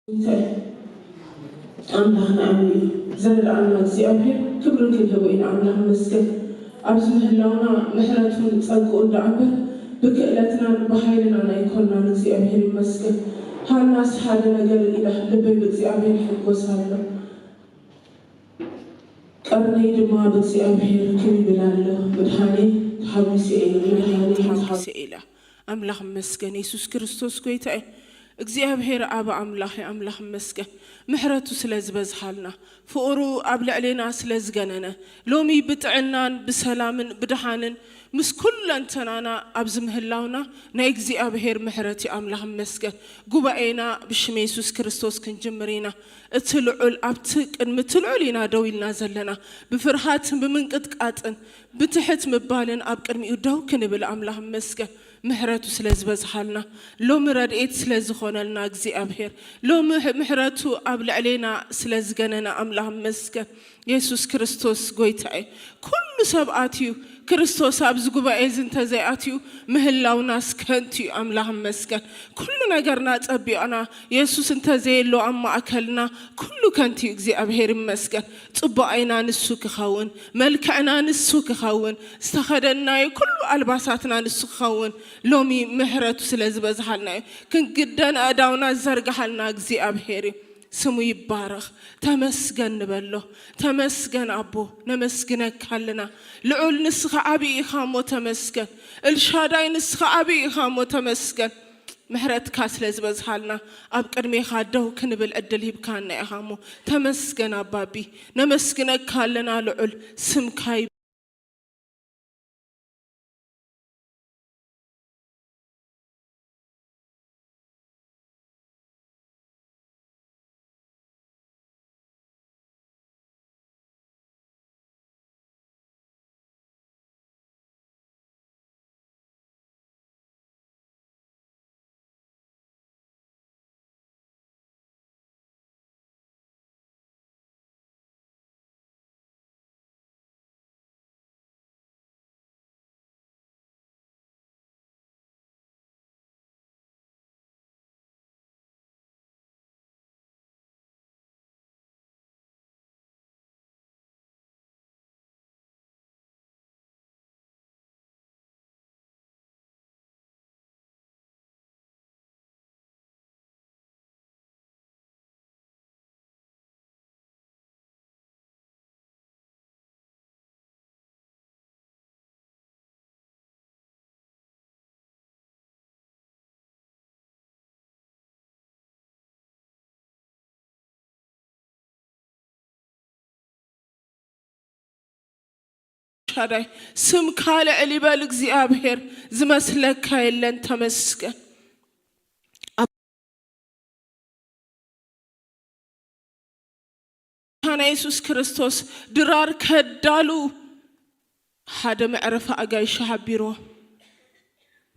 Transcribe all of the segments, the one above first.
እንታይ ኣምላኽና ኣሜን። ዘረድኣና እግዚኣብሔር ክብሪ ክንህቦ ኢና። ኣምላኽ ይመስገን። ኣብዚ ምህላውና ምሕረቱን ጸግኡን ደኣ እምበር ብክእለትናን ብሓይልናን ኣይኮንናን። እግዚኣብሔር ይመስገን። ሃናስ ሓደ ነገር ኢላ፣ ልበይ ብእግዚኣብሔር ይሕጎስ ኣሎ፣ ቀርነይ ድማ ብእግዚኣብሔር ክብ ይብል ኣሎ። ምድሓኔ ተሓጒሰ ኢለ፣ ምድሓኔ ተሓጒሰ ኢለ። ኣምላኽ ይመስገን። የሱስ ክርስቶስ ጐይታ እዩ። እግዚኣብሔር ኣብ ኣምላኽ እዩ። ኣምላኽ ይመስገን። ምሕረቱ ስለ ዝበዝሓልና፣ ፍቕሩ ኣብ ልዕሌና ስለ ዝገነነ፣ ሎሚ ብጥዕናን ብሰላምን ብድሓንን ምስ ኩለንተናና ኣብዚ ምህላውና ናይ እግዚኣብሔር ምሕረት እዩ። ኣምላኽ ይመስገን። ጉባኤና ብሽም የሱስ ክርስቶስ ክንጅምር ኢና። እቲ ልዑል ኣብቲ ቅድሚ እቲ ልዑል ኢና ደው ኢልና ዘለና። ብፍርሃትን ብምንቅጥቃጥን ብትሕት ምባልን ኣብ ቅድሚኡ ደው ክንብል ኣምላኽ ይመስገን። ምሕረቱ ስለ ዝበዝሓልና፣ ሎሚ ረድኤት ስለ ዝኾነልና እግዚኣብሔር፣ ሎሚ ምሕረቱ ኣብ ልዕሌና ስለ ዝገነነ ኣምላኽ ይመስገን። የሱስ ክርስቶስ ጐይታ እዩ። ኩሉ ሰብ ኣትዩ፣ ክርስቶስ ኣብዚ ጉባኤ እዚ እንተዘይኣትዩ ምህላውናስ ከንቱ እዩ። ኣምላኽ ይመስገን። ኩሉ ነገርና ጸቢቕና፣ የሱስ እንተዘየሎ ኣብ ማእከልና ኩሉ ከንቱ እዩ። እግዚኣብሔር ይመስገን። ጽቡቓይና ንሱ ክኸውን፣ መልክዕና ንሱ ክኸውን፣ ዝተኸደንናዮ ኩሉ ኣልባሳትና ንሱ ክኸውን ሎሚ ምሕረቱ ስለ ዝበዝሓልና እዩ። ክንግደን ኣእዳውና ዝዘርግሓልና እግዚኣብሔር እዩ። ስሙ ይባረኽ። ተመስገን ንበሎ። ተመስገን ኣቦ፣ ነመስግነካ ኣለና። ልዑል ንስኻ ዓብዪ ኢኻ እሞ ተመስገን። ኤልሻዳይ ንስኻ ዓብዪ ኢኻ እሞ ተመስገን። ምሕረትካ ስለ ዝበዝሓልና ኣብ ቅድሜኻ ደው ክንብል ዕድል ሂብካና ኢኻ እሞ ተመስገን ኣባቢ። ነመስግነካ ኣለና ልዑል ስምካ ይ- ሻዳይ ስምካ ልዕል ይበል እግዚኣብሔር፣ ዝመስለካ የለን። ተመስገን። ናይ የሱስ ክርስቶስ ድራር ከዳሉ ሓደ መዕረፊ ኣጋይሽ ሓቢርዎ።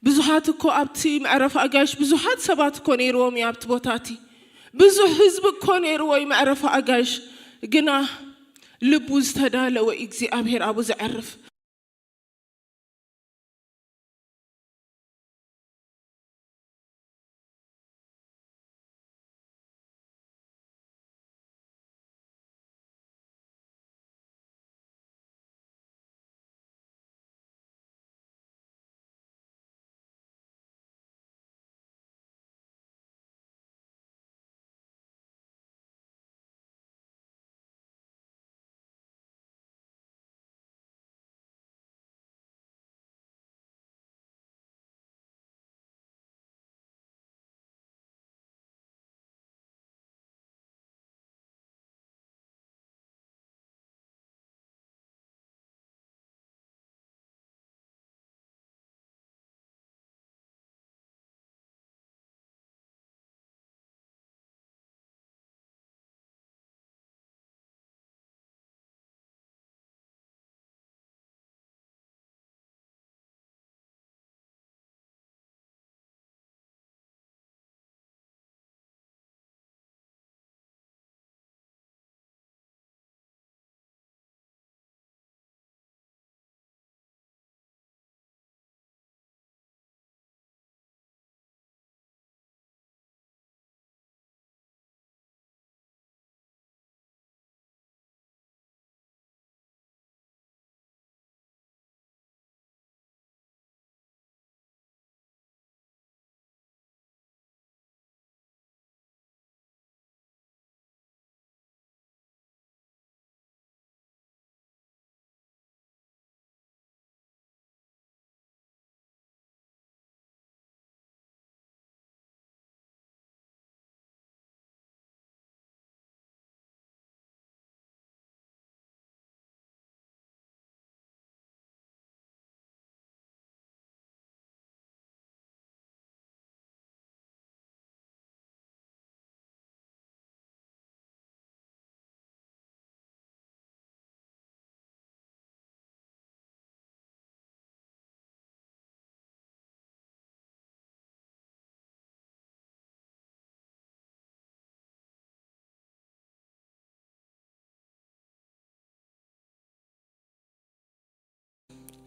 ብዙሓት እኮ ኣብቲ መዕረፊ ኣጋይሽ ብዙሓት ሰባት እኮ ነይርዎም እዩ ኣብቲ ቦታ እቲ። ብዙሕ ህዝቢ እኮ ነይርዎ እዩ መዕረፊ ኣጋይሽ። ግና ልቡ ዝተዳለወ እዩ እግዚኣብሔር ኣብኡ ዘዕርፍ።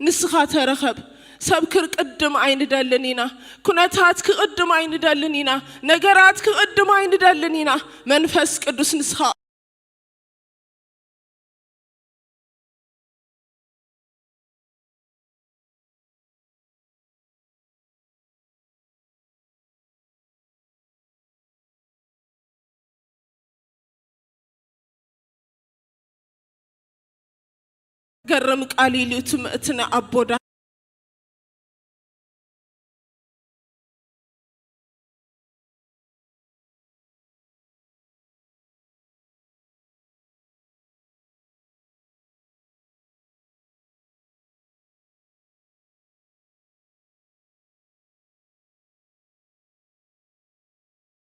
ንስኻ ተረኸብ። ሰብ ክቅድም ኣይንደልን ኢና። ኩነታት ክቅድም ኣይንደልን ኢና። ነገራት ክቅድም ኣይንደልን ኢና። መንፈስ ቅዱስ ንስኻ ገርም ቃል ኢሉ እቲ ምእትነ ኣቦዳ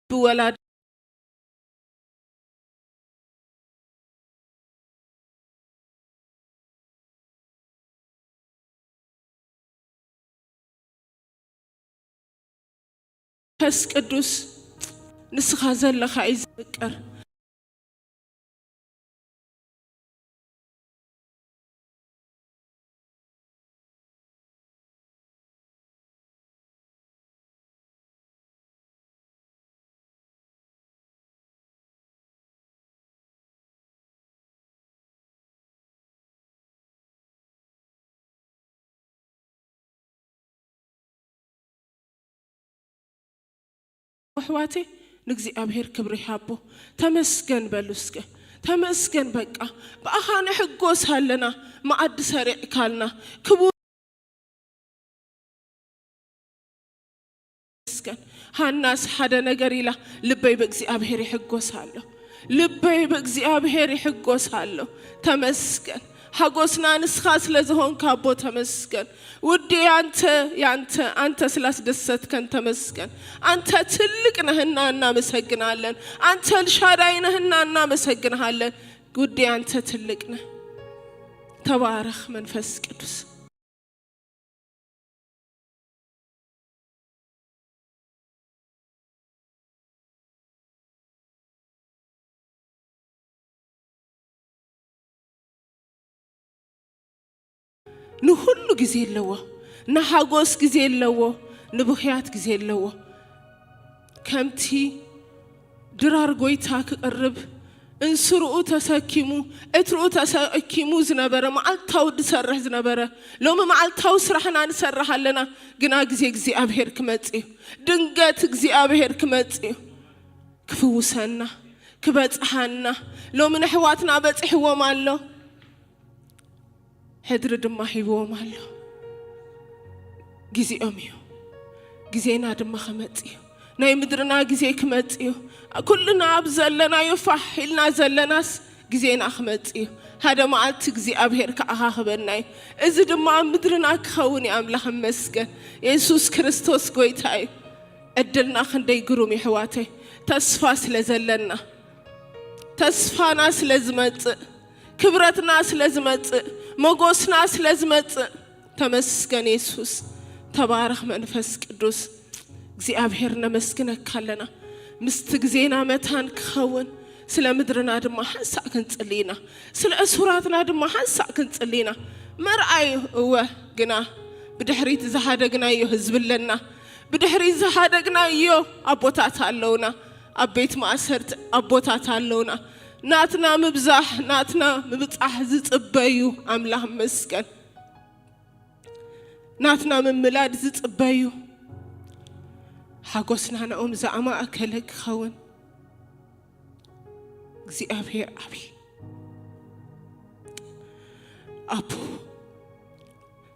ብወላድ መንፈስ ቅዱስ ንስኻ ዘለኻ እዩ ዝፍቅር። ኣሕዋተይ ንእግዚኣብሔር ክብሪ ይሃቦ። ተመስገን በሉ እስከ። ተመስገን በቃ። ብኣኻ ንሕጎስ ኣለና። መኣዲ ሰሪዕካልና። ክቡር ተመስገን። ሃናስ ሓደ ነገር ኢላ፣ ልበይ ብእግዚኣብሔር ይሕጎስ ኣሎ። ልበይ ብእግዚኣብሔር ይሕጎስ ኣሎ። ተመስገን። ሓጎስና ንስኻ ስለ ዝኾንካ ኣቦ ተመስገን። ውዴ አንተ ያንተ አንተ ስላስደሰትከን ተመስገን። አንተ ትልቅ ነህና እናመሰግናለን። አንተ ኤልሻዳይ ነህና እናመሰግንሃለን። ውዴ አንተ ትልቅ ነህ። ተባረኽ መንፈስ ቅዱስ። ንኹሉ ግዜ ኣለዎ። ንሓጎስ ግዜ ኣለዎ፣ ንብኽያት ግዜ ኣለዎ። ከምቲ ድራር ጎይታ ክቕርብ እንስርኡ ተሰኪሙ፣ ዕትርኡ ተሰኪሙ ዝነበረ፣ መዓልታዊ ዝሰርሕ ዝነበረ፣ ሎሚ መዓልታዊ ስራሕና ንሰርሕ ኣለና። ግና ግዜ እግዚኣብሔር ክመጽእ እዩ። ድንገት እግዚኣብሔር ክመጽእ እዩ። ክፍውሰና፣ ክበጽሓና። ሎሚ ንኣሕዋትና በጺሕዎም ኣሎ። ሕድሪ ድማ ሂብዎም ኣሎ። ግዜኦም እዩ። ግዜና ድማ ክመጽእ እዩ። ናይ ምድርና ግዜ ክመጽእ እዩ። ኩልና ኣብ ዘለናዮ ፋሕ ኢልና ዘለናስ ግዜና ክመጽእ እዩ። ሓደ መዓልቲ እግዚኣብሔር ክኣኻኽበና እዩ። እዚ ድማ ኣብ ምድርና ክኸውን እዩ። ኣምላኽ ይመስገን። የሱስ ክርስቶስ ጎይታ እዩ። ዕድልና ክንደይ ግሩም እዩ ኣሕዋተይ። ተስፋ ስለ ዘለና፣ ተስፋና ስለ ዝመጽእ፣ ክብረትና ስለ ዝመጽእ፣ መጎስና ስለ ዝመጽእ፣ ተመስገን የሱስ። ተባረኽ መንፈስ ቅዱስ። እግዚኣብሔር ነመስግነካ ኣለና። ምስቲ ግዜና መታን ክኸውን፣ ስለ ምድርና ድማ ሓንሳእ ክንጽሊ ኢና። ስለ እሱራትና ድማ ሓንሳእ ክንጽሊ ኢና። መርኣይ እወ፣ ግና ብድሕሪት ዝሃደግናዮ ህዝቢ ኣለና። ብድሕሪት ዝሃደግናዮ ኣቦታት ኣለውና። ኣብ ቤት ማእሰርቲ ኣቦታት ኣለውና። ናትና ምብዛሕ፣ ናትና ምብጻሕ ዝጽበዩ ኣምላኽ መስገን። ናትና ምምላድ ዝጽበዩ ሓጎስና ናኦም ዝኣማእከለ ክኸውን እግዚኣብሔር ዓብዪ። ኣቦ፣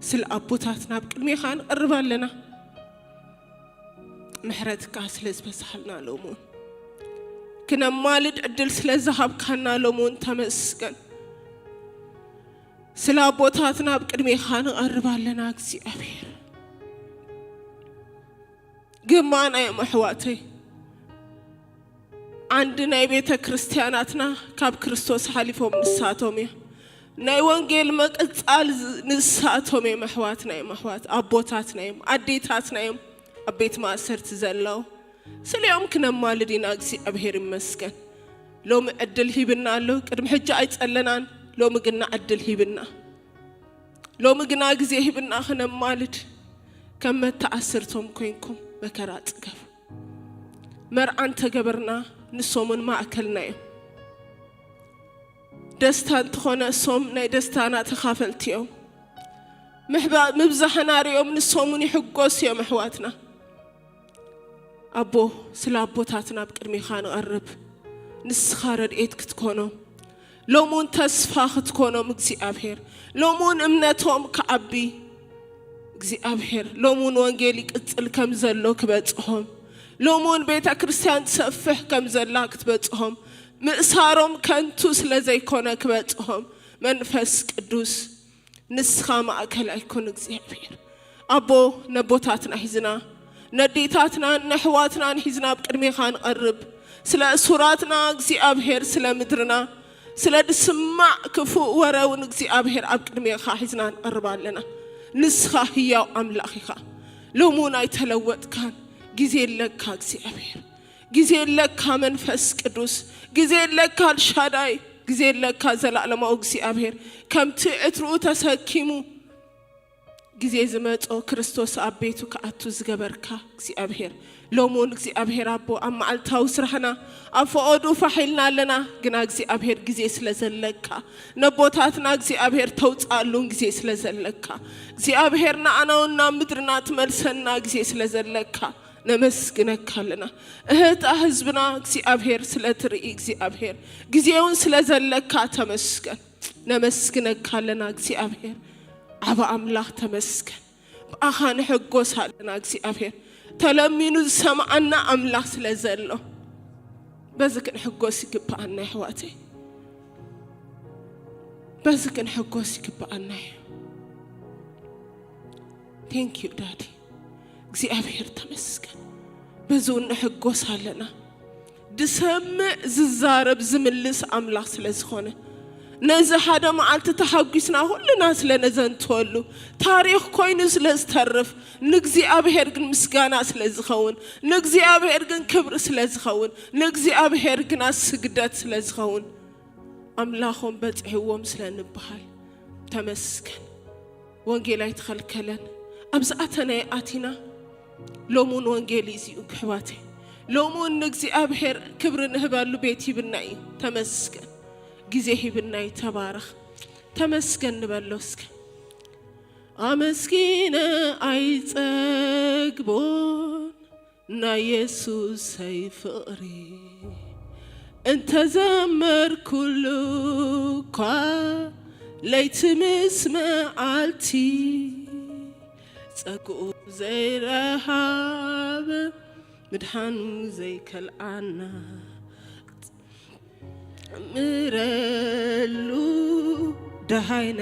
ስለ ኣቦታት ናብ ቅድሜኻ ንቐርብ ኣለና። ምሕረትካ ስለ ዝበዝሓልና ሎሚ እውን ክነማልድ ዕድል ስለ ዝሃብካና ሎሚ እውን ተመስገን። ስለ ኣቦታት ናብ ቅድሜኻ ንቐርብ ኣለና እግዚኣብሔር። ግማን እዮም ኣሕዋተይ። ዓንዲ ናይ ቤተ ክርስቲያናትና ካብ ክርስቶስ ሓሊፎም ንሳቶም እዮም። ናይ ወንጌል መቅጻል ዝ-፣ ንሳቶም እዮም ኣሕዋትና እዮም፣ ኣሕዋት ኣቦታትና እዮም፣ ኣዴታትና እዮም ኣብ ቤት ማእሰርቲ ዘለዉ። ስሊኦም ክነማልድ ኢና፣ እግዚኣብሔር ይመስገን። ሎሚ ዕድል ሂብና ኣሎ። ቅድሚ ሕጂ ኣይጸለናን፣ ሎሚ ግና ዕድል ሂብና። ሎሚ ግና ግዜ ሂብና ክነማልድ፣ ከም መተኣስርቶም ኮይንኩም መከራ ጽገቡ። መርዓ እንተገበርና፣ ንሶምን ማእከልና እዮም። ደስታ እንተኾነ፣ እሶም ናይ ደስታና ተኻፈልቲ እዮም። ምሕባ-፣ ምብዛሕና ሪኦም፣ ንሶምን ይሕጎስ እዮም ኣሕዋትና። ኣቦ፣ ስለ ኣቦታትና ኣብ ቅድሜኻ ንቐርብ። ንስኻ ረድኤት ክትኮኖም፣ ሎሙን ተስፋ ክትኮኖም እግዚኣብሔር፣ ሎሙን እምነቶም ክዓቢ እግዚኣብሔር፣ ሎሙን ወንጌል ይቅጽል ከም ዘሎ ክበጽሖም፣ ሎሙን ቤተ ክርስቲያን ትሰፍሕ ከም ዘላ ክትበጽሖም፣ ምእሳሮም ከንቱ ስለ ዘይኮነ ክበጽሖም፣ መንፈስ ቅዱስ ንስኻ ማእከል ኣይኮን እግዚኣብሔር። ኣቦ፣ ነቦታትና ሒዝና፣ ነዴታትናን ነሕዋትናን ሒዝና ኣብ ቅድሜኻ ንቐርብ። ስለ እሱራትና እግዚኣብሔር፣ ስለ ምድርና፣ ስለ ድስማዕ ክፉእ ወረ እውን እግዚኣብሔር ኣብ ቅድሜኻ ሒዝና ንቐርብ ኣለና። ንስኻ ህያው ኣምላኽ ኢኻ። ሎሚ እውን ኣይተለወጥካን። ግዜ ኣለካ እግዚኣብሔር። ግዜ ኣለካ መንፈስ ቅዱስ። ግዜ ኣለካ ኣልሻዳይ። ግዜ ኣለካ ዘላለማዊ እግዚኣብሔር። ከምቲ ዕትርኡ ተሰኪሙ ግዜ ዝመጾ ክርስቶስ ኣብ ቤቱ ክኣቱ ዝገበርካ እግዚኣብሔር፣ ሎሚ እውን እግዚኣብሔር ኣቦ ኣብ መዓልታዊ ስራሕና ኣብ ፈቐዱ ፋሕ ኢልና ኣለና። ግና እግዚኣብሔር ግዜ ስለ ዘለካ፣ ነቦታትና እግዚኣብሔር ተውፅኣሉን ግዜ ስለ ዘለካ፣ እግዚኣብሔር ንኣና እውን ናብ ምድርና ትመልሰና ግዜ ስለ ዘለካ ነመስግነካ ኣለና። እህታ ህዝብና እግዚኣብሔር ስለ ትርኢ፣ እግዚኣብሔር ግዜ እውን ስለ ዘለካ ተመስገን። ነመስግነካ ኣለና እግዚኣብሔር። ዓቢ ኣምላኽ ተመስገን። ብኣኻ ንሕጎስ ኣለና እግዚኣብሔር። ተለሚኑ ዝሰምዓና ኣምላኽ ስለ ዘሎ፣ በዚ ክንሕጎስ ይግብኣና ኣሕዋተይ። በዚ ክንሕጎስ ይግብኣና እዩ። Thank you ዳዲ። እግዚኣብሔር ተመስገን። በዚ እውን ንሕጎስ ኣለና። ዝሰምዕ ዝዛረብ ዝምልስ ኣምላኽ ስለ ዝኾነ፣ ነዚ ሓደ መዓልቲ ተሓጒስና ኩልና ስለ ነዘንትወሉ፣ ታሪኽ ኮይኑ ስለ ዝተርፍ፣ ንእግዚኣብሔር ግን ምስጋና ስለ ዝኸውን፣ ንእግዚኣብሔር ግን ክብሪ ስለ ዝኸውን፣ ንእግዚኣብሔር ግና ስግደት ስለ ዝኸውን፣ ኣምላኾም በጽሕዎም ስለ ንበሃል ተመስገን። ወንጌል ኣይተኸልከለን። ኣብ ዝኣተናዮ ኣቲና። ሎሚ እውን ወንጌል እዩ እዚኡ ኣሕዋተይ። ሎሚ እውን ንእግዚኣብሔር ክብሪ ንህበሉ ቤት ሂብና እዩ። ተመስገን። ግዜ ሂብና እዩ። ተባረኽ። ተመስገን ንበሎ እስከ። ኣመስጊነ ኣይጸግቦን ናይ የሱሰይ ፍቕሪ፣ እንተዘመርኩሉ እኳ ለይቲ ምስ መዓልቲ፣ ጸግኡ ዘይረሃብ ምድሓኑ ዘይከልኣና፣ ምረሉ ደሃይና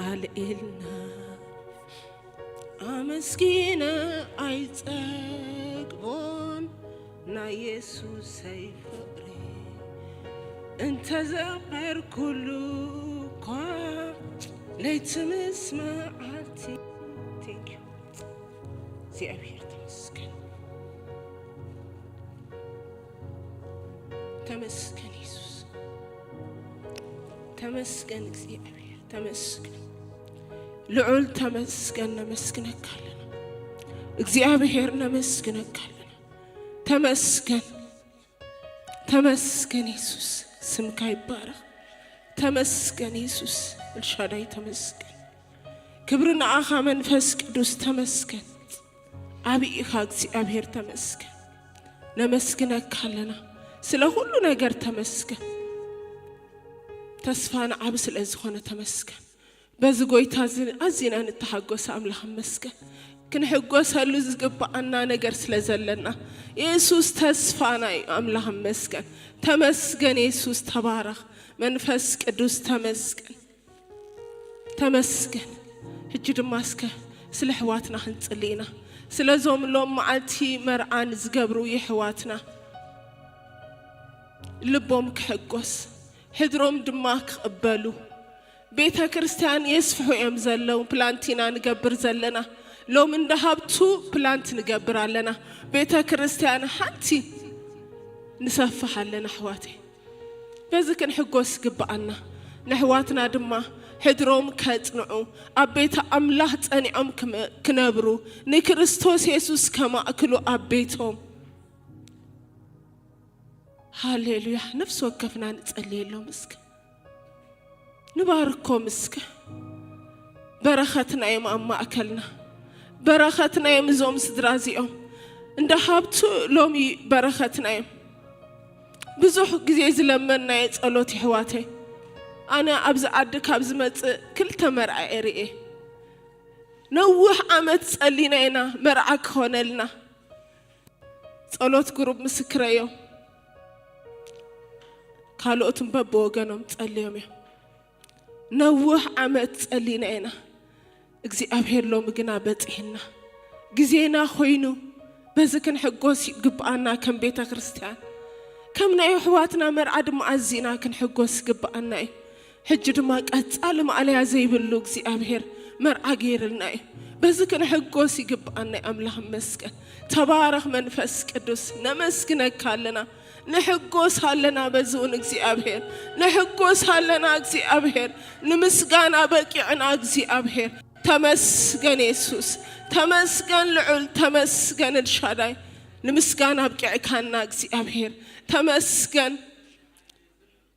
ኣልዒልና፣ ኣመስጊነ ኣይጸግቦን ናይ የሱሰይ ፍቕሪ፣ እንተዘመርኩሉ እኳ ለይቲ ምስ መዓልቲ። Thank you እግዚኣብሔር ተመስገን። ተመስገን የሱስ። ተመስገን እግዚኣብሔር። ተመስገን ልዑል። ተመስገን። ነመስግነካ ኣለና እግዚኣብሔር። ነመስግነካ ኣለና። ተመስገን። ተመስገን የሱስ። ስምካ ይባረኽ። ተመስገን የሱስ። ኤልሻዳይ ተመስገን። ክብሪ ንኣኻ መንፈስ ቅዱስ ተመስገን። ዓቢ ኢኻ እግዚኣብሔር ተመስገን። ነመስግነካ ኣለና ስለ ኩሉ ነገር ተመስገን። ተስፋና ዓቢ ስለ ዝኾነ ተመስገን። በዚ ጎይታ እዚ ኣዚና ንተሓጎስ ኣምላኽ መስገን። ክንሕጎሰሉ ዝግብኣና ነገር ስለ ዘለና የሱስ ተስፋና እዩ። ኣምላኽ መስገን። ተመስገን የሱስ። ተባረኽ መንፈስ ቅዱስ ተመስገን። ተመስገን። ሕጂ ድማ እስከ ስለ ኣሕዋትና ክንጽሊ ኢና። ስለዞም ሎም መዓልቲ መርዓን ዝገብሩ የሕዋትና ልቦም ክሕጎስ፣ ሕድሮም ድማ ክቕበሉ፣ ቤተ ክርስቲያን የስፍሑ እዮም ዘለዉ። ፕላንት ኢና ንገብር ዘለና። ሎም እንደ ሃብቱ ፕላንት ንገብር ኣለና። ቤተ ክርስቲያን ሓንቲ ንሰፍሕ ኣለና ኣሕዋተይ። በዚ ክንሕጎስ ይግብኣና። ነሕዋትና ድማ ሕድሮም ከጽንዑ፣ ኣብ ቤተ ኣምላኽ ጸኒዖም ክመ-፣ ክነብሩ፣ ንክርስቶስ የሱስ ከማእክሉ ኣብ ቤቶም። ሃሌሉያ። ነፍሲ ወከፍና ንጸልየሎም እስከ። ንባርኮም እስከ። በረኸትና እዮም ኣብ ማእከልና። በረኸትና እዮም እዞም ስድራ እዚኦም። እንዳ ሃብቱ ሎሚ በረኸትና እዮም። ብዙሕ ግዜ ዝለመንናዮ ጸሎት የሕዋተይ። ኣነ ኣብዚ ዓዲ ካብ ዝመጽእ ክልተ መርዓ እየ ርእየ። ነዊሕ ዓመት ጸሊና ኢና መርዓ ክኾነልና። ጸሎት ግሩብ ምስክረይ እዮም። ካልኦትን በብወገኖም ጸልዮም እዮም። ነዊሕ ዓመት ጸሊና ኢና። እግዚኣብሔር ሎሚ ግና በጺሕና። ግዜና ኮይኑ በዚ ክንሕጎስ ይግብኣና ከም ቤተ ክርስቲያን። ከም ናይ ኣሕዋትና መርዓ ድማ ኣዚና ክንሕጎስ ይግብኣና እዩ። ሕጂ ድማ ቀጻሊ ማእለያ ዘይብሉ እግዚኣብሔር መርዓ ገይርልና እዩ። በዚ ክንሕጎስ ይግብኣና እዩ። ኣምላኽ ይመስገን። ተባረኽ መንፈስ ቅዱስ። ነመስግነካ ኣለና። ንሕጎስ ኣለና በዚ እውን እግዚኣብሔር። ንሕጎስ ኣለና እግዚኣብሔር። ንምስጋና በቂዕና እግዚኣብሔር። ተመስገን የሱስ። ተመስገን ልዑል። ተመስገን ኤልሻዳይ። ንምስጋና ኣብቂዕካና እግዚኣብሔር። ተመስገን።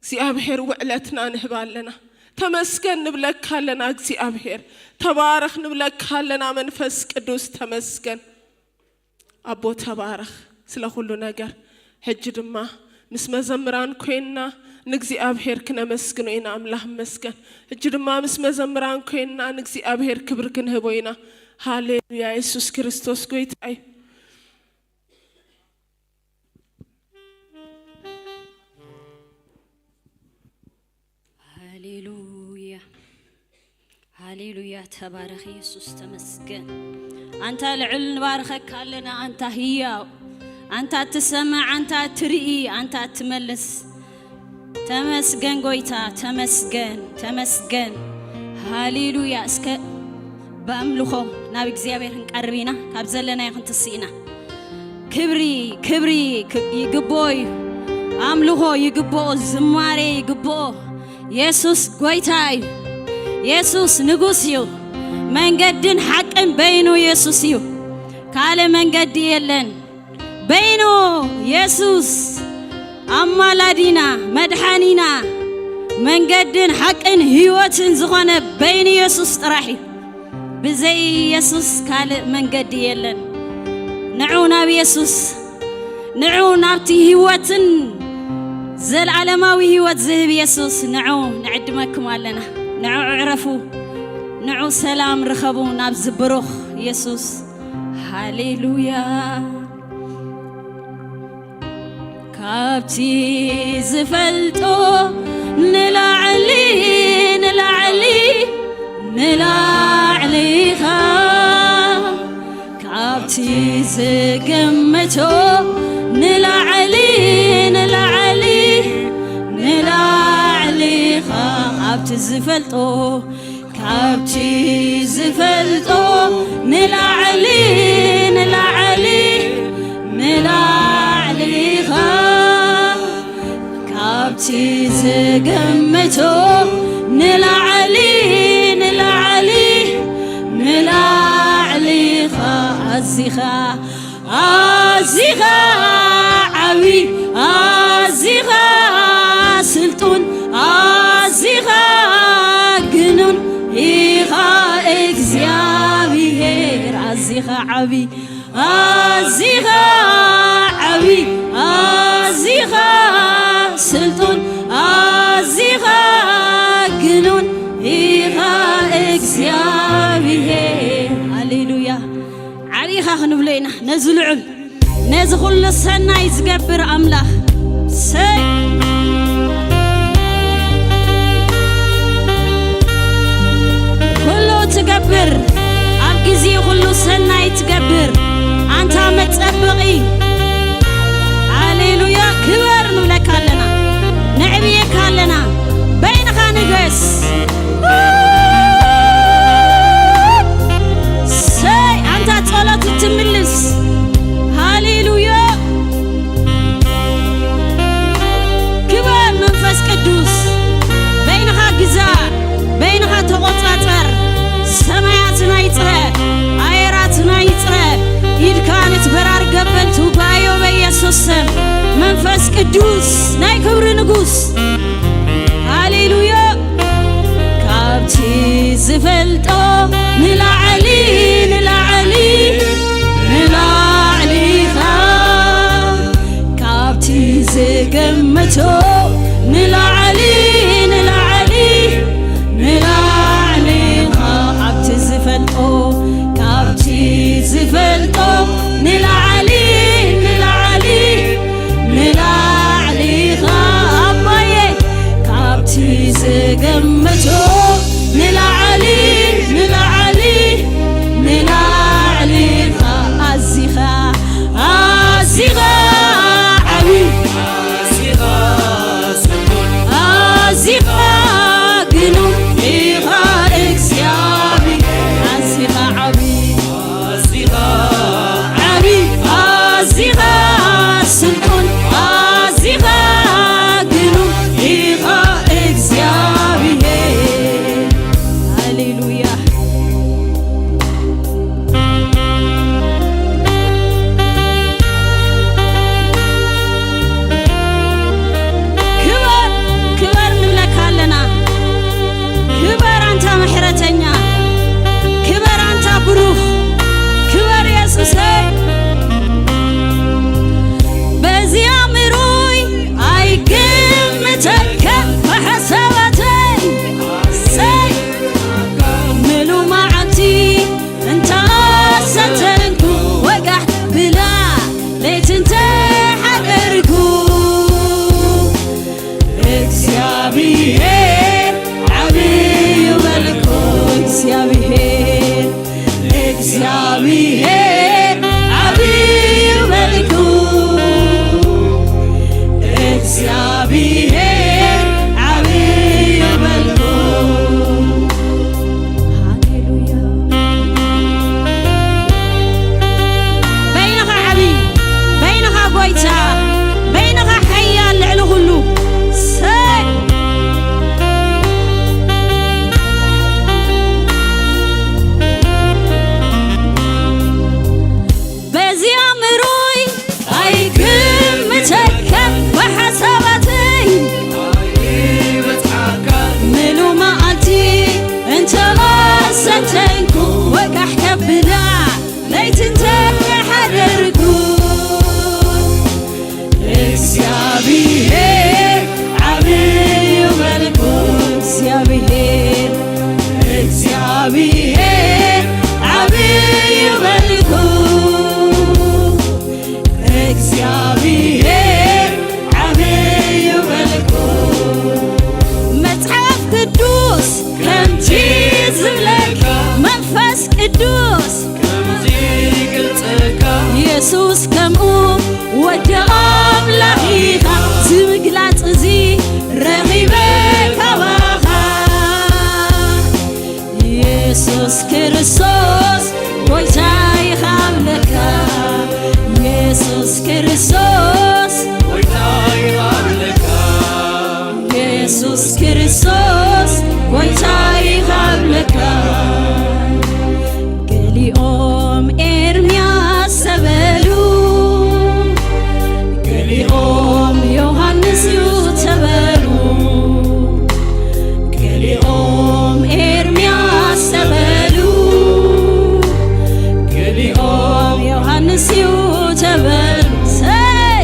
እግዚኣብሔር ውዕለትና ንህብ ኣለና። ተመስገን ንብለካ ኣለና እግዚኣብሔር። ተባረኽ ንብለካ ኣለና መንፈስ ቅዱስ ተመስገን። ኣቦ ተባረኽ ስለ ኩሉ ነገር። ሕጂ ድማ ምስ መዘምራን ኮይንና ንእግዚኣብሔር ክነመስግኖ ኢና። ኣምላኽ ይመስገን። ሕጂ ድማ ምስ መዘምራን ኮይንና ንእግዚኣብሔር ክብሪ ክንህቦ ኢና። ሃሌሉያ። የሱስ ክርስቶስ ጎይታ እዩ። ሃሌሉያ፣ ሃሌሉያ። ተባረኽ የሱስ፣ ተመስገን። ኣንታ ልዑል ንባርኸካ ኣለና። ኣንታ ህያው፣ ኣንታ እትሰምዕ፣ ኣንታ እትርኢ፣ ኣንታ እትመልስ። ተመስገን ጎይታ፣ ተመስገን፣ ተመስገን። ሃሌሉያ። እስከ ብኣምልኾ ናብ እግዚኣብሔር ክንቀርብ ኢና። ካብ ዘለናዮ ክንትስእ ኢና። ክብሪ፣ ክብሪ ክ-፣ ይግብኦ እዩ። ኣምልኾ ይግብኦ፣ ዝማሬ ይግብኦ። የሱስ ጎይታ እዩ። የሱስ ንጉስ እዩ። መንገድን ሓቅን በይኑ የሱስ እዩ። ካልእ መንገዲ የለን። በይኑ የሱስ ኣማላዲና፣ መድሓኒና፣ መንገድን ሓቅን ህይወትን ዝኾነ በይኑ የሱስ ጥራሕ እዩ። ብዘይ የሱስ ካልእ መንገዲ የለን። ንዑ ናብ የሱስ፣ ንዑ ናብቲ ህይወትን ዘለዓለማዊ ህይወት ዝህብ የሱስ፣ ንዑ ንዕድመኩም ኣለና። ንዑ ዕረፉ፣ ንዑ ሰላም ርኸቡ ናብዚ ብሩኽ የሱስ። ሃሌሉያ። ካብቲ ዝፈልጦ ንላዕሊ፣ ንላዕሊ፣ ንላዕሊ ኢኻ። ካብቲ ዝግምቶ ንላዕሊ፣ ንላዕሊ፣ ንላዕሊ ኢኻ። ካብቲ ዝፈልጦ ካብቲ ዝፈልጦ ንላዕሊ፣ ንላዕሊ፣ ንላዕሊ ኢኻ። ካብቲ ዝግምቶ ንላዕሊ፣ ንላዕሊ፣ ንላዕሊ ኢኻ። ኣዚኻ ኣዚኻ ዓቢ፣ ኣዚኻ ስልጡን፣ ኣዚኻ ግኑን ኢኻ እግዚኣብሔር። ኣዚኻ ዓቢ፣ ኣዚኻ ዓቢ፣ ኣዚኻ ስልጡን፣ ኣዚኻ ግኑን ኢኻ እግዚኣብሔር። ሃሌሉያ። ዓቢ ኢኻ ክንብሎ ኢና ነዚ ልዑል፣ ነዚ ኩሉ ሰናይ ዝገብር ኣምላኽ። ሰይ ኩሉ ትገብር፣ ኣብ ግዜ ኩሉ ሰናይ ትገብር ኣንታ መጸበቒ። ሃሌሉያ፣ ክበር ንብለካ ኣለና፣ ነዕብየካ ኣለና። በይንኻ ንገስ። ሰይ ኣንታ ጸሎት እትምልስ። ሃሌሉያ። ክበር መንፈስ ቅዱስ። በይንኻ ግዛእ፣ በይንኻ ቅዱስ ናይ ክብሪ ንጉስ። ሃሌሉያ። ካብቲ ዝፈልጦ ንላዕሊ፣ ንላዕሊ፣ ንላዕሊ ኢኻ። ካብቲ ዝገምቶ ንላዕሊ፣ ንላዕሊ፣ ንላዕሊ ኢኻ። ካብቲ ዝፈልጦ፣ ካብቲ ዝፈልጦ ንላዕሊ፣ ንላዕሊ፣ ንላዕሊ ኢኻ ኣባየ። ካብቲ ዝገምቶ ንላዕሊ፣ ንላዕሊ፣ ንላዕሊ ኢኻ። ኣዚኻ፣ ኣዚኻ ዓቢ፣ ኣዚኻ ግኑን ኢኻ እግዚኣብሔር። ኣዚኻ ዓቢ፣ ኣዚኻ ዓቢ፣ ኣዚኻ ስልጡን፣ ኣዚኻ ግኑን ኢኻ እግዚኣብሔር። ሃሌሉያ። ክበር፣ ክበር ንብለካ ኣለና። ክበር ኣንታ ምሕረተኛ፣ ክበር ኣንታ ብሩኽ፣ ክበር የሱሰይ። በዚ ኣእምሮይ ኣይግምተካ ብሓሳባተይ፣ ሰይ፣ ምሉእ መዓልቲ እንተ ኣሰተንኩ ወጋሕ ብላ ለይቲ እንተ ሓደርኩ፣ እግዚኣብሔር ዓብዩ በልኩ። እግዚኣብሔር፣ እግዚኣብሔር ዓብዩ በልኩ። እግዚኣብሔር ዓብዩ በልኩ። ሃሌሉያ። በይንኻ ዓብዪ፣ በይንኻ ጎይታ፣ በይንኻ ሓያል ልዕሊ ኩሉ። ሰይ! በዚ ኣእምሮይ ኣይግምተካ ብሓሳባተይ፣ ምሉእ መዓልቲ እንተ ኣሰተንኩ ወጋሕ ከብላ ለይቲ እንተ ሓደርኩ፣ እግዚኣብሔር ዓብዩ በልኩ። እግዚኣብሔር፣ እግዚኣብሔር ዓብዩ በልኩ። እግዚኣብሔር ዓብዩ በልኩ። መጽሓፍ ቅዱስ ከምቲ ዝብለካ፣ መንፈስ ቅዱስ ከምዚ ይገልጸካ፣ የሱስ ከምኡ ወዲ ኣምላኽ ኢኻ። ዝምግላጽ እዚ ረኺበ ካባኻ። የሱስ ክርስቶስ ጎይታ ኢኻ ብለካ። የሱስ ክርስቶስ ጎይታ ኢኻ ብለካ። የሱስ ክርስቶስ ጎይታ ኢኻ ብለካ። ገሊኦም ኤርምያስ ተበሉ፣ ገሊኦም ዮሃንስ እዩ ተበሉ። ገሊኦም ኤርምያስ ተበሉ፣ ገሊኦም ዮሃንስ እዩ ተበሉ። ሰይ!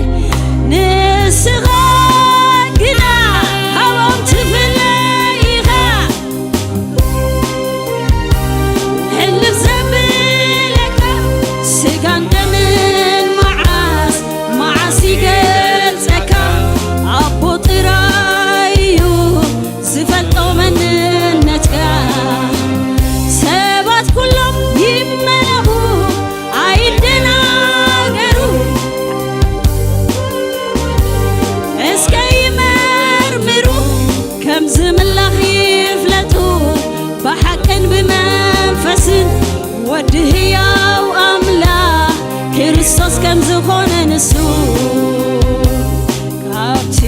ንስኻ ግና ካብኦም ትፍለ ኢኻ። ሕልፍ ዘብለካ ስጋን ደምን መዓስ፣ መዓስ ይገልጸካ? ኣቦ ጥራይ እዩ ዝፈልጦ መንነትካ። ሰባት ኩሎም ይመለኹ ኣይደናገሩ፣ እስከ ይመርምሩ፣ ከም ዝምላኽ ይፍለጡ፣ ብሓቅን ብመንፈስን ወዲ ህያው ኣምላኽ ክርስቶስ ከም ዝኾነ ንሱ። ካብቲ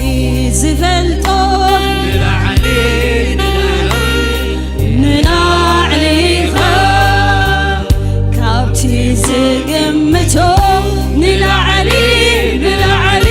ዝፈልጦ ንላዕሊ፣ ንላዕሊ ኢኻ፣ ካብቲ ዝግምቶ ንላዕሊ፣ ንላዕሊ፣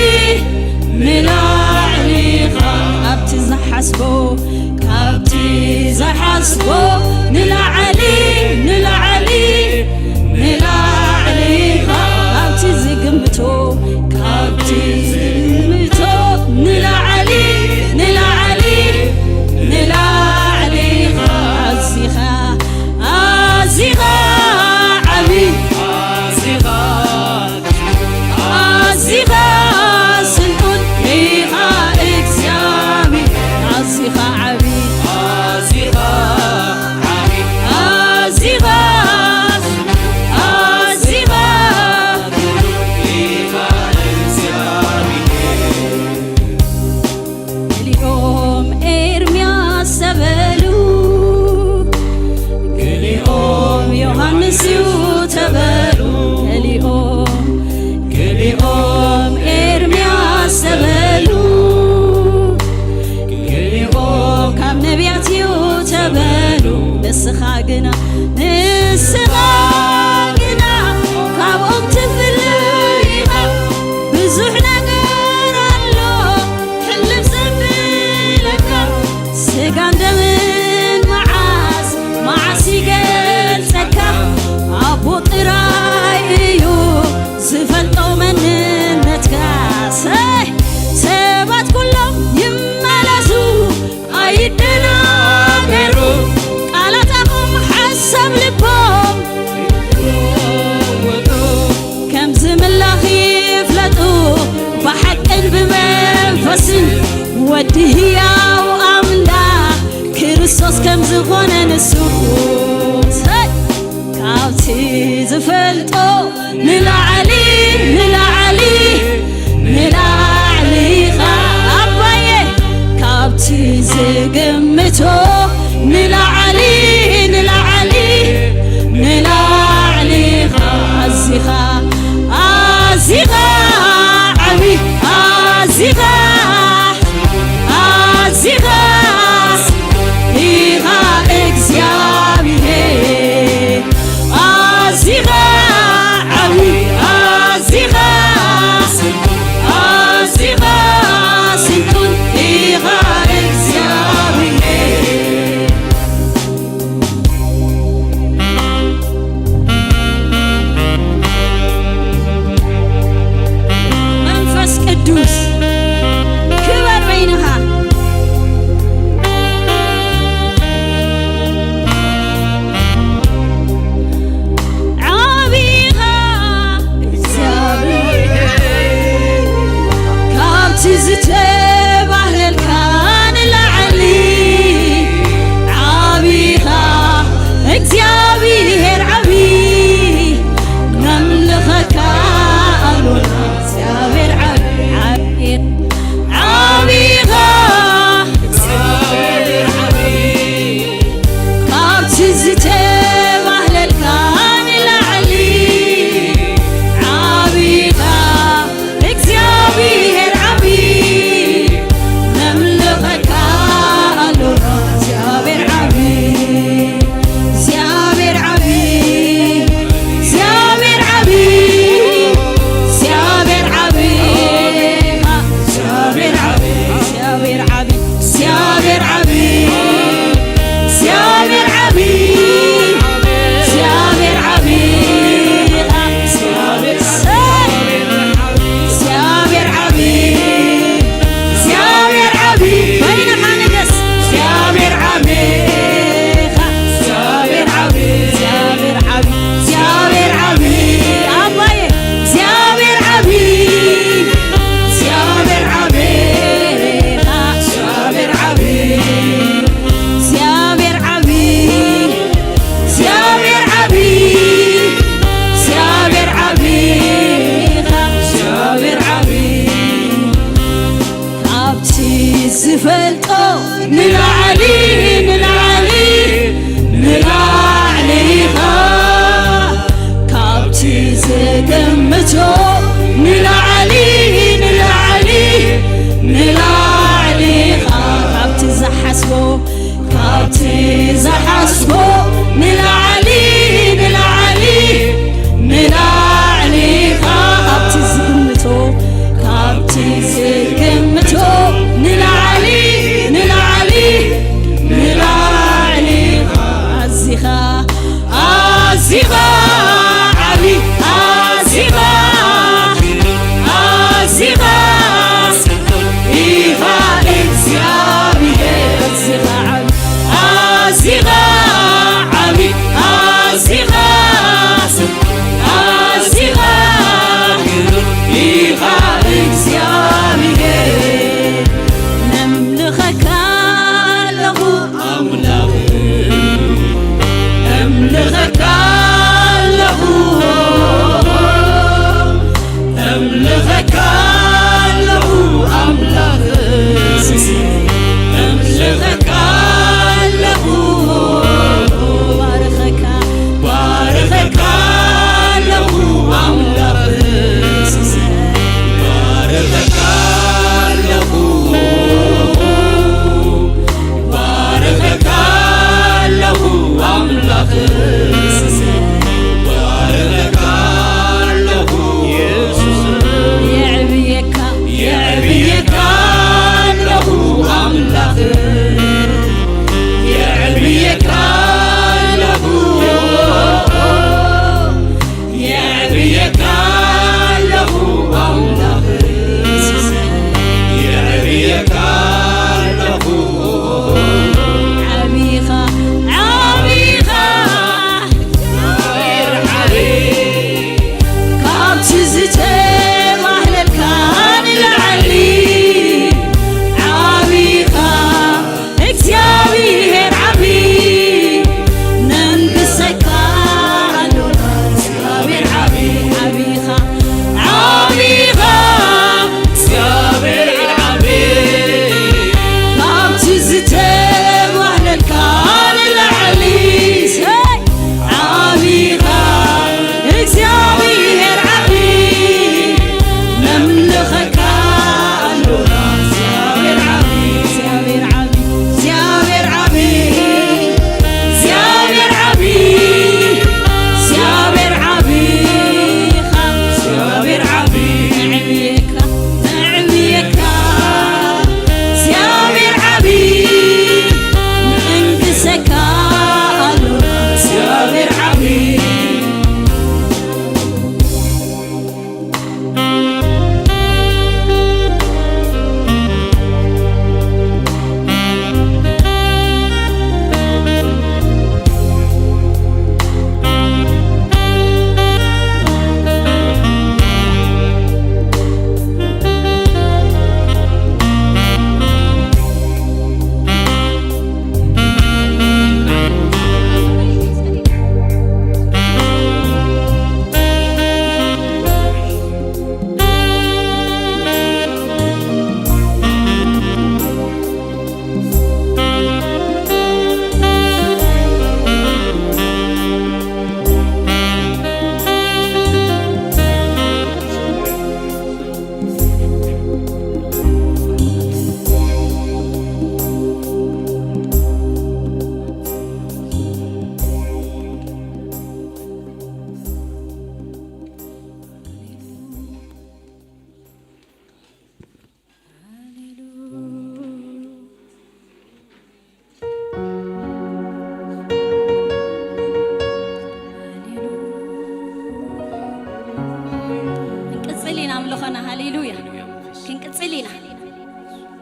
ወዲ ህያው ኣምላኽ ክርስቶስ ከም ዝኾነ ንሱ፣ ሰይ፣ ካብቲ ዝፈልጦ ንላዕሊ፣ ንላዕሊ፣ ንላዕሊ ኢኻ ኣባየ፣ ካብቲ ዝግምቶ ንላዕሊ፣ ንላዕሊ፣ ንላዕሊ ኢኻ ኣዚኻ፣ ኣዚኻ ዓቢ፣ ኣዚኻ፣ ኣዚኻ ኢኻ እግዚኣብሄር፣ ኣዚኻ ዓቢ፣ ኣዚኻ፣ ኣዚኻ ስልጡን ኢኻ እግዚኣብሄር። መንፈስ ቅዱስ ክበር በይንኻ። ዓቢኻ እግዚኣብሔር፣ ካብቲ ዝተባህለልካ ንላዕሊ ዓቢኻ እግዚኣብሔር ዓቢ፣ ነምልኸካ ኣሎና እግዚኣብሔር ዓቢ፣ ዓቢ፣ ዓቢኻ እግዚኣብሔር ዓቢ፣ ካብቲ ዝተባህለልካ ንላዕሊ ዓቢኻ እግዚኣብሔር ዓቢ፣ ነምልኸካ ኣሎና እግዚኣብሔር ዓቢ፣ እግዚኣብሔር ዓቢ፣ እግዚኣብሔር ዓቢ፣ እግዚኣብሔር ዓቢ፣ እግዚኣብሔር ዓቢ፣ እግዚኣብሔር ዓቢ። እግዚኣብሔር ዓቢ፣ እግዚኣብሔር ዓቢ፣ እግዚኣብሔር ዓቢ፣ እግዚኣብሔር፣ እግዚኣብሔር ዓቢ፣ እግዚኣብሔር ዓቢ፣ በይንኻ ንገስ። እግዚኣብሔር ዓቢ፣ እግዚኣብሔር ዓቢ፣ እግዚኣብሔር ዓቢ፣ እግዚኣብሔር ዓቢ፣ ኣባየ፣ እግዚኣብሔር ዓቢ፣ እግዚኣብሔር ዓቢ፣ እግዚኣብሔር ዓቢ፣ እግዚኣብሔር ዓቢ፣ እግዚኣብሔር ዓቢ፣ እግዚኣብሔር ዓቢ፣ እግዚኣብሔር ዓቢ። ካብቲ ዝፈልጦ ንላዕሊ፣ ንላዕሊ፣ ንላዕሊ ኢኻ። ካብቲ ዝግምቶ ንላዕሊ፣ ንላዕሊ፣ ንላዕሊ ኢኻ። ካብቲ ዝሓስቦ፣ ካብቲ ዝሓስቦ ንላዕሊ፣ ንላዕሊ፣ ንላዕሊ ኢኻ። ካብቲ ዝግምቶ፣ ካብቲ ዝግምቶ ንላዕሊ፣ ንላዕሊ፣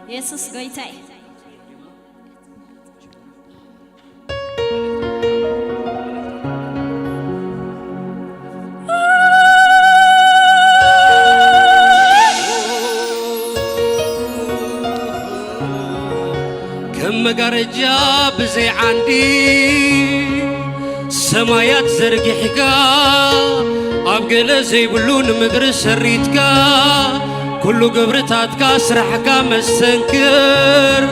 የሱስ ጎይታ እዩ። ከም መጋረጃ ብዘይ ዓንዲ ሰማያት ዘርጊሕካ፣ ኣብ ገለ ዘይብሉ ንምድሪ ሰሪትካ፣ ኩሉ ግብርታትካ ስራሕካ መስተንክር፣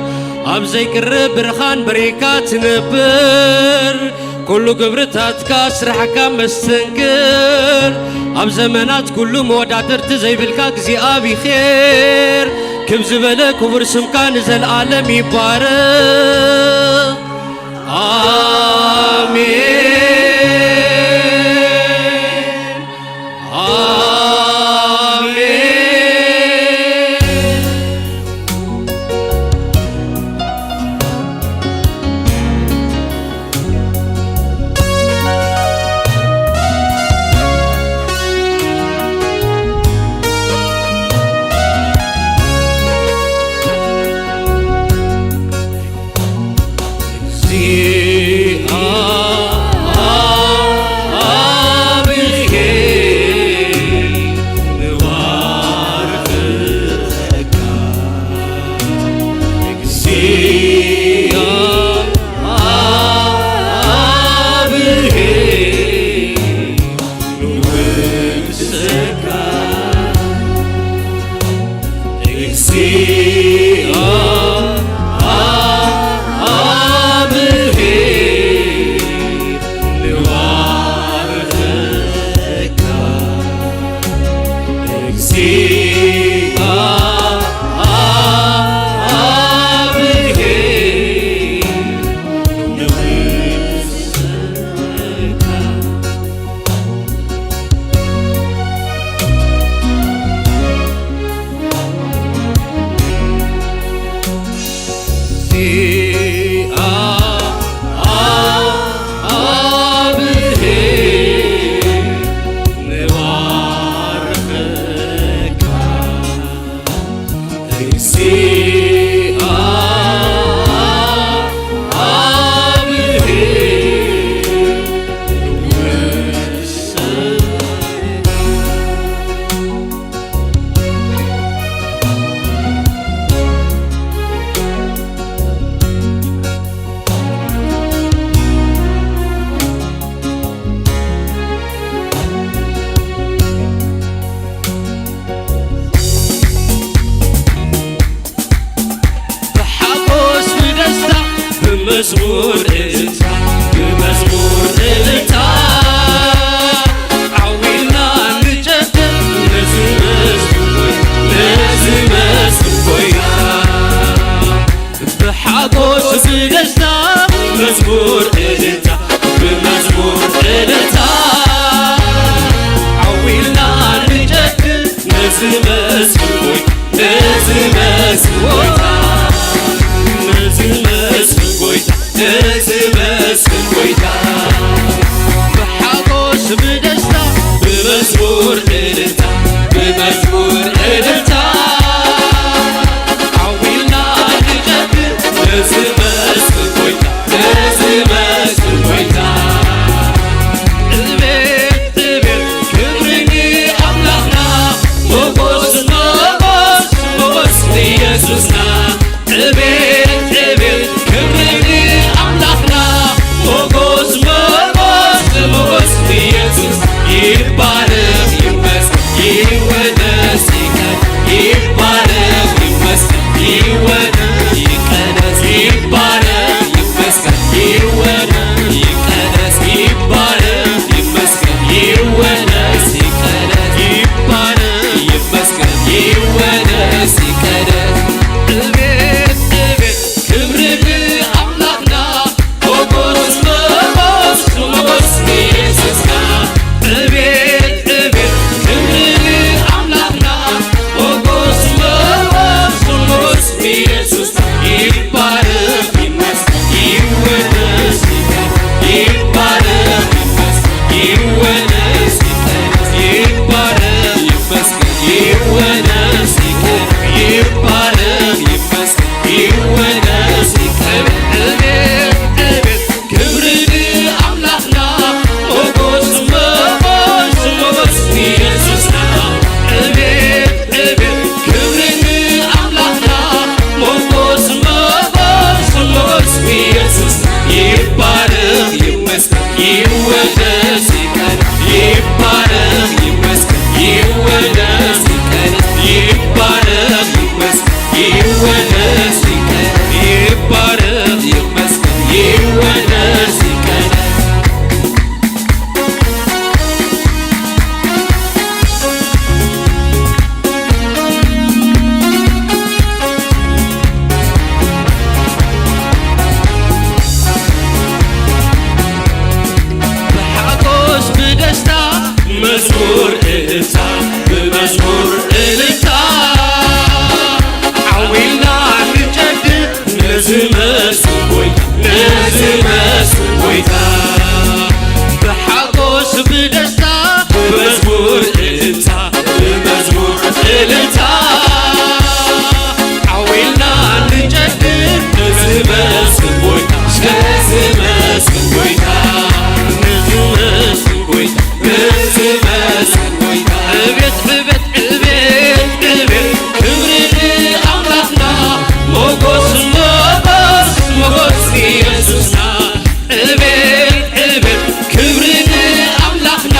ኣብ ዘይቅረ ብርሃን በሪካ ትነብር። ኩሉ ግብርታትካ ስራሕካ መስተንክር፣ ኣብ ዘመናት ኩሉ መወዳድርቲ ዘይብልካ እግዚኣብሔር፣ ክብ ዝበለ ክቡር ስምካ ንዘለኣለም ይባረኽ። ኣሜን። ኣሜን። ብሓጎስ ብደስታ ብመዝሙር እልልታ፣ ብመዝሙር እልልታ ዓዊልና ንጨፍር ነዚ መስፍን ጎይታ፣ ነዚ መስፍን ጎይታ። ብሓጎስ ብደስታ መዝሙር እልልታ፣ ብመዝሙር እልልታ ዓዊልና ንጨፍር ነዚ መስፍን ጎይታ፣ ነዚ መስፍን ጎይታ፣ ነዚ መስፍን ጎይታ፣ ነዚ መስፍን ጎይታ። ብሓጎስ ብደስታ ብመዝሙር እልልታ፣ ብመዝሙር እልልታ ዓዊልና ንጨፍር ነዚ መስፍን ጎይታ፣ ነዚ መስፍን ጎይታ። ዕቤት ዕቤት ክብሪ ንኣምላኽና፣ ሞጎስ ሞጎስ ሞጎስ ንየሱስና። ዕቤት ዕቤት ክብሪ ንኣምላኽና፣ ሞጎስ ሞጎስ ሞጎስ ንየሱስ። ይባረኽ ይመስገን ይወደስ ይቀደስ፣ ይባረኽ ይመስገን ይወደስ ይቀደስ፣ ይባረኽ ይመስገን ይወደስ ይቀደስ፣ ይባረኽ ይመስገን ይወደስ ይቀደስ፣ ይባረኽ ይመስገን ይወደስ ይቀደስ። ብሓጎስ ብደስታ ብመዝሙር እልልታ፣ ብመዝሙር እልልታ፣ ዓው ኢልና ንጨድር፣ ነዚ መስል ጎይታ፣ ነዚ መስል ጎይታ፣ ነዚ መስል ጎይታ፣ ነዚ መስል ጎይታ። ዕቤት፣ ዕቤት፣ ዕቤት፣ ዕቤት፣ ክብሪ ንኣምላኽና፣ ሞጎስ፣ ሞጎስ፣ ሞጎስ ንየሱስና። ዕቤት፣ ዕቤት፣ ክብሪ ንኣምላኽና፣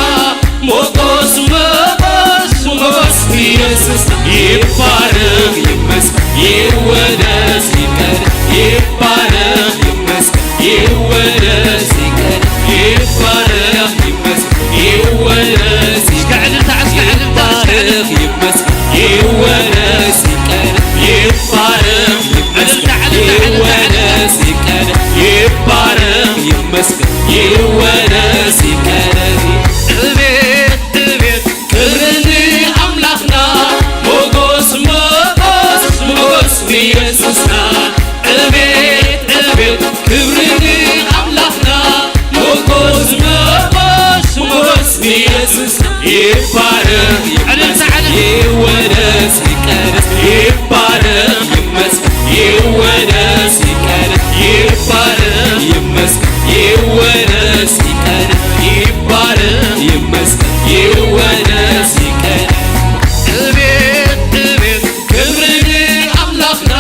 ሞጎስ፣ ሞጎስ፣ ሞጎስ ንየሱስና። ይባረኽ፣ ይመስገን፣ ይወደስ፣ ይቀደስ። ይባረኽ፣ ይመስገን፣ ይወደስ፣ ይቀደስ። ይባረኽ፣ ይመስገን፣ ይወደስ፣ እስከ ዕልልታ፣ እስከ ዕልልታ፣ እስከ ዕልልታ። ይባረኽ፣ ይመስገን፣ ይወደስ፣ ይቀደስ። ይባረኽ፣ ይመስገን፣ ዕልልታ፣ ዕልልታ፣ ዕልልታ፣ ዕልልታ። ይወደስ፣ ይቀደስ። ይባረኽ፣ ይመስገን፣ ይወደስ፣ ይቀደስ። ዕቤት፣ ዕቤት፣ ክብሪ ንኣምላኽና፣ ሞጎስ፣ ሞጎስ፣ ሞጎስ ንየሱስና። ዕቤት፣ ዕቤት፣ ክብሪ ንኣምላኽና፣ ሞጎስ፣ ሞጎስ፣ ሞጎስ ንየሱስና። ይባረኽ፣ ዕልልታ፣ ይመስገን፣ ዕልልታ። ይወደስ፣ ይቀደስ። ይባረኽ፣ ይመስገን፣ ይወደስ፣ ይቀደስ። ይባረኽ፣ ይመስገን፣ ይወደስ፣ ይቀደስ። ይባረኽ፣ ይመስገን፣ ይወደስ፣ ይቀደስ። ዕቤት፣ ዕቤት፣ ክብሪ ንኣምላኽና፣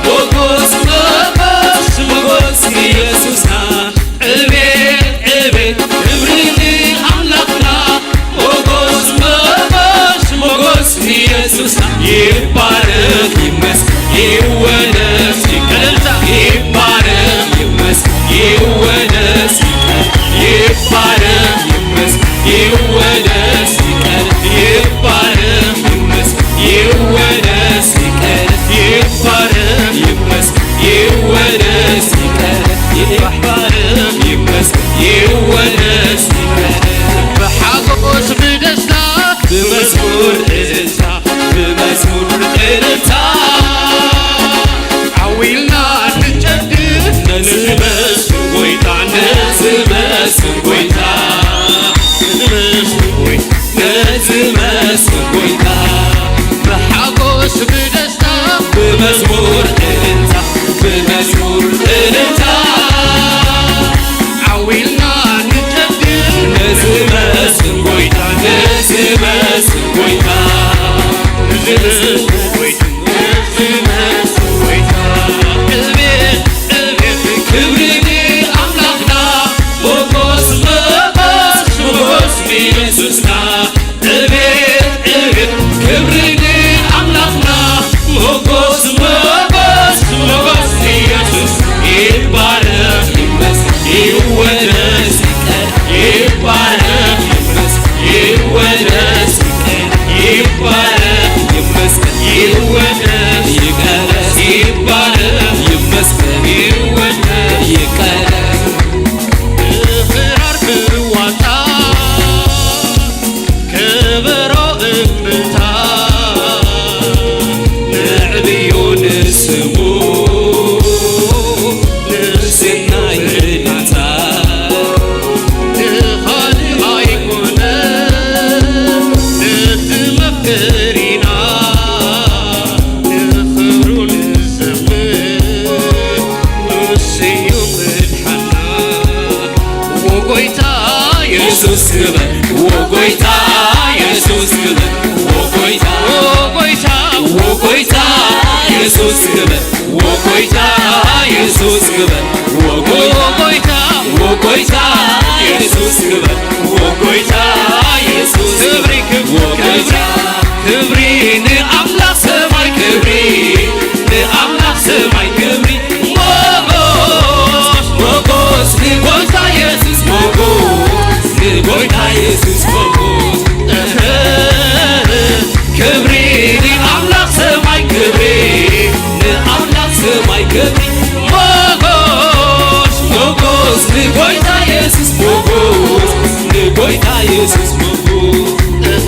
ሞጎስ፣ ሞጎስ፣ ሞጎስ ንየሱስና። ዕቤት፣ ዕቤት፣ ክብሪ ንኣምላኽና፣ ሞጎስ፣ ሞጎስ፣ ሞጎስ ንየሱስና። ይባረኽ፣ ይመስገን፣ ይወደስ፣ ይቀደስ። ይባረኽ፣ ይመስገን፣ ይወደስ፣ ይቀደስ። ይባረኽ፣ ይመስገን፣ ይወደስ፣ ይቀደስ። ይባረኽ፣ ይመስገን፣ ይወደስ፣ ይቀደስ። ይባረኽ፣ ይመስገን፣ ይወደስ፣ ይቀደስ። ይባረኽ፣ ይመስገን፣ ይወደስ፣ ይቀደስ። ብሓጎስ ብደስታ ብመዝሙር እልልታ፣ ብመዝሙር እልልታ፣ ዓው ኢልና ንጨድር፣ ነዚ መስል ጎይታ፣ ነዚ መስል ጎይታ፣ ነዚ መስል ጎይታ፣ ነዚ መስል ጎይታ፣ ብሓጎስ ብደስታ፣ ብመዝሙር እልልታ፣ ብመዝሙር እልልታ፣ ዓው ኢልና ንጨድር፣ ነዚ መስል ጎይታ፣ ነዚ መስል ጎይታ፣ ነዚ መስል ጎይታ፣ ነዚ መስል ጎይታ። ዕቤት፣ ዕቤት፣ ክብሪ ንኣምላኽና፣ ሞጎስ፣ ሞጎስ፣ ሞጎስ ንየሱስና። ዕቤት፣ ዕቤት፣ ክብሪ ንኣምላኽና፣ ሞጎስ፣ ሞጎስ፣ ሞጎስ ንየሱስ። ይባረኽ፣ ይመስገን፣ ይወደስ፣ ይቀደስ። ይባረኽ፣ ይመስገን፣ ይወደስ፣ ይቀደስ። ይባረኽ፣ ይመስገን፣ ይወደስ፣ ይቀደስ። ይባረኽ፣ ይመስገን፣ ይወደስ፣ ይቀደስ። ብኽራር ብዋጣ ከበሮ እምብልታ፣ ነዕብዮ ንስሙ፣ ንስናይ እልልታ። ንኻልእ ኣይኮነ፣ ነቲ መፍቀሪና፣ ንኽብሩ ንዘምር፣ ንሱ እዩ ምድሓና። ዎ ጎይታ የሱስ ክበር፣ ዎ ጎይታ የሱስ ክበር፣ ዎ ጎይታ፣ ዎ ጎይታ፣ ዎ ጎይታ የሱስ ክበር፣ ዎ ጎይታ የሱስ ክበር፣ ዎ ጎይታ፣ ዎ ጎይታ የሱስ ክበር፣ ዎ ጎይታ የሱስ ክብሪ፣ ክብሪ፣ ዎ ጎይታ ክብሪ፣ ክብሪ ንኣምላኽ ሰማይ ክብሪ፣ ንኣምላኽ ሰማይ ክብሪ። ሞጎስ፣ ሞጎስ ንጎይታ የሱስ ሞጎስ፣ ንጎይታ የሱስ ሞጎስ። እህ፣ ክብሪ ንኣምላኽ ሰማይ ክብሪ፣ ንኣምላኽ ሰማይ ክብሪ። ሞጎስ፣ ሞጎስ ንጎይታ የሱስ ሞጎስ፣ ንጎይታ የሱስ ሞጎስ። እህ፣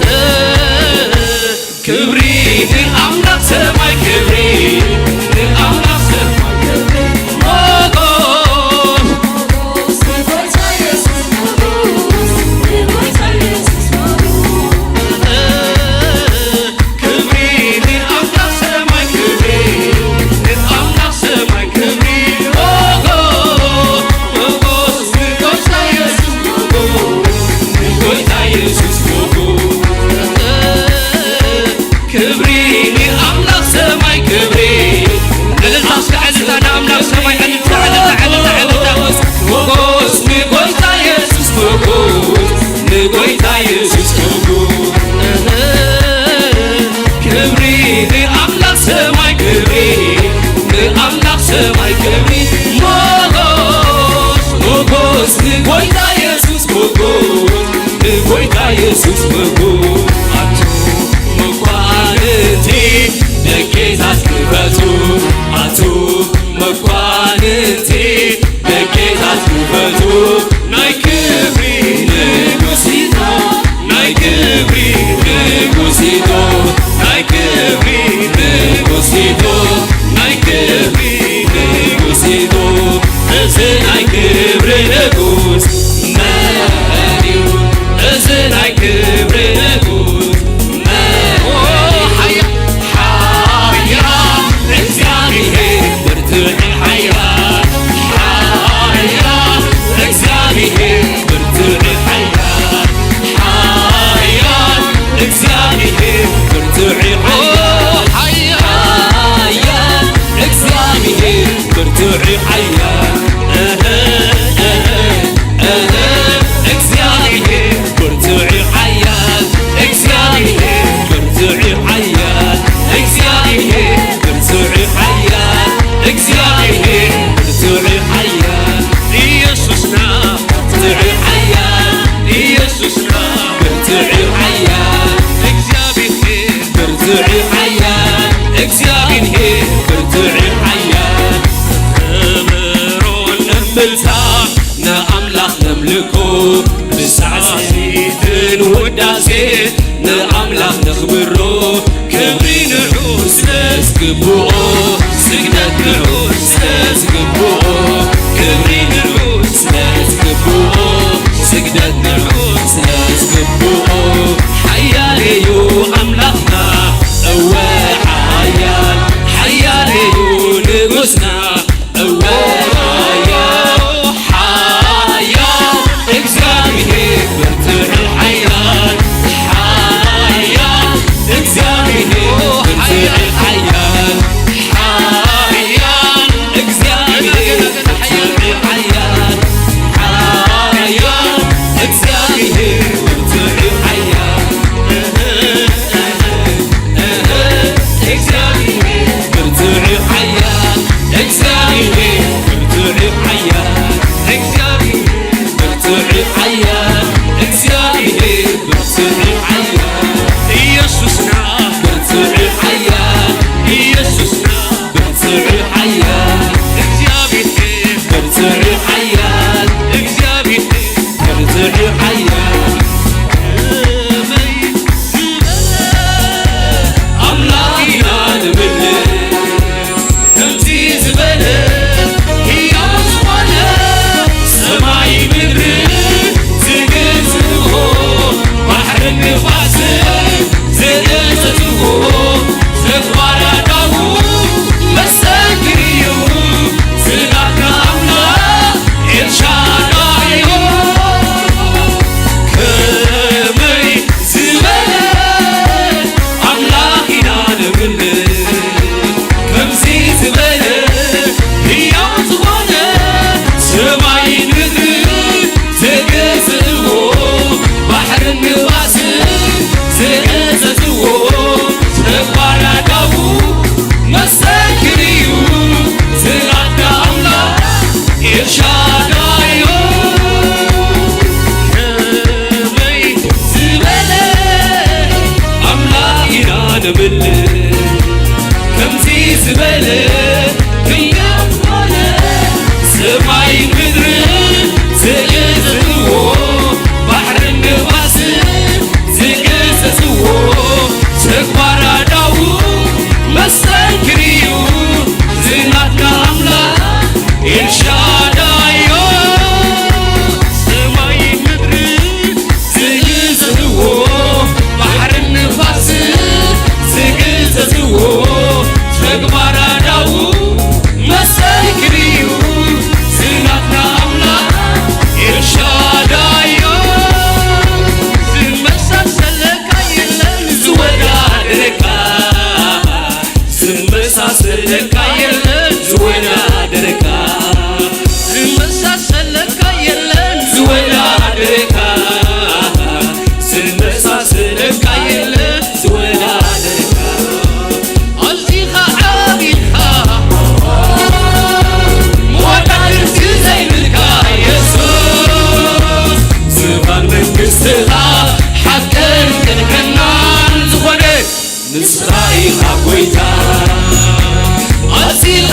ንኣምላኽ ነኽብሮ፣ ክብሪ ንዑ ስለ ዝግብኦ፣ ስግደት ንዑ ስለ ዝግብኦ፣ ክብሪ ንዑ ስለ ዝግብኦ፣ ስግደት ንዑ ስለ ዝግብኦ። ሓያል እዩ ኣምላኽና፣ እወ ሓያል፣ ሓያል እዩ ንጉስና፣ እወ ሓያል፣ ሓያል እግዚኣብሔር ብርቱዕ ሓያል፣ ሓያል እግዚኣብሔር ብርቱዕ ሓያል፣ ሓያል እግዚኣብሔር ብርቱዕ ሓያል፣ ሓያል እግዚኣብሔር ብርቱዕ ሓያል። እግዚኣብሔር ብርቱዕ ሓያል፣ እግዚኣብሔር ብርቱዕ ሓያል፣ እግዚኣብሔር ብርቱዕ ሓያል፣ እግዚኣብሔር ብርቱዕ ሓያል፣ ኢየሱስና ብርቱዕ ሓያል፣ ኢየሱስና ብርቱዕ ሓያል፣ እግዚኣብሔር ብርቱዕ ሓያል፣ እግዚኣብሔር ብርቱዕ ሓያል። ከመይ ዝበለ ኣምላኽ ኢና ንምልእ፣ ከምዚ ዝበለ ህያው ዝኾነ ሰማይ ምድሪ ዝገዝእዎ፣ ባሕርን ንፋስን ዝገዘዝዎ፣ ተግባር ኣእዳዉ መሰክር እዩ፣ ዝናትካ ኣምላኽ ኤልሻዳይ እዩ። ከመይ ዝበለ ኣምላኽ ኢና ነምልኽ፣ ከምዚ ዝበለ ህያው ዝኾነ ሰማይን ምድርን ዝገዝእዎ፣ ባሕርን ንፋስን ዝእዘዝዎ፣ ተግባር ኣእዳዉ መሰክር እዩ፣ ዝናትካ ኣምላኽ ኤልሻዳይ እዩ። ከመይ ዝበለ ኣምላኽ ኢና ነምልኽ፣ ከምዚ ዝበለ ህያው ዝኾነ ሰማይን ምድርን ዝእዘዝዎ፣ ባሕርን ንፋስን ዝእዘዝዎ፣ ተግባር ኣእዳዉ መሰክር እዩ፣ ዝናትካ ኣምላኽ ኤልሻዳይ እዩ። ሰማይን ምድርን ዝእዘዝዎ፣ ባሕርን ንፋስን ዝእዘዝዎ፣ ተግባር ኣእዳዉ መሰክር እዩ፣ ዝናትና ኣምላኽ ኤልሻዳይ እዩ። ዝመሳሰለካ የለን ዝወዳደረካ፣ ዝመሳሰለካ የለን ዝወዳደረካ፣ ዝመሳሰለካ የለን ዝወዳደረካ፣ ዝመሳሰለካ የለን ዝወዳደረካ። ኣዚኻ ዓቢኻ፣ መወዳድርቲ ዘይብልካ የሱስ፣ ዝፋን መንግስትኻ ሓቀን ቅድመናን ዝኾነ ንስኻ ኢኻ ጎይታ። ኣዚኻ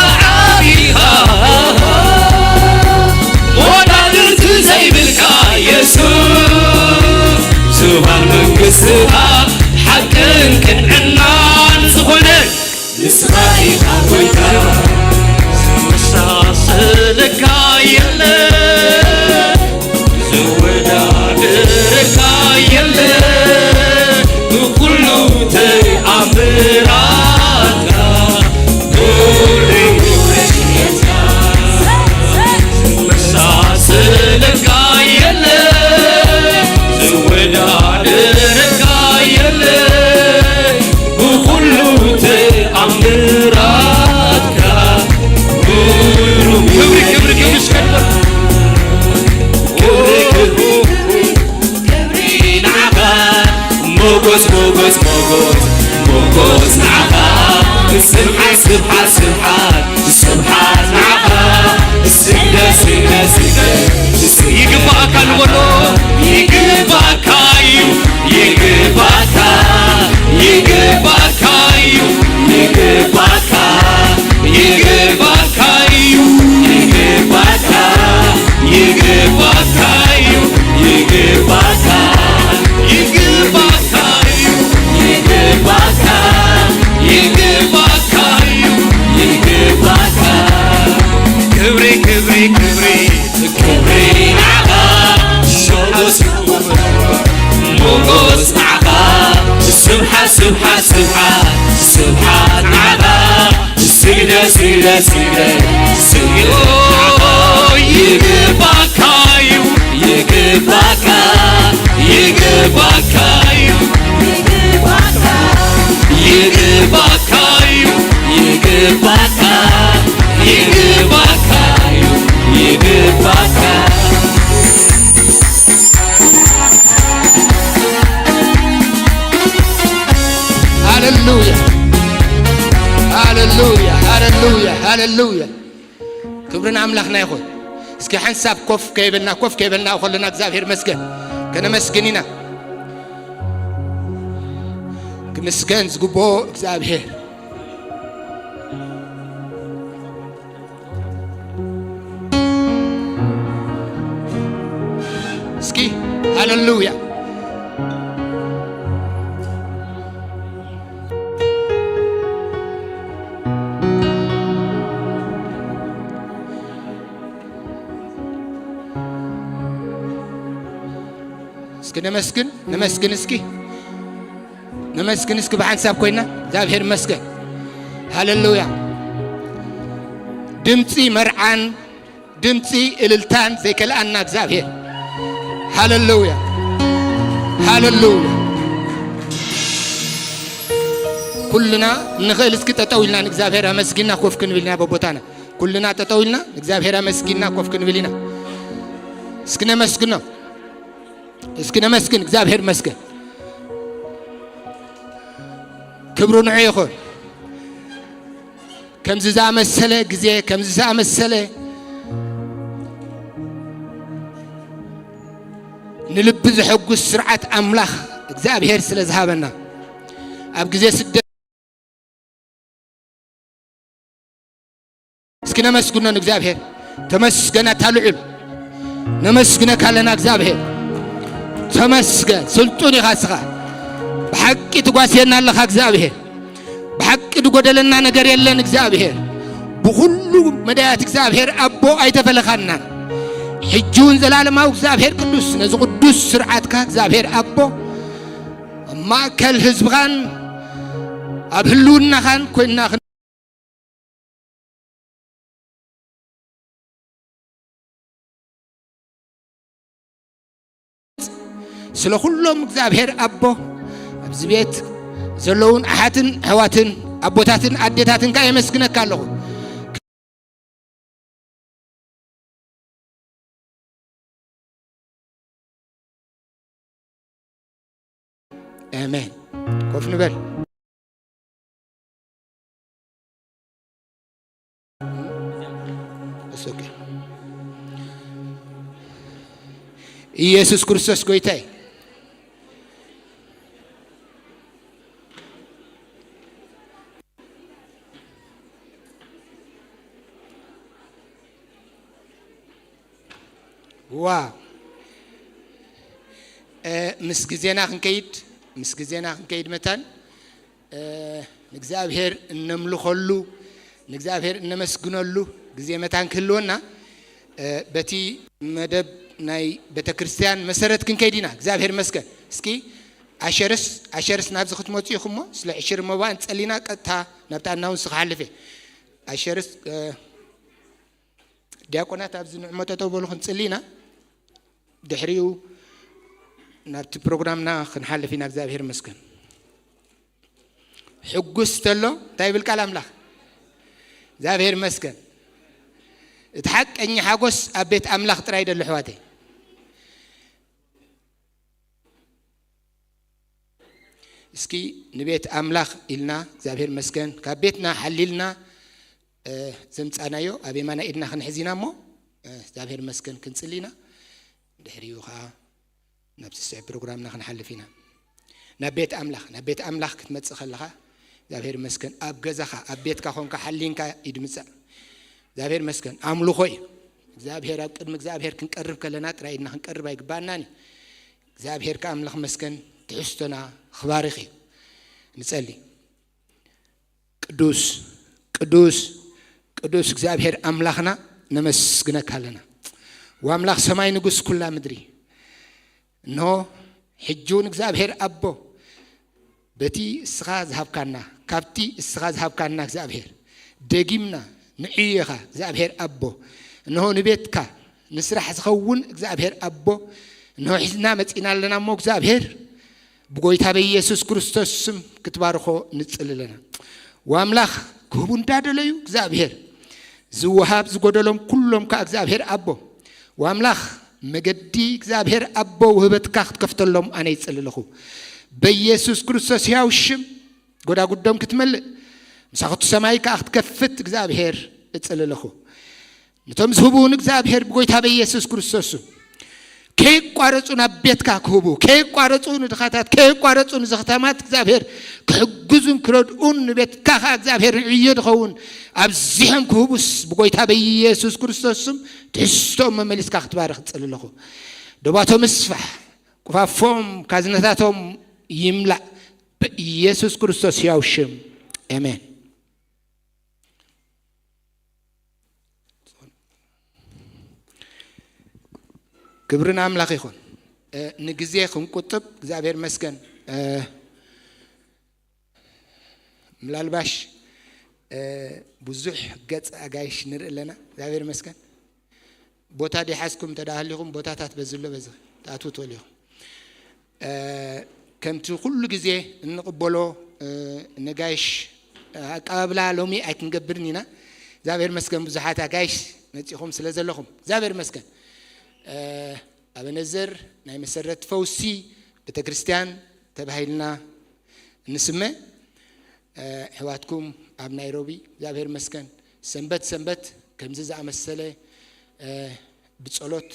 ስለ ስለ ስለ ይግባካ እዩ፣ ይግባካ፣ ይግባካ እዩ፣ ይግባካ እዩ፣ ይግባካ፣ ይግባካ እዩ፣ ይግባካ። ሃሌሉያ፣ ሃሌሉያ፣ ሃሌሉያ፣ ሃሌሉያ። ክብሪ ንኣምላኽና ይኹን። እስኪ ሓንሳብ ኮፍ ከይበልና፣ ኮፍ ከይበልና ከለና እግዚኣብሔር መስገን ከነመስግን ኢና። ክምስገን ዝግብኦ እግዚኣብሔር። እስኪ ሃሌሉያ። እስኪ ነመስግን፣ ነመስግን እስኪ። ነመስግን እስኪ ብሓንሳብ ኮይና። እግዚኣብሔር ይመስገን። ሃሌሉያ። ድምፂ መርዓን ድምፂ እልልታን ዘይከልኣና እግዚኣብሔር። ሃሌሉያ። ሃሌሉያ። ኩልና ንኽእል እስኪ ጠጠው ኢልና ንእግዚኣብሔር ኣመስጊና ኮፍ ክንብል ኢና በቦታና። ኩልና ጠጠው ኢልና ንእግዚኣብሔር ኣመስጊና ኮፍ ክንብል ኢና። እስኪ ነመስግኖ። እስኪ ነመስግን። እግዚኣብሔር ይመስገን። ክብሩ ንዑ ይኹን። ከምዚ ዝኣመሰለ ግዜ፣ ከምዚ ዝኣመሰለ ንልቢ ዘሐጉስ ስርዓት ኣምላኽ እግዚኣብሔር ስለ ዝሃበና፣ ኣብ ግዜ ስደት እስኪ ነመስግኖ ንእግዚኣብሔር። ተመስገን ኣታ ልዑል፣ ነመስግነካ ኣለና እግዚኣብሔር። ተመስገን። ስልጡን ኢኻ እስኻ። ብሓቂ ትጓስየና ኣለኻ እግዚኣብሔር። ብሓቂ ዝጎደለና ነገር የለን እግዚኣብሔር። ብኹሉ መዳያት እግዚኣብሔር ኣቦ ኣይተፈለኻናን። ሕጂ እውን ዘላለማዊ እግዚኣብሔር ቅዱስ፣ ነዚ ቅዱስ ስርዓትካ እግዚኣብሔር ኣቦ ኣብ ማእከል ህዝብኻን ኣብ ህልውናኻን ኮይንና ስለ ኩሎም እግዚኣብሔር ኣቦ ኣብዚ ቤት ዘለውን ኣሓትን ኣሕዋትን ኣቦታትን ኣዴታትን ከኣ የመስግነካ ኣለኹ። ኣሜን። ኮፍ ንበል። It's okay። ኢየሱስ ክርስቶስ ጎይታይ። ዋ እ፣ ምስ ግዜና ክንከይድ፣ ምስ ግዜና ክንከይድ መታን እ፣ ንእግዚኣብሔር እነምልኸሉ፣ ንእግዚኣብሔር እነመስግነሉ ግዜ መታን ክህልወና እ፣ በቲ መደብ ናይ ቤተ ክርስቲያን መሰረት ክንከይድ ኢና። እግዚኣብሔር ይመስገን። እስኪ ኣሸርስ፣ ኣሸርስ ናብዚ ክትመፁ ኢኹም እሞ ስለ ዕሽር መባእን ጸሊና ቀጥታ ናብቲ ኣናውንስ ክሓልፍ እየ። ኣሸርስ እ፣ ዲያቆናት ኣብዚ ንዕሞ ጠጠው በሉ ክንጽሊ ኢና። ድሕሪኡ ናብቲ ፕሮግራምና ክንሓልፍ ኢና። እግዚኣብሔር ይመስገን። ሕጉስ ተሎ እንታይ ይብል ቃል ኣምላኽ? እግዚኣብሔር ይመስገን። እቲ ሓቀኛ ሓጎስ ኣብ ቤት ኣምላኽ ጥራይ ደሎ ኣሕዋተይ። እስኪ ንቤት ኣምላኽ ኢልና እግዚኣብሔር ይመስገን ካብ ቤትና ሓሊልና እ፣ ዘምጻናዮ ኣብ የማናይ ኢድና ክንሕዝ ኢና እሞ እ፣ እግዚኣብሔር ይመስገን ክንጽሊ ኢና። ድሕሪኡ ኸዓ ናብ ስስዕ ፕሮግራምና ክንሓልፍ ኢና። ናብ ቤት ኣምላኽ፣ ናብ ቤት ኣምላኽ ክትመጽእ ከለኻ እግዚኣብሔር ይመስገን ኣብ ገዛኻ ኣብ ቤትካ ኾንካ ሓሊንካ ኢድ ምጻእ እግዚኣብሔር ይመስገን ኣምልኾ እዩ። እግዚኣብሔር ኣብ ቅድሚ እግዚኣብሔር ክንቀርብ ከለና ጥራይ ኢድና ክንቀርብ ኣይግባኣናን እዩ። እግዚኣብሔር ከኣ ኣምላኽ መስገን ትሕዝቶና ክባርኽ እዩ። ንጸሊ። ቅዱስ ቅዱስ ቅዱስ እግዚኣብሔር ኣምላኽና ነመስግነካ ኣለና። ወኣምላኽ ሰማይ ንጉስ ኩላ ምድሪ እንሆ ሕጂ እውን እግዚኣብሔር ኣቦ በቲ እስኻ ዝሃብካና ካብቲ እስኻ ዝሃብካና እግዚኣብሔር ደጊምና ንዕዮ ኢኻ እግዚኣብሔር ኣቦ፣ እንሆ ንቤትካ ንስራሕ ዝኸውን እግዚኣብሔር ኣቦ እንሆ ሒዝና መጺና ኣለና። እሞ እግዚኣብሔር ብጎይታ በኢየሱስ ክርስቶስ ስም ክትባርኾ ንጽሊ ኣለና። ወኣምላኽ ክህቡ እንዳደለዩ እግዚኣብሔር ዝወሃብ ዝጎደሎም ኩሎም ከኣ እግዚኣብሔር ኣቦ ወኣምላኽ መገዲ እግዚኣብሔር ኣቦ ውህበትካ ክትከፍተሎም ኣነ ይጽሊ ኣለኹ። በኢየሱስ ክርስቶስ ሕያው ሽም ጎዳጉዶም ክትመልእ ምሳኹቲ ሰማይ ከኣ ክትከፍት እግዚኣብሔር እጽሊ ኣለኹ። ነቶም ዝህቡ ንእግዚኣብሔር ብጎይታ በኢየሱስ ክርስቶስ ስም ከይቋረጹ ናብ ቤትካ ክህቡ፣ ከይቋረጹ ንድኻታት፣ ከይቋረጹ ንዘኽታማት እግዚኣብሔር ክሕግዙን ክረድኡን ንቤትካ ከኣ እግዚኣብሔር ንዕዮ ድኸውን ኣብዚሖም ክህቡስ ብጎይታ በኢየሱስ ክርስቶስ ስም ትሕዝቶኦም መመሊስካ ክትባርኽ እጽሊ ኣለኹ። ዶባቶም እስፋሕ፣ ቁፋፎም ካዝነታቶም ይምላእ ብኢየሱስ ክርስቶስ ሕያው ሽም ኣሜን። ክብሪ ንኣምላኽ ይኹን። እ፣ ንግዜ ክንቁጥብ እግዚኣብሔር መስገን። እ፣ ምላልባሽ እ፣ ብዙሕ ገጽ ኣጋይሽ ንርኢ ኣለና። እግዚኣብሔር መስገን። ቦታ ዲሓዝኩም ተዳሃሊኹም ቦታታት በዚ ኣሎ በዚ ትኣትዉ ትኽእሉ ኢኹም። እ፣ ከምቲ ኩሉ ግዜ እንቕበሎ እ፣ ነጋይሽ ኣቀባብላ ሎሚ ኣይክንገብርን ኢና። እግዚኣብሔር መስገን ብዙሓት ኣጋይሽ መጺኹም ስለ ዘለኹም እግዚኣብሔር መስገን። እ፣ ኣበነዘር ናይ መሰረት ፈውሲ ቤተክርስትያን ተባሂልና እንስመ። እ፣ ኣሕዋትኩም ኣብ ናይሮቢ እግዚኣብሔር መስገን ሰንበት ሰንበት ከምዚ ዝኣመሰለ እ፣ ብጸሎት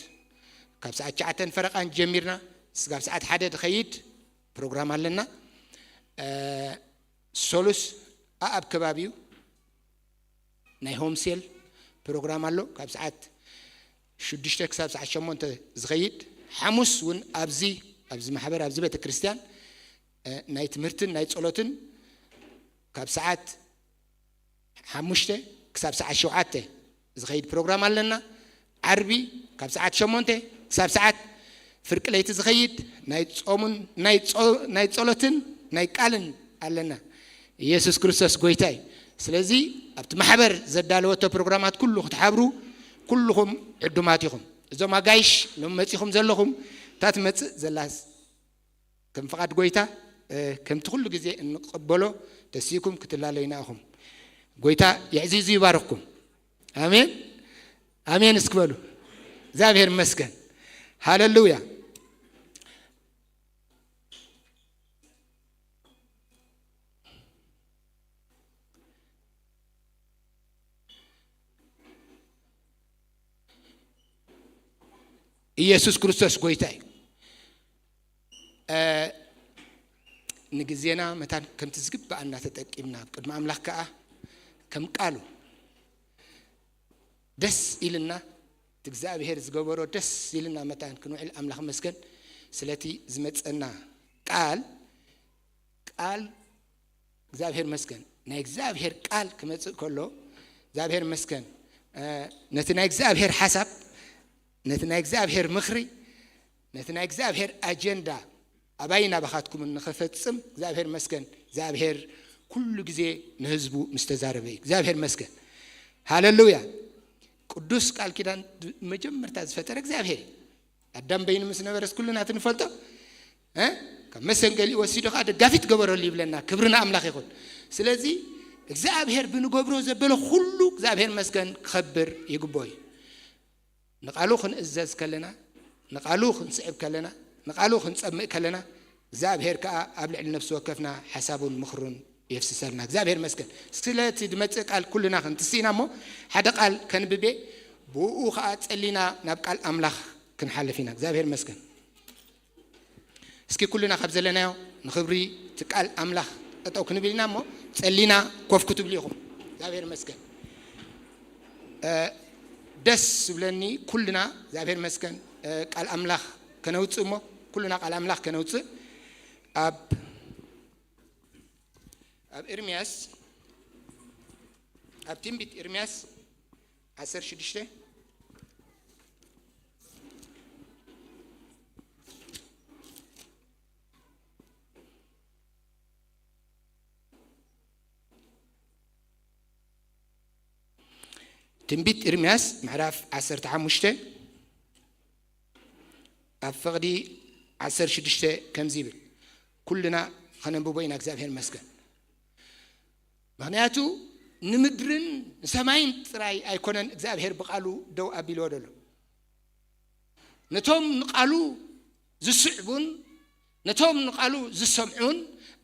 ካብ ሰዓት ትሽዓተን ፈረቓን ጀሚርና እስካብ ሰዓት ሓደ ዝኸይድ ፕሮግራም ኣለና። እ፣ ሶሉስ ኣኣብ ከባቢኡ ናይ ሆምሴል ፕሮግራም ኣሎ ካብ ሰዓት ሽዱሽተ ክሳብ ሰዓት ሸሞንተ ዝኸይድ። ሓሙስ እውን ኣብዚ ኣብዚ ማሕበር ኣብዚ ቤተክርስትያን እ፣ ናይ ትምህርትን ናይ ጸሎትን ካብ ሰዓት ሓሙሽተ ክሳብ ሰዓት ሸውዓተ ዝኸይድ ፕሮግራም ኣለና። ዓርቢ ካብ ሰዓት ሸሞንተ ክሳብ ሰዓት ፍርቂ ለይቲ ዝኸይድ ናይ ጾምን ናይ ጾ-፣ ናይ ጸሎትን ናይ ቃልን ኣለና። ኢየሱስ ክርስቶስ ጎይታ እዩ። ስለዚ ኣብቲ ማሕበር ዘዳለወቶ ፕሮግራማት ኩሉ ክትሓብሩ ኩልኹም ዕዱማት ኢኹም። እዞም ኣጋይሽ ሎም መጺኹም ዘለኹም እታ ትመጽእ ዘላ ከም ፍቓድ ጎይታ እ፣ ከምቲ ኩሉ ግዜ እንቕበሎ ተሲእኩም ክትላለዩና ኢኹም። ጎይታ የዕዚዙ ይባርኽኩም። ኣሜን ኣሜን እስክበሉ። እግዚኣብሔር ይመስገን። ሃሌሉያ። ኢየሱስ ክርስቶስ ጎይታ እዩ። እ፣ ንግዜና መታን ከምቲ ዝግብኣና ተጠቂምና ኣብ ቅድሚ ኣምላኽ ከኣ ከም ቃሉ ደስ ኢልና እቲ እግዚኣብሔር ዝገበሮ ደስ ኢልና መታን ክንውዕል ኣምላኽ መስገን ስለቲ ዝመጸና ቃል ቃል እግዚኣብሔር መስገን ናይ እግዚኣብሔር ቃል ክመጽእ ከሎ እግዚኣብሔር መስገን እ፣ ነቲ ናይ እግዚኣብሔር ሓሳብ ነቲ ናይ እግዚኣብሔር ምኽሪ ነቲ ናይ እግዚኣብሔር ኣጀንዳ ኣባይ ናባኻትኩምን ንኸፈጽም እግዚኣብሔር መስገን እግዚኣብሔር ኩሉ ግዜ ንህዝቡ ምስ ተዛረበ እዩ እግዚኣብሔር መስገን ሃለሉያ ቅዱስ ቃል ኪዳን መጀመርታ ዝፈጠረ እግዚኣብሔር እዩ ኣዳም በይኑ ምስ ነበረስ ኩልና ትንፈልጦ እ? ካብ መሰንገሊ ወሲዱ ከዓ ደጋፊት ገበረሉ ይብለና ክብሪ ንኣምላኽ ይኹን ስለዚ እግዚኣብሔር ብንገብሮ ዘበለ ኩሉ እግዚኣብሔር መስገን ክኸብር ይግቦ እዩ ንቓሉ ክንእዘዝ ከለና ንቓሉ ክንስዕብ ከለና ንቓሉ ክንጸምእ ከለና እግዚኣብሔር ከዓ ኣብ ልዕሊ ነፍሲ ወከፍና ሓሳቡን ምኽሩን የፍስሰልና እግዚኣብሔር መስገን ስለቲ ዝመፅእ ቃል ኩልና ክንትስኢና እሞ ሓደ ቃል ከንብቤ ብኡ ከዓ ፀሊና ናብ ቃል ኣምላኽ ክንሓልፍ ኢና እግዚኣብሔር መስገን እስኪ ኩልና ካብ ዘለናዮ ንኽብሪ እቲ ቃል ኣምላኽ ጠጠው ክንብል ኢና እሞ ፀሊና ኮፍ ክትብሉ ኢኹም እግዚኣብሔር መስገን ደስ ዝብለኒ ኩልና እግዚኣብሔር መስገን ቃል ኣምላኽ ከነውፅእ እሞ ኩልና ቃል ኣምላኽ ከነውፅእ ኣብ ኣብ ኤርምያስ ኣብ ትንቢት ኤርምያስ ዓሰርተ ሽዱሽተ ትንቢት ኤርምያስ ምዕራፍ ዓሰርተ ሓሙሽተ ኣብ ፍቕዲ ዓሰርተ ሽዱሽተ ከምዚ ይብል። ኩልና ኸነንብቦ ኢና። እግዚኣብሔር ይመስገን። ምኽንያቱ ንምድርን ንሰማይን ጥራይ ኣይኮነን እግዚኣብሔር ብቓሉ ደው ኣቢልዎ ደሎ። ነቶም ንቓሉ ዝስዕቡን ነቶም ንቓሉ ዝሰምዑን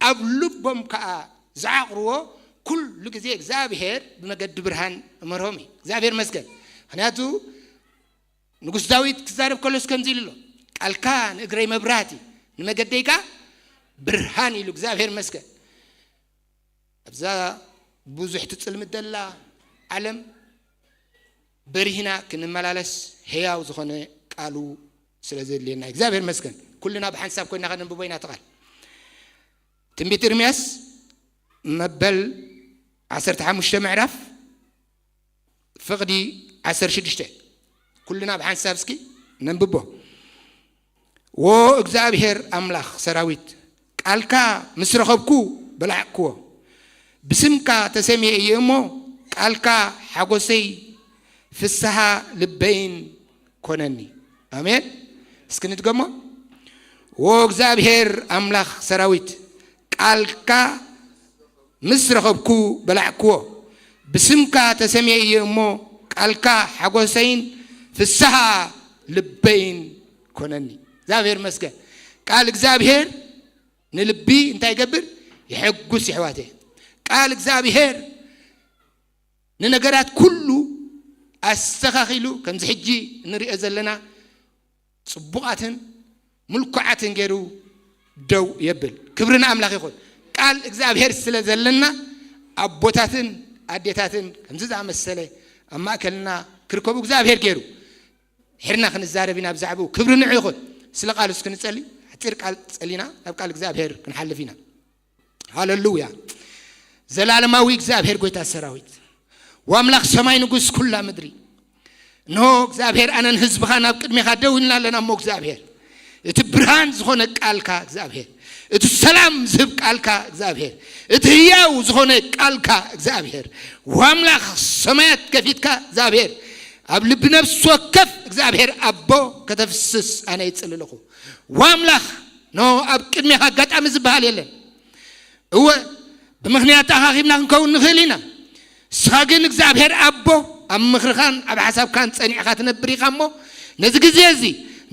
ኣብ ልቦም ከኣ ዝዓቕርዎ ኩሉ ግዜ እግዚኣብሔር ብመገዲ ብርሃን እመርሆም እዩ። እግዚኣብሔር መስገን። ምኽንያቱ ንጉስ ዳዊት ክዛረብ ከሎስ ከምዚ ኢሉ ኣሎ፣ ቃልካ ንእግረይ መብራህቲ ንመገደይ ከኣ ብርሃን ኢሉ። እግዚኣብሔር መስገን። ኣብዛ ብዙሕ ትጽልምት ደላ ዓለም በሪህና ክንመላለስ ህያው ዝኾነ ቃሉ ስለ ዘድልየና እግዚኣብሔር መስገን። ኩልና ብሓንሳብ ኮይና ከነንብቦ ኢና። ተቓል ትንቢት ኤርምያስ መበል ዓሰርተ ሓሙሽተ ምዕራፍ ፍቕዲ ዓሰርተ ሽዱሽተ ኩልና ብሓንሳብ እስኪ ነንብቦ። ዎ እግዚኣብሔር ኣምላኽ ሰራዊት፣ ቃልካ ምስ ረኸብኩ በላዕክዎ። ብስምካ ተሰምየ እየ እሞ፣ ቃልካ ሓጎሰይ ፍስሃ ልበይን ኮነኒ። ኣሜን። እስኪ ንድገሞ። ዎ እግዚኣብሔር ኣምላኽ ሰራዊት፣ ቃልካ ምስ ረኸብኩ በላዕክዎ። ብስምካ ተሰምየ እየ እሞ፣ ቃልካ ሓጎሰይን ፍስሃ ልበይን ኮነኒ። እግዚኣብሔር መስገን። ቃል እግዚኣብሔር ንልቢ እንታይ ይገብር? ይሕጉስ። ይሕዋተ፣ ቃል እግዚኣብሔር ንነገራት ኩሉ ኣስተኻኺሉ፣ ከምዚ ሕጂ እንሪኦ ዘለና ጽቡቓትን ምልኩዓትን ገይሩ ደው የብል። ክብሪ ንኣምላኽ ይኹን። ቃል እግዚኣብሔር ስለ ዘለና ኣቦታትን ኣዴታትን ከምዚ ዝኣመሰለ ኣብ ማእከልና ክርከቡ እግዚኣብሔር ገይሩ። ሕርና ክንዛረብ ኢና ብዛዕባኡ። ክብሪ ንዑ ይኹን። ስለ ቃሉ እስኪ ንጸሊ። ሓጺር ቃል ጸሊና ናብ ቃል እግዚኣብሔር ክንሓልፍ ኢና። ሃለሉያ። ዘላለማዊ እግዚኣብሔር ጎይታ ሰራዊት፣ ወኣምላኽ ሰማይ ንጉስ ኩላ ምድሪ፣ እንሆ እግዚኣብሔር ኣነን ህዝብኻ ናብ ቅድሜኻ ደው ኢልና ኣለና። እሞ እግዚኣብሔር፣ እቲ ብርሃን ዝኾነ ቃልካ እግዚኣብሔር፣ እቲ ሰላም ዝህብ ቃልካ እግዚኣብሔር፣ እቲ ህያው ዝኾነ ቃልካ እግዚኣብሔር፣ ወኣምላኽ ሰማያት ከፊትካ እግዚኣብሔር፣ ኣብ ልቢ ነፍሲ ወከፍ እግዚኣብሔር ኣቦ ከተፍስስ ኣነ ይጽሊ ኣለኹ። ወኣምላኽ፣ ኖ ኣብ ቅድሜኻ ኣጋጣሚ ዝበሃል የለን። እወ፣ ብምኽንያት ኣኻኺብና ክንከውን ንኽእል ኢና። ንስኻ ግን እግዚኣብሔር ኣቦ ኣብ ምኽርኻን ኣብ ሓሳብካን ጸኒዕኻ ትነብር ኢኻ እሞ፣ ነዚ ግዜ እዚ፣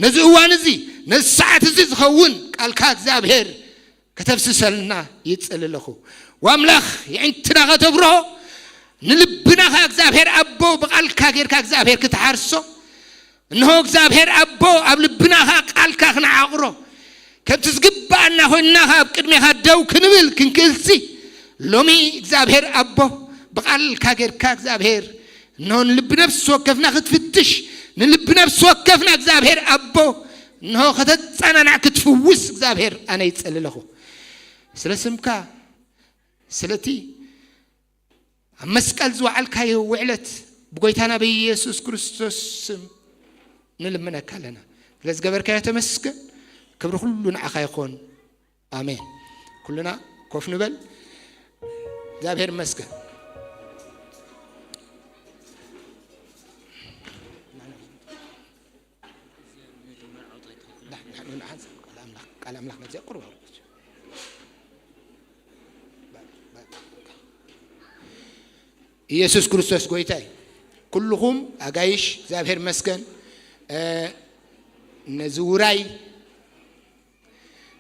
ነዚ እዋን እዚ፣ ነዚ ሰዓት እዚ ዝኸውን ቃልካ እግዚኣብሔር ከተፍስሰልና ይጽሊ ኣለኹ። ወኣምላኽ የዒንትና ከተብርሆ፣ ንልብና ኸኣ እግዚኣብሔር ኣቦ ብቓልካ ጌርካ እግዚኣብሔር ክትሓርሶ፣ እንሆ እግዚኣብሔር ኣቦ ኣብ ልብና ኸኣ ቃልካ ክንዓቕሮ፣ ከምቲ ዝግብኣና ኮይንና ኸኣ ኣብ ቅድሜኻ ደው ክንብል ክንክእልሲ፣ ሎሚ እግዚኣብሔር ኣቦ ብቓልካ ጌርካ እግዚኣብሔር እንሆ ንልቢ ነፍሲ ወከፍና ክትፍትሽ፣ ንልቢ ነፍሲ ወከፍና እግዚኣብሔር ኣቦ እንሆ ከተጸናናዕ ክትፍውስ እግዚኣብሔር ኣነ ይጸሊ ኣለኹ። ስለ ስምካ፣ ስለቲ ኣብ መስቀል ዝወዓልካዮ ውዕለት ብጎይታና በኢየሱስ ክርስቶስ ስም ንልምነካ ኣለና። ስለ ዝገበርካዮ ተመስገን። ክብሪ ኩሉ ንዓኻ ይኾን። ኣሜን። ኩልና ኮፍ ንበል። እግዚኣብሔር ይመስገን። ቃል ኣምላኽ፣ ቃል ኣምላኽ ነዚኣ ቁርብ ኣውርድ። ኢየሱስ ክርስቶስ ጎይታ እዩ። ኩልኹም ኣጋይሽ እግዚኣብሔር ይመስገን። እ፣ ነዚ ውራይ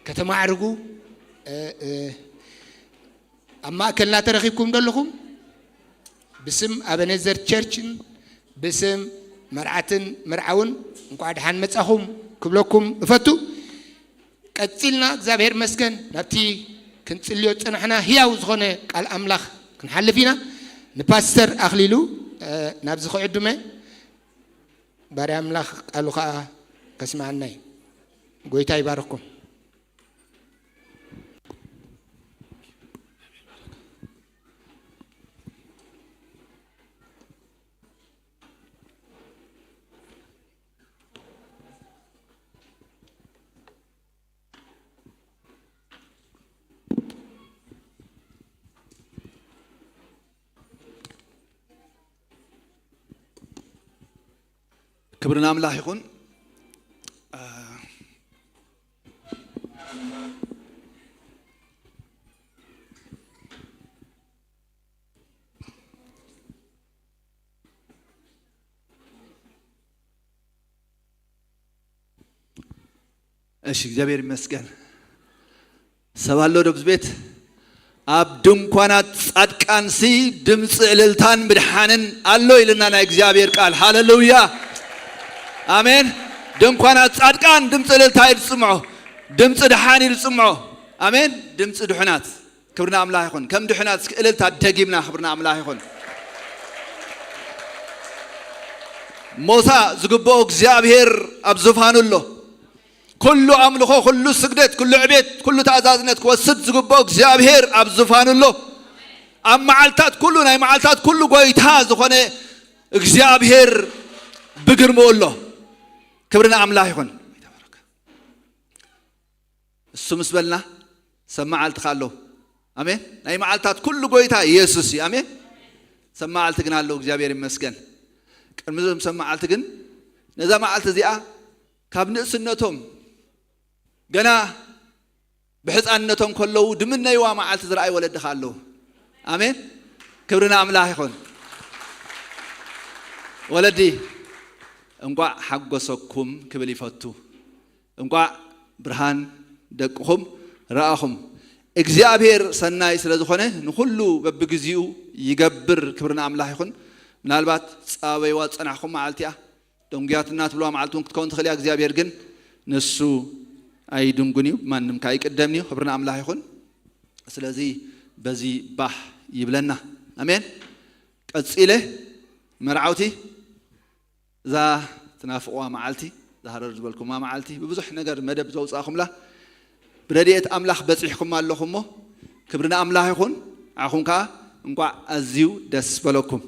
ከተማዕርጉ፣ እ፣ እ፣ ኣብ ማእከልና ተረኺብኩም ዘለኹም ብስም ኣበነዘር ቸርችን ብስም መርዓትን መርዓውን እንቋዕ ደሓን መጻኹም ክብለኩም እፈቱ። ቀጺልና እግዚኣብሔር መስገን ናብቲ ክንጽልዮ ዝጸናሕና ህያው ዝኾነ ቃል ኣምላኽ ክንሓልፍ ኢና። ንፓስተር ኣኽሊሉ፣ እ፣ ናብዚ ክዕድመ ባርያ ኣምላኽ ቃሉ ኸኣ ከስምዓና እዩ። ጎይታ ይባርኽኩም። ክብሪ ንኣምላኽ ይኹን። እሺ፣ እግዚኣብሔር ይመስገን። ሰብ ኣሎ ዶ ኣብዚ ቤት? ኣብ ድንኳናት ጻድቃንሲ ድምፂ እልልታን ምድሓንን ኣሎ ኢልና ናይ እግዚኣብሔር ቃል። ሃሌሉያ፣ ኣሜን። ድንኳናት ጻድቃን ድምፂ እልልታ እዩ ዝስምዖ፣ ድምፂ ድሓን እዩ ዝስምዖ። ኣሜን። ድምፂ ድሑናት። ክብሪ ንኣምላኽ ይኹን። ከም ድሑናት እስኪ እልልታ ደጊምና። ክብሪ ንኣምላኽ ይኹን። ሞሳ ዝግብኦ እግዚኣብሔር ኣብ ዙፋኑ ኣሎ። ኩሉ ኣምልኾ፣ ኩሉ ስግደት፣ ኩሉ ዕቤት፣ ኩሉ ተኣዛዝነት ክወስድ ዝግብኦ እግዚኣብሔር ኣብ ዙፋኑ ኣሎ። ኣብ መዓልታት ኩሉ፣ ናይ መዓልታት ኩሉ ጎይታ ዝኾነ እግዚኣብሔር ብግርምኡ ኣሎ። ክብሪ ንኣምላኽ ይኹን። እሱ ምስ በልና ሰብ መዓልቲ ከ ኣሎ። ኣሜን። ናይ መዓልታት ኩሉ ጎይታ ኢየሱስ እዩ። ኣሜን። ሰብ መዓልቲ ግን ኣሎ። እግዚኣብሔር ይመስገን። ቅድሚ እዞም ሰብ መዓልቲ ግን ነዛ መዓልቲ እዚኣ ካብ ንእስነቶም ገና ብሕፃንነቶም ከለዉ ድምነይዋ መዓልቲ ዝረኣዩ ወለዲ ከ ኣለዉ። ኣሜን። ክብሪ ንኣምላኽ ይኹን። ወለዲ እንቋዕ ሓጎሰኩም ክብል ይፈቱ። እንቋዕ ብርሃን ደቅኹም ረኣኹም። እግዚኣብሔር ሰናይ ስለ ዝኾነ ንኹሉ በብግዚኡ ይገብር። ክብሪ ንኣምላኽ ይኹን። ምናልባት ጻበይዋ ዝጸናሕኩም መዓልቲ እያ። ደንጉያትና ትብልዋ መዓልቲ እውን ክትከውን ትኽእል እያ። እግዚኣብሔር ግን ንሱ ኣይድንጉን እዩ፣ ማንም ከ ኣይቅደምን እዩ። ክብሪ ንኣምላኽ ይኹን። ስለዚ በዚ ባህ ይብለና። ኣሜን። ቀጺለ መርዓውቲ እዛ ትናፍቕዋ መዓልቲ፣ እዛ ሃረር ዝበልኩማ መዓልቲ፣ ብብዙሕ ነገር መደብ ዘውጻእኹምላ፣ ብረድኤት ኣምላኽ በጺሕኩም ኣለኹም እሞ፣ ክብሪ ንኣምላኽ ይኹን። ንዓኹም ከኣ እንቋዕ ኣዝዩ ደስ በለኩም።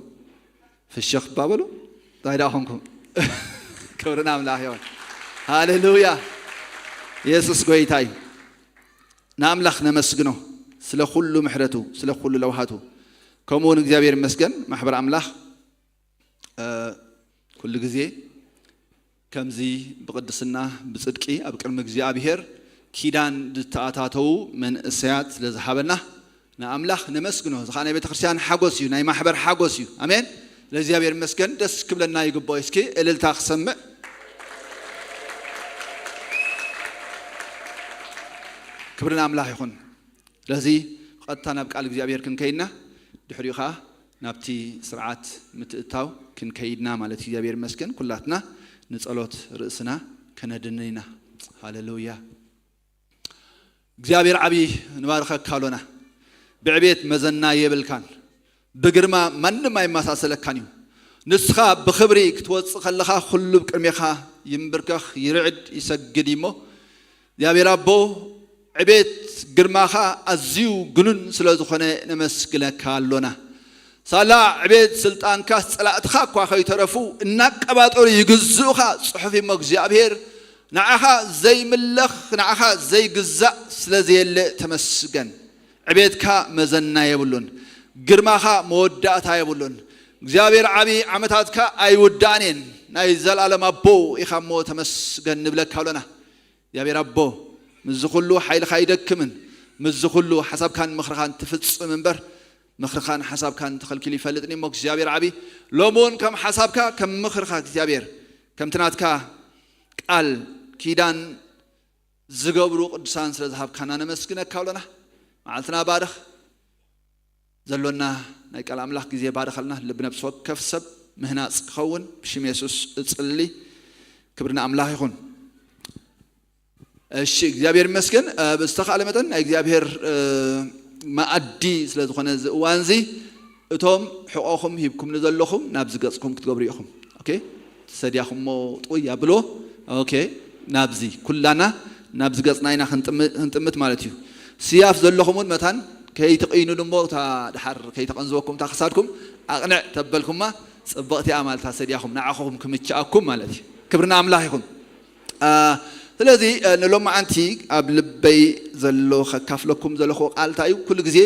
ፍሽኽ እባ በሉ። እንታይ ደኣ ኾንኩም? ክብሪ ንኣምላኽ ይኹን። ሃሌሉያ። የሱስ ጐይታ እዩ። ንኣምላኽ ነመስግኖ ስለ ኩሉ ምሕረቱ፣ ስለ ኩሉ ለውሃቱ። ከምኡ እውን እግዚኣብሔር ይመስገን፣ ማሕበር ኣምላኽ እ፣ ኩሉ ግዜ ከምዚ ብቕድስና ብጽድቂ ኣብ ቅድሚ እግዚኣብሔር ኪዳን ዝተኣታተዉ መንእሰያት ስለ ዝሃበና ንኣምላኽ ነመስግኖ። እዚ ኸኣ ናይ ቤተ ክርስቲያን ሓጎስ እዩ፣ ናይ ማሕበር ሓጎስ እዩ። ኣሜን። ለእግዚኣብሔር ይመስገን። ደስ ክብለና ይግብኦ። እስኪ እልልታ ክሰምዕ። ክብሪ ንኣምላኽ ይኹን። ስለዚ ብቐጥታ ናብ ቃል እግዚኣብሔር ክንከይድና፣ ድሕሪኡ ኸዓ ናብቲ ስርዓት ምትእትታው ክንከይድና ማለት እዩ። እግዚኣብሔር ይመስገን፣ ኩላትና ንጸሎት ርእስና ከነድንን ኢና። ሃሌሉያ። እግዚኣብሔር ዓብዪ፣ ንባርኸካ ኣሎና። ብዕቤት መዘና የብልካን፣ ብግርማ ማንም ኣይመሳሰለካን እዩ። ንስኻ ብኽብሪ ክትወጽእ ከለኻ፣ ኩሉ ብቅድሜኻ ይንብርከኽ፣ ይርዕድ፣ ይሰግድ እዩ እሞ፣ እግዚኣብሔር ኣቦ፣ ዕቤት ግርማኻ ኣዝዩ ግኑን ስለ ዝኾነ ነመስግነካ ኣሎና። ሳላ ዕቤት ስልጣንካስ ጸላእትኻ እኳ ከይተረፉ እናቀባጠሩ ይግዝኡኻ ጽሑፍ እሞ እግዚኣብሔር፣ ንዓኻ ዘይምለኽ፣ ንዓኻ ዘይግዛእ ስለ ዘየለ ተመስገን። ዕቤትካ መዘና የብሉን፣ ግርማኻ መወዳእታ የብሉን። እግዚኣብሔር ዓቢ ዓመታትካ ኣይውዳእን እየን። ናይ ዘላለም ኣቦ ኢኻ እሞ ተመስገን ንብለካ ኣሎና። እግዚኣብሔር ኣቦ፣ ምስዚ ኩሉ ሓይልኻ ኣይደክምን፣ ምስዚ ኩሉ ሓሳብካን ምኽርኻን ትፍጽም እምበር፣ ምኽርኻን ሓሳብካን ተኸልኪሉ ይፈልጥን እሞ እግዚኣብሔር ዓቢ፣ ሎሚ እውን ከም ሓሳብካ፣ ከም ምኽርኻ እግዚኣብሔር፣ ከምቲ ናትካ ቃል ኪዳን ዝገብሩ ቅዱሳን ስለ ዝሃብካና ነመስግነካ ኣሎና። መዓልትና ባርኽ። ዘሎና ናይ ቃል ኣምላኽ ግዜ ባርኸልና። ልቢ ነብሲ ወከፍ ሰብ ምህናጽ ክኸውን ብሽም የሱስ እጽሊ። ክብሪ ንኣምላኽ ይኹን። እሺ፣ እግዚኣብሔር ይመስገን። እ፣ ብዝተኻእለ መጠን ናይ እግዚኣብሔር፣ እ፣ መኣዲ ስለ ዝኾነ እዚ እዋን እዚ፣ እቶም ሕቖኹም ሂብኩምኒ ዘለኹም ናብዚ ገጽኩም ክትገብሩ ኢኹም። ኦኬ? ሰዲያኹሞ ጥውይ ኣብሎ። ኦኬ፣ ናብዚ ኩላና ናብዚ ገጽና ኢና ክንጥም-፣ ክንጥምት ማለት እዩ። ስያፍ ዘለኹም እውን መታን ከይትቕይኑሉ እሞ፣ እታ ድሓር ከይተቐንዝወኩም እታ ክሳድኩም ኣቕንዕ ተበልኩማ፣ ጽብቕቲ እያ ማለት እያ። ሰዲያኹም ንዓኹም ክምችኣኩም ማለት እዩ። ክብሪ ንኣምላኽ ይኹን። አ፣ ስለዚ፣ እ፣ ንሎማዓንቲ ኣብ ልበይ ዘሎ ከካፍለኩም ዘለኹ ቃል እንታይ እዩ? ኩሉ ግዜ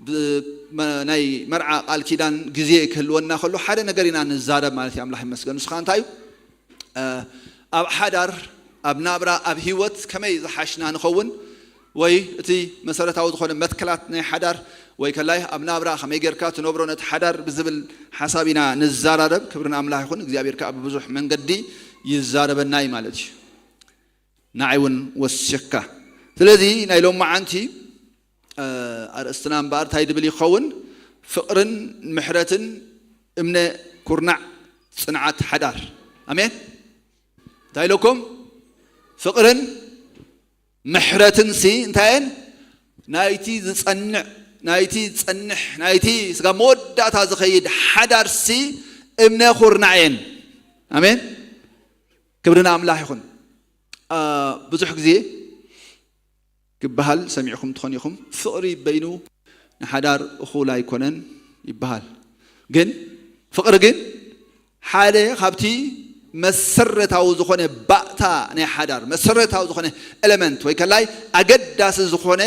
ብ-፣ መ-፣ ናይ መርዓ ቃል ኪዳን ግዜ ክህልወና ከሎ ሓደ ነገር ኢና ንዛረብ ማለት እዩ። ኣምላኽ ይመስገን። ንሱ ኸኣ እንታይ እዩ? ኣብ ሓዳር፣ ኣብ ናብራ፣ ኣብ ህይወት ከመይ ዝሓሽና ንኸውን፣ ወይ እቲ መሰረታዊ ዝኾነ መትከላት ናይ ሓዳር፣ ወይ ከላይ ኣብ ናብራ ከመይ ጌርካ ትነብሮ ነቲ ሓዳር ብዝብል ሓሳብ ኢና ንዘራረብ። ክብሪ ንኣምላኽ ይኹን። እግዚኣብሔር ከኣ ብብዙሕ መንገዲ ይዛረበና እዩ ማለት እዩ። ንዓይ እውን ወሲኽካ። ስለዚ ናይ ሎማዓንቲ ኣርእስትና እምበኣር እንታይ ድብል ይኸውን? ፍቕርን ምሕረትን እምነ ኩርናዕ ጽንዓት ሓዳር። ኣሜን። እንታይ ኢለኩም? ፍቕርን ምሕረትን ሲ እንታይ እየን? ናይቲ ዝጸንዕ፣ ናይቲ ዝጸንሕ፣ ናይቲ ስጋብ መወዳእታ ዝኸይድ ሓዳር ሲ እምነ ኩርናዕ እየን። ኣሜን። ክብሪ ንኣምላኽ ይኹን። ብዙሕ ግዜ ክበሃል ሰሚዕኹም ትኾኑ ኢኹም፣ ፍቕሪ በይኑ ንሓዳር እኹል ኣይኮነን ይበሃል። ግን ፍቕሪ ግን ሓደ ካብቲ መሰረታዊ ዝኾነ ባእታ ናይ ሓዳር፣ መሰረታዊ ዝኾነ ኤለመንት ወይ ከላይ ኣገዳሲ ዝኾነ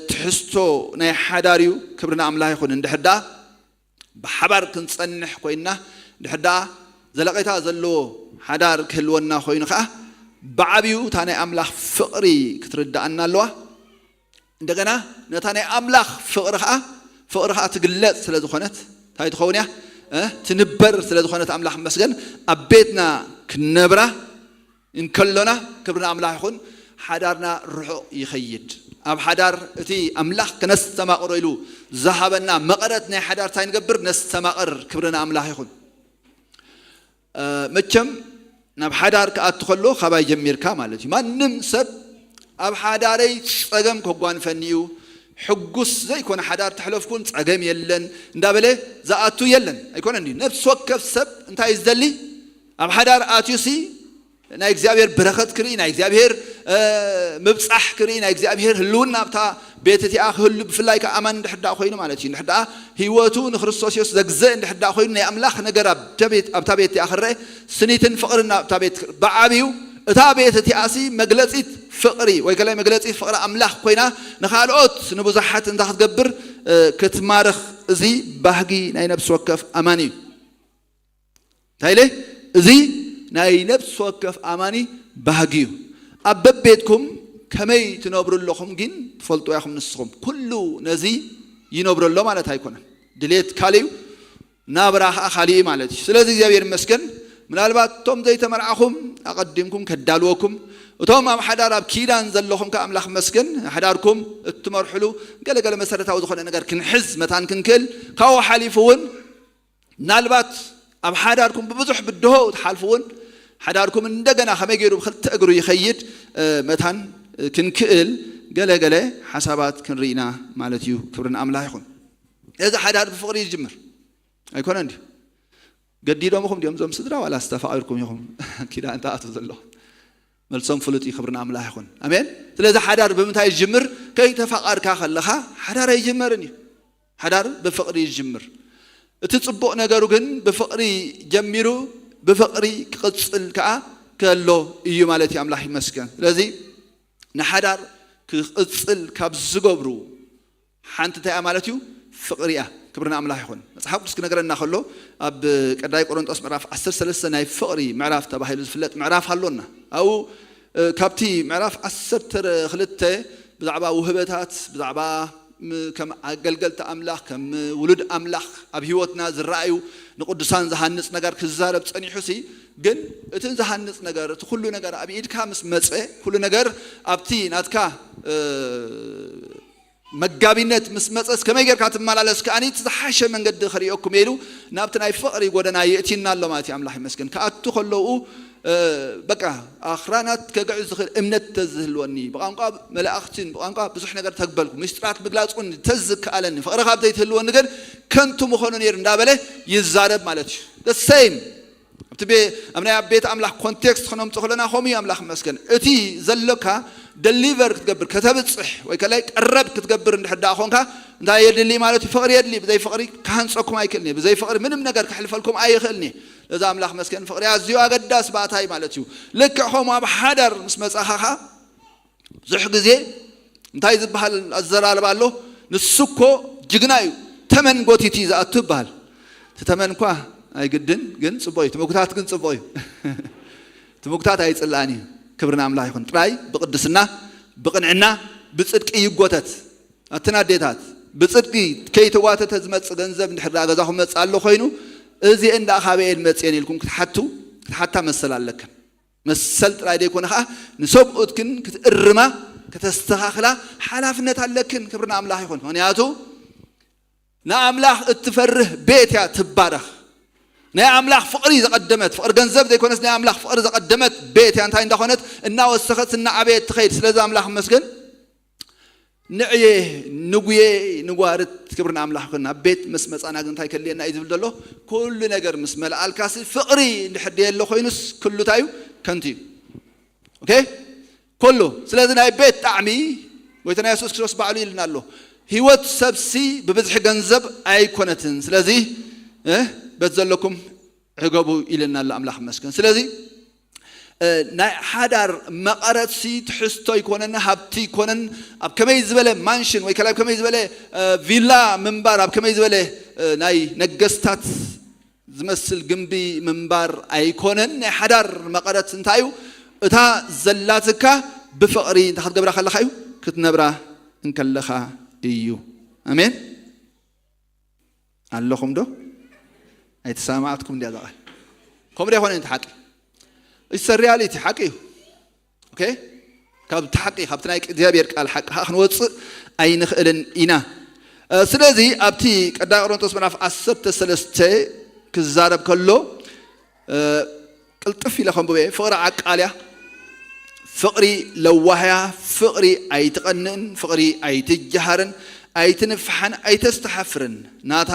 ትሕዝቶ ናይ ሓዳር እዩ። ክብሪ ንኣምላኽ ይኹን። እንድሕር ደኣ ብሓባር ክንጸንሕ ኮይንና፣ ድሕር ደኣ ዘለቐታ ዘለዎ ሓዳር ክህልወና ኮይኑ ኸኣ ብዓብዩ እታ ናይ ኣምላኽ ፍቕሪ ክትርድኣና ኣለዋ። እንደገና ነታ ናይ ኣምላኽ ፍቕሪ ኸኣ ፍቕሪ ኸኣ ትግለጽ ስለ ዝኾነት እንታይ ትኸውን እያ? ትንበር ስለ ዝኾነት ኣምላኽ መስገን ኣብ ቤትና ክንነብራ እንከሎና ክብሪ ንኣምላኽ ይኹን። ሓዳርና ርሑቕ ይኸይድ። ኣብ ሓዳር እቲ ኣምላኽ ክነስተማቕሮ ኢሉ ዝሃበና መቐረት ናይ ሓዳር እንታይ ንገብር? ነስተማቕር። ክብሪ ንኣምላኽ ይኹን። መቸም ናብ ሓዳር ክኣቱ ከሎ ካባይ ጀሚርካ ማለት እዩ። ማንም ሰብ ኣብ ሓዳረይ ጸገም ከጓንፈኒ እዩ፣ ሕጉስ ዘይኮነ ሓዳር ተሕለፍኩን ጸገም የለን እንዳበለ ዝኣቱ የለን። ኣይኮነን ድዩ? ነፍሲ ወከፍ ሰብ እንታይ እዩ ዝደሊ? ኣብ ሓዳር ኣትዩሲ ናይ እግዚኣብሔር በረኸት ክርኢ፣ ናይ እግዚኣብሔር ምብጻሕ ክርኢ፣ ናይ እግዚኣብሔር ህልውና ኣብታ ቤት እቲኣ ክህሉ፣ ብፍላይ ከዓ ኣማን እንድሕር ደኣ ኮይኑ ማለት እዩ። እንድሕር ደኣ ህይወቱ ንክርስቶስ የሱስ ዘግዘ እንድሕር ደኣ ኮይኑ ናይ ኣምላኽ ነገር ኣብታ ቤት እቲኣ ክረአ፣ ስኒትን ፍቕርን ኣብታ ቤት ብዓብዩ እታ ቤት እቲኣሲ መግለጺት ፍቕሪ ወይ ከላይ መግለጺት ፍቕሪ ኣምላኽ ኮይና ንኻልኦት ንብዙሓት እንታ ክትገብር ክትማርኽ፣ እዚ ባህጊ ናይ ነብሲ ወከፍ ኣማኒ እዩ። እንታይ ኢለ? እዚ ናይ ነብሲ ወከፍ ኣማኒ ባህጊ እዩ። ኣብ በቤትኩም ከመይ ትነብሩ ኣለኹም ግን ትፈልጡ ኢኹም ንስኹም። ኩሉ ነዚ ይነብሩ ኣሎ ማለት ኣይኮነን። ድሌት ካልእ እዩ፣ ናብራ ኸዓ ካልእ እዩ ማለት እዩ። ስለዚ እግዚኣብሔር ይመስገን። ምናልባት እቶም ዘይተመርዓኹም ኣቐዲምኩም ከዳልወኩም፣ እቶም ኣብ ሓዳር ኣብ ኪዳን ዘለኹም ከ ኣምላኽ መስገን፣ ሓዳርኩም እትመርሕሉ ገለገለ መሰረታዊ ዝኾነ ነገር ክንሕዝ መታን ክንክእል፣ ካብኡ ሓሊፉ እውን ምናልባት ኣብ ሓዳርኩም ብብዙሕ ብድሆ ትሓልፉ እውን ሓዳርኩም እንደገና ከመይ ገይሩ ብክልተ እግሩ ይኸይድ መታን ክንክእል ገለገለ ሓሳባት ክንርኢና ማለት እዩ። ክብሪ ንኣምላኽ ይኹን። እዚ ሓዳር ብፍቕሪ ይጅምር ኣይኮነ እንዲ ገዲዶምኹም ድዮም እዞም ስድራ ዋላ ዝተፋቒርኩም ኢኹም ኪዳን ተኣቱ ዘለኹም? መልሶም ፍሉጥ እዩ። ክብሪ ንኣምላኽ ይኹን። ኣሜን። ስለዚ ሓዳር ብምንታይ ይጅምር? ከይተፋቐርካ ከለኻ ሓዳር ኣይጅመርን እዩ። ሓዳር ብፍቕሪ ይጅምር። እቲ ጽቡቕ ነገሩ ግን ብፍቕሪ ጀሚሩ ብፍቕሪ ክቕጽል ከኣ ከሎ እዩ ማለት እዩ። ኣምላኽ ይመስገን። ስለዚ ንሓዳር ክቕጽል ካብ ዝገብሩ ሓንቲ እንታይ እያ ማለት እዩ? ፍቕሪ እያ። ክብሪ ንኣምላኽ ይኹን። መጽሓፍ ቅዱስ ክነግረና ከሎ ኣብ ቀዳይ ቆሮንጦስ ምዕራፍ ዓሰርተ ሰለስተ ናይ ፍቕሪ ምዕራፍ ተባሂሉ ዝፍለጥ ምዕራፍ ኣሎና። ኣብኡ ካብቲ ምዕራፍ ዓሰርተ ክልተ ብዛዕባ ውህበታት፣ ብዛዕባ ከም ኣገልገልቲ ኣምላኽ፣ ከም ውሉድ ኣምላኽ ኣብ ህይወትና ዝረኣዩ ንቅዱሳን ዝሃንጽ ነገር ክዛረብ ጸኒሑ ሲ፣ ግን እቲ ዝሃንጽ ነገር፣ እቲ ኩሉ ነገር ኣብ ኢድካ ምስ መጸ፣ ኩሉ ነገር ኣብቲ ናትካ መጋቢነት ምስ መጸስ ከመይ ጌርካ ትመላለስ ከኣኒ እቲ ዝሓሸ መንገዲ ክርእየኩም ኢሉ ናብቲ ናይ ፍቕሪ ጎደና የእቲና ኣሎ ማለት እዩ። ኣምላኽ ይመስገን። ክኣቱ ከለዉ በቃ ኣኽራናት ከግዕዝ ዝኽእል እምነት ተዝህልወኒ፣ ብቋንቋ መላእኽትን ብቋንቋ ብዙሕ ነገር ተግበልኩ፣ ምስጢራት ምግላጽ እውን ተዝከኣለኒ፣ ፍቕሪ ካብ ዘይትህልወኒ ግን ከንቱ ምኾኑ ነይሩ እንዳበለ ይዛረብ ማለት እዩ። The same ኣብቲ ኣብ ናይ ኣብ ቤት ኣምላኽ ኮንቴክስት ክነምፅእ ከለና ከምኡ እዩ። ኣምላኽ ይመስገን። እቲ ዘሎካ ደሊቨር ክትገብር ከተብፅሕ ወይ ከላይ ቀረብ ክትገብር እንድሕር ደኣ ኮንካ እንታይ የድሊ ማለት እዩ? ፍቕሪ የድሊ። ብዘይ ፍቕሪ ክሃንፀኩም ኣይክእልን እየ። ብዘይ ፍቕሪ ምንም ነገር ከሕልፈልኩም ኣይኽእልን እየ። ለዛ ኣምላኽ መስገን። ፍቕሪ ኣዝዩ ኣገዳሲ ባእታ እዩ ማለት እዩ። ልክዕ ከምኡ ኣብ ሓዳር ምስ መፃኻ ኸዓ ብዙሕ ግዜ እንታይ ዝበሃል ኣዘራርባ ኣሎ? ንሱ እኮ ጅግና እዩ፣ ተመን ጎቲቱ እዩ ዝኣቱ ይበሃል። እቲ ተመን እኳ ኣይግድን፣ ግን ጽቡቕ እዩ። እቲ ምጉታት ግን ጽቡቕ እዩ። እቲ ምጉታት ኣይጽላእን እዩ። ክብሪ ንኣምላኽ ይኹን። ጥራይ ብቕድስና፣ ብቕንዕና፣ ብጽድቂ ይጎተት። ኣትን ኣዴታት፣ ብጽድቂ ከይተጓተተ ዝመጽእ ገንዘብ እንድሕር ደኣ ገዛኹም መጽእ ኣሎ ኮይኑ፣ እዚኤን ደኣ ካበየን መጽየን ኢልኩም ክትሓቱ፣ ክትሓታ መሰል ኣለክን። መሰል ጥራይ ደይኮነ ኸዓ ንሰብኡት ግን ክትእርማ፣ ከተስተኻኽላ ሓላፍነት ኣለክን። ክብሪ ንኣምላኽ ይኹን። ምኽንያቱ ንኣምላኽ እትፈርህ ቤት እያ ትባረኽ። ናይ ኣምላኽ ፍቕሪ ዘቐደመት፣ ፍቕሪ ገንዘብ ዘይኮነስ ናይ ኣምላኽ ፍቕሪ ዘቐደመት ቤት እያ። እንታይ እንዳኾነት እናወሰኸት እናዓበየት ትኸይድ። ስለዚ ኣምላኽ መስገን ንዕየ ንጉየ ንጓርት ክብሪ ንኣምላኽ ይኹን። ኣብ ቤት ምስ መጻና ግን እንታይ ከልየና እዩ ዝብል ዘሎ? ኩሉ ነገር ምስ መልኣልካሲ ፍቕሪ እንድሕር ደየሎ ኮይኑስ ኩሉ እንታይ እዩ? ከንቱ እዩ። ኦኬ? ኩሉ። ስለዚ ናይ ቤት ጣዕሚ ጎይታና የሱስ ክርስቶስ ባዕሉ ኢልና ኣሎ። ህይወት ሰብሲ ብብዝሒ ገንዘብ ኣይኮነትን። ስለዚ እ፣ ቤት ዘለኩም ዕገቡ ኢልና ኣሎ ኣምላኽ መስገን። ስለዚ እ፣ ናይ ሓዳር መቐረትሲ ትሕዝቶ ኣይኮነን፣ ሃብቲ ኣይኮነን። ኣብ ከመይ ዝበለ ማንሽን ወይ ከላይ ኣብ ከመይ ዝበለ እ፣ ቪላ ምንባር፣ ኣብ ከመይ ዝበለ እ፣ ናይ ነገስታት ዝመስል ግንቢ ምንባር ኣይኮነን። ናይ ሓዳር መቐረት እንታይ እዩ? እታ ዘላትካ ብፍቕሪ እንታይ ክትገብራ ከለኻ እዩ? ክትነብራ እንከለኻ እዩ። ኣሜን። ኣለኹም ዶ? ኣይተሰማማዕትኩም እንድያ እዛ ቃል። ከምኡ ዶ ኣይኮነን እቲ ሓቂ? It's a reality፣ ሓቂ እዩ። ኦኬ? ካብቲ ሓቂ፣ ካብቲ ናይ እግዚኣብሔር ቃል ሓቂ ከዓ ክንወፅእ ኣይንኽእልን ኢና። እ፣ ስለዚ ኣብቲ ቀዳማይ ቆሮንቶስ ምዕራፍ ዓሰርተ ሰለስተ ክዛረብ ከሎ፣ እ፣ ቅልጥፍ ኢለ ከንብበ፣ ፍቕሪ ዓቃል እያ፣ ፍቕሪ ለዋህ እያ፣ ፍቕሪ ኣይትቐንእን፣ ፍቕሪ ኣይትጀሃርን፣ ኣይትንፍሓን፣ ኣይተስተሓፍርን፣ ናታ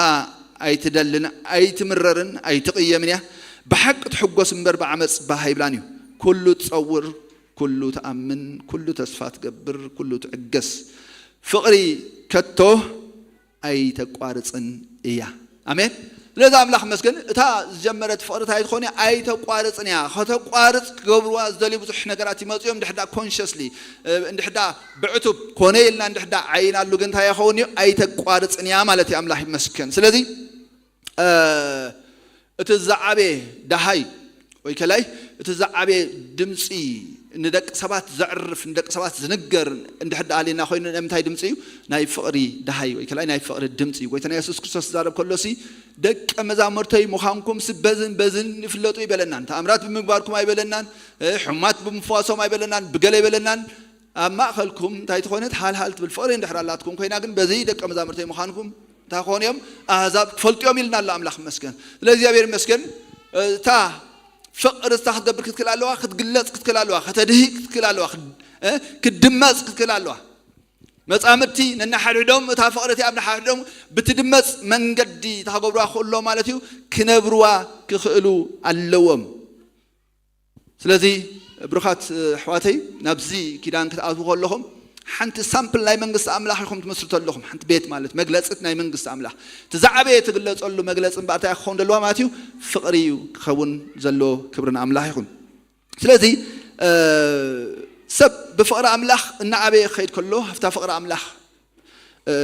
ኣይትደልን፣ ኣይትምረርን፣ ኣይትቕየምን እያ። ብሓቂ ትሕጎስ እምበር ብዓመፅ ባህ ኣይብላን እዩ። ኩሉ ትፀውር፣ ኩሉ ትኣምን፣ ኩሉ ተስፋ ትገብር፣ ኩሉ ትዕገስ። ፍቕሪ ከቶ ኣይተቋርፅን እያ። ኣሜን። ስለዚ ኣምላኽ መስገን፣ እታ ዝጀመረት ፍቕሪ እንታይ ትኾን እያ? ኣይተቋርፅን እያ። ከተቋርፅ ክገብርዋ ዝደልዩ ብዙሕ ነገራት ይመፁ እዮም። እንድሕዳ ኮንሽስሊ፣ እንድሕዳ ብዕቱብ ኮነ ኢልና እንድሕዳ ዓይናሉ ግን እንታይ ይኸውን እዩ? ኣይተቋርፅን እያ ማለት እዩ። ኣምላኽ ይመስገን። ስለዚ እ፣ እቲ ዝዓበየ ደሃይ ወይ ከላይ እቲ ዝዓበየ ድምፂ ንደቂ ሰባት ዘዕርፍ፣ ንደቂ ሰባት ዝንገር እንድሕር ደኣ ኣሊና ኮይኑ፣ ናይ ምንታይ ድምፂ እዩ? ናይ ፍቕሪ ደሃይ ወይ ከላይ ናይ ፍቕሪ ድምፂ እዩ። ጎይታና የሱስ ክርስቶስ ዝዛረብ ከሎሲ፣ "ደቀ መዛሙርተይ ምዃንኩምሲ በዝን በዝን ይፍለጡ" ኣይበለናን። ተኣምራት ብምግባርኩም ኣይበለናን። እ፣ ሕሙማት ብምፍዋሶም ኣይበለናን። ብገለ ኣይበለናን። ኣብ ማእኸልኩም እንታይ ትኾነት? ሃልሃል ትብል ፍቕሪ እንድሕር ኣላትኩም ኮይና ግን በዚ ደቀ መዛሙርተይ ምዃንኩም እንታይ ክኾኑ እዮም? ኣህዛብ ክፈልጡ እዮም ኢልና ኣሎ ኣምላኽ ይመስገን። ስለ እግዚኣብሔር ይመስገን። እታ ፍቕሪ እታ ክትገብር ክትክእል ኣለዋ፣ ክትግለጽ ክትክእል ኣለዋ፣ ከተድሂ ክትክእል ኣለዋ፣ ክድ-፣ እ፣ ክትድመጽ ክትክእል ኣለዋ። መጻምድቲ ነናሓድሕዶም እታ ፍቕሪ እቲኣ ኣብ ነሓድሕዶም ብትድመጽ መንገዲ እታ ክገብርዋ ክኽእሉ ማለት እዩ፣ ክነብርዋ ክኽእሉ ኣለዎም። ስለዚ ብሩኻት ኣሕዋተይ፣ ናብዚ ኪዳን ክትኣትዉ ከለኹም ሓንቲ ሳምፕል ናይ መንግስቲ ኣምላኽ ኢኹም ትመስርቱ ኣለኹም። ሓንቲ ቤት ማለት መግለጺት ናይ መንግስቲ ኣምላኽ። እቲ ዝዓበየ ትግለጸሉ መግለጺ እምበኣር እንታይ ክኸውን ዘለዋ ማለት እዩ? ፍቕሪ እዩ ክኸውን ዘለዎ። ክብሪ ንኣምላኽ ይኹን። ስለዚ፣ እ፣ ሰብ ብፍቕሪ ኣምላኽ እናዓበየ ክኸይድ ከሎ፣ ኣብታ ፍቕሪ ኣምላኽ፣ እ፣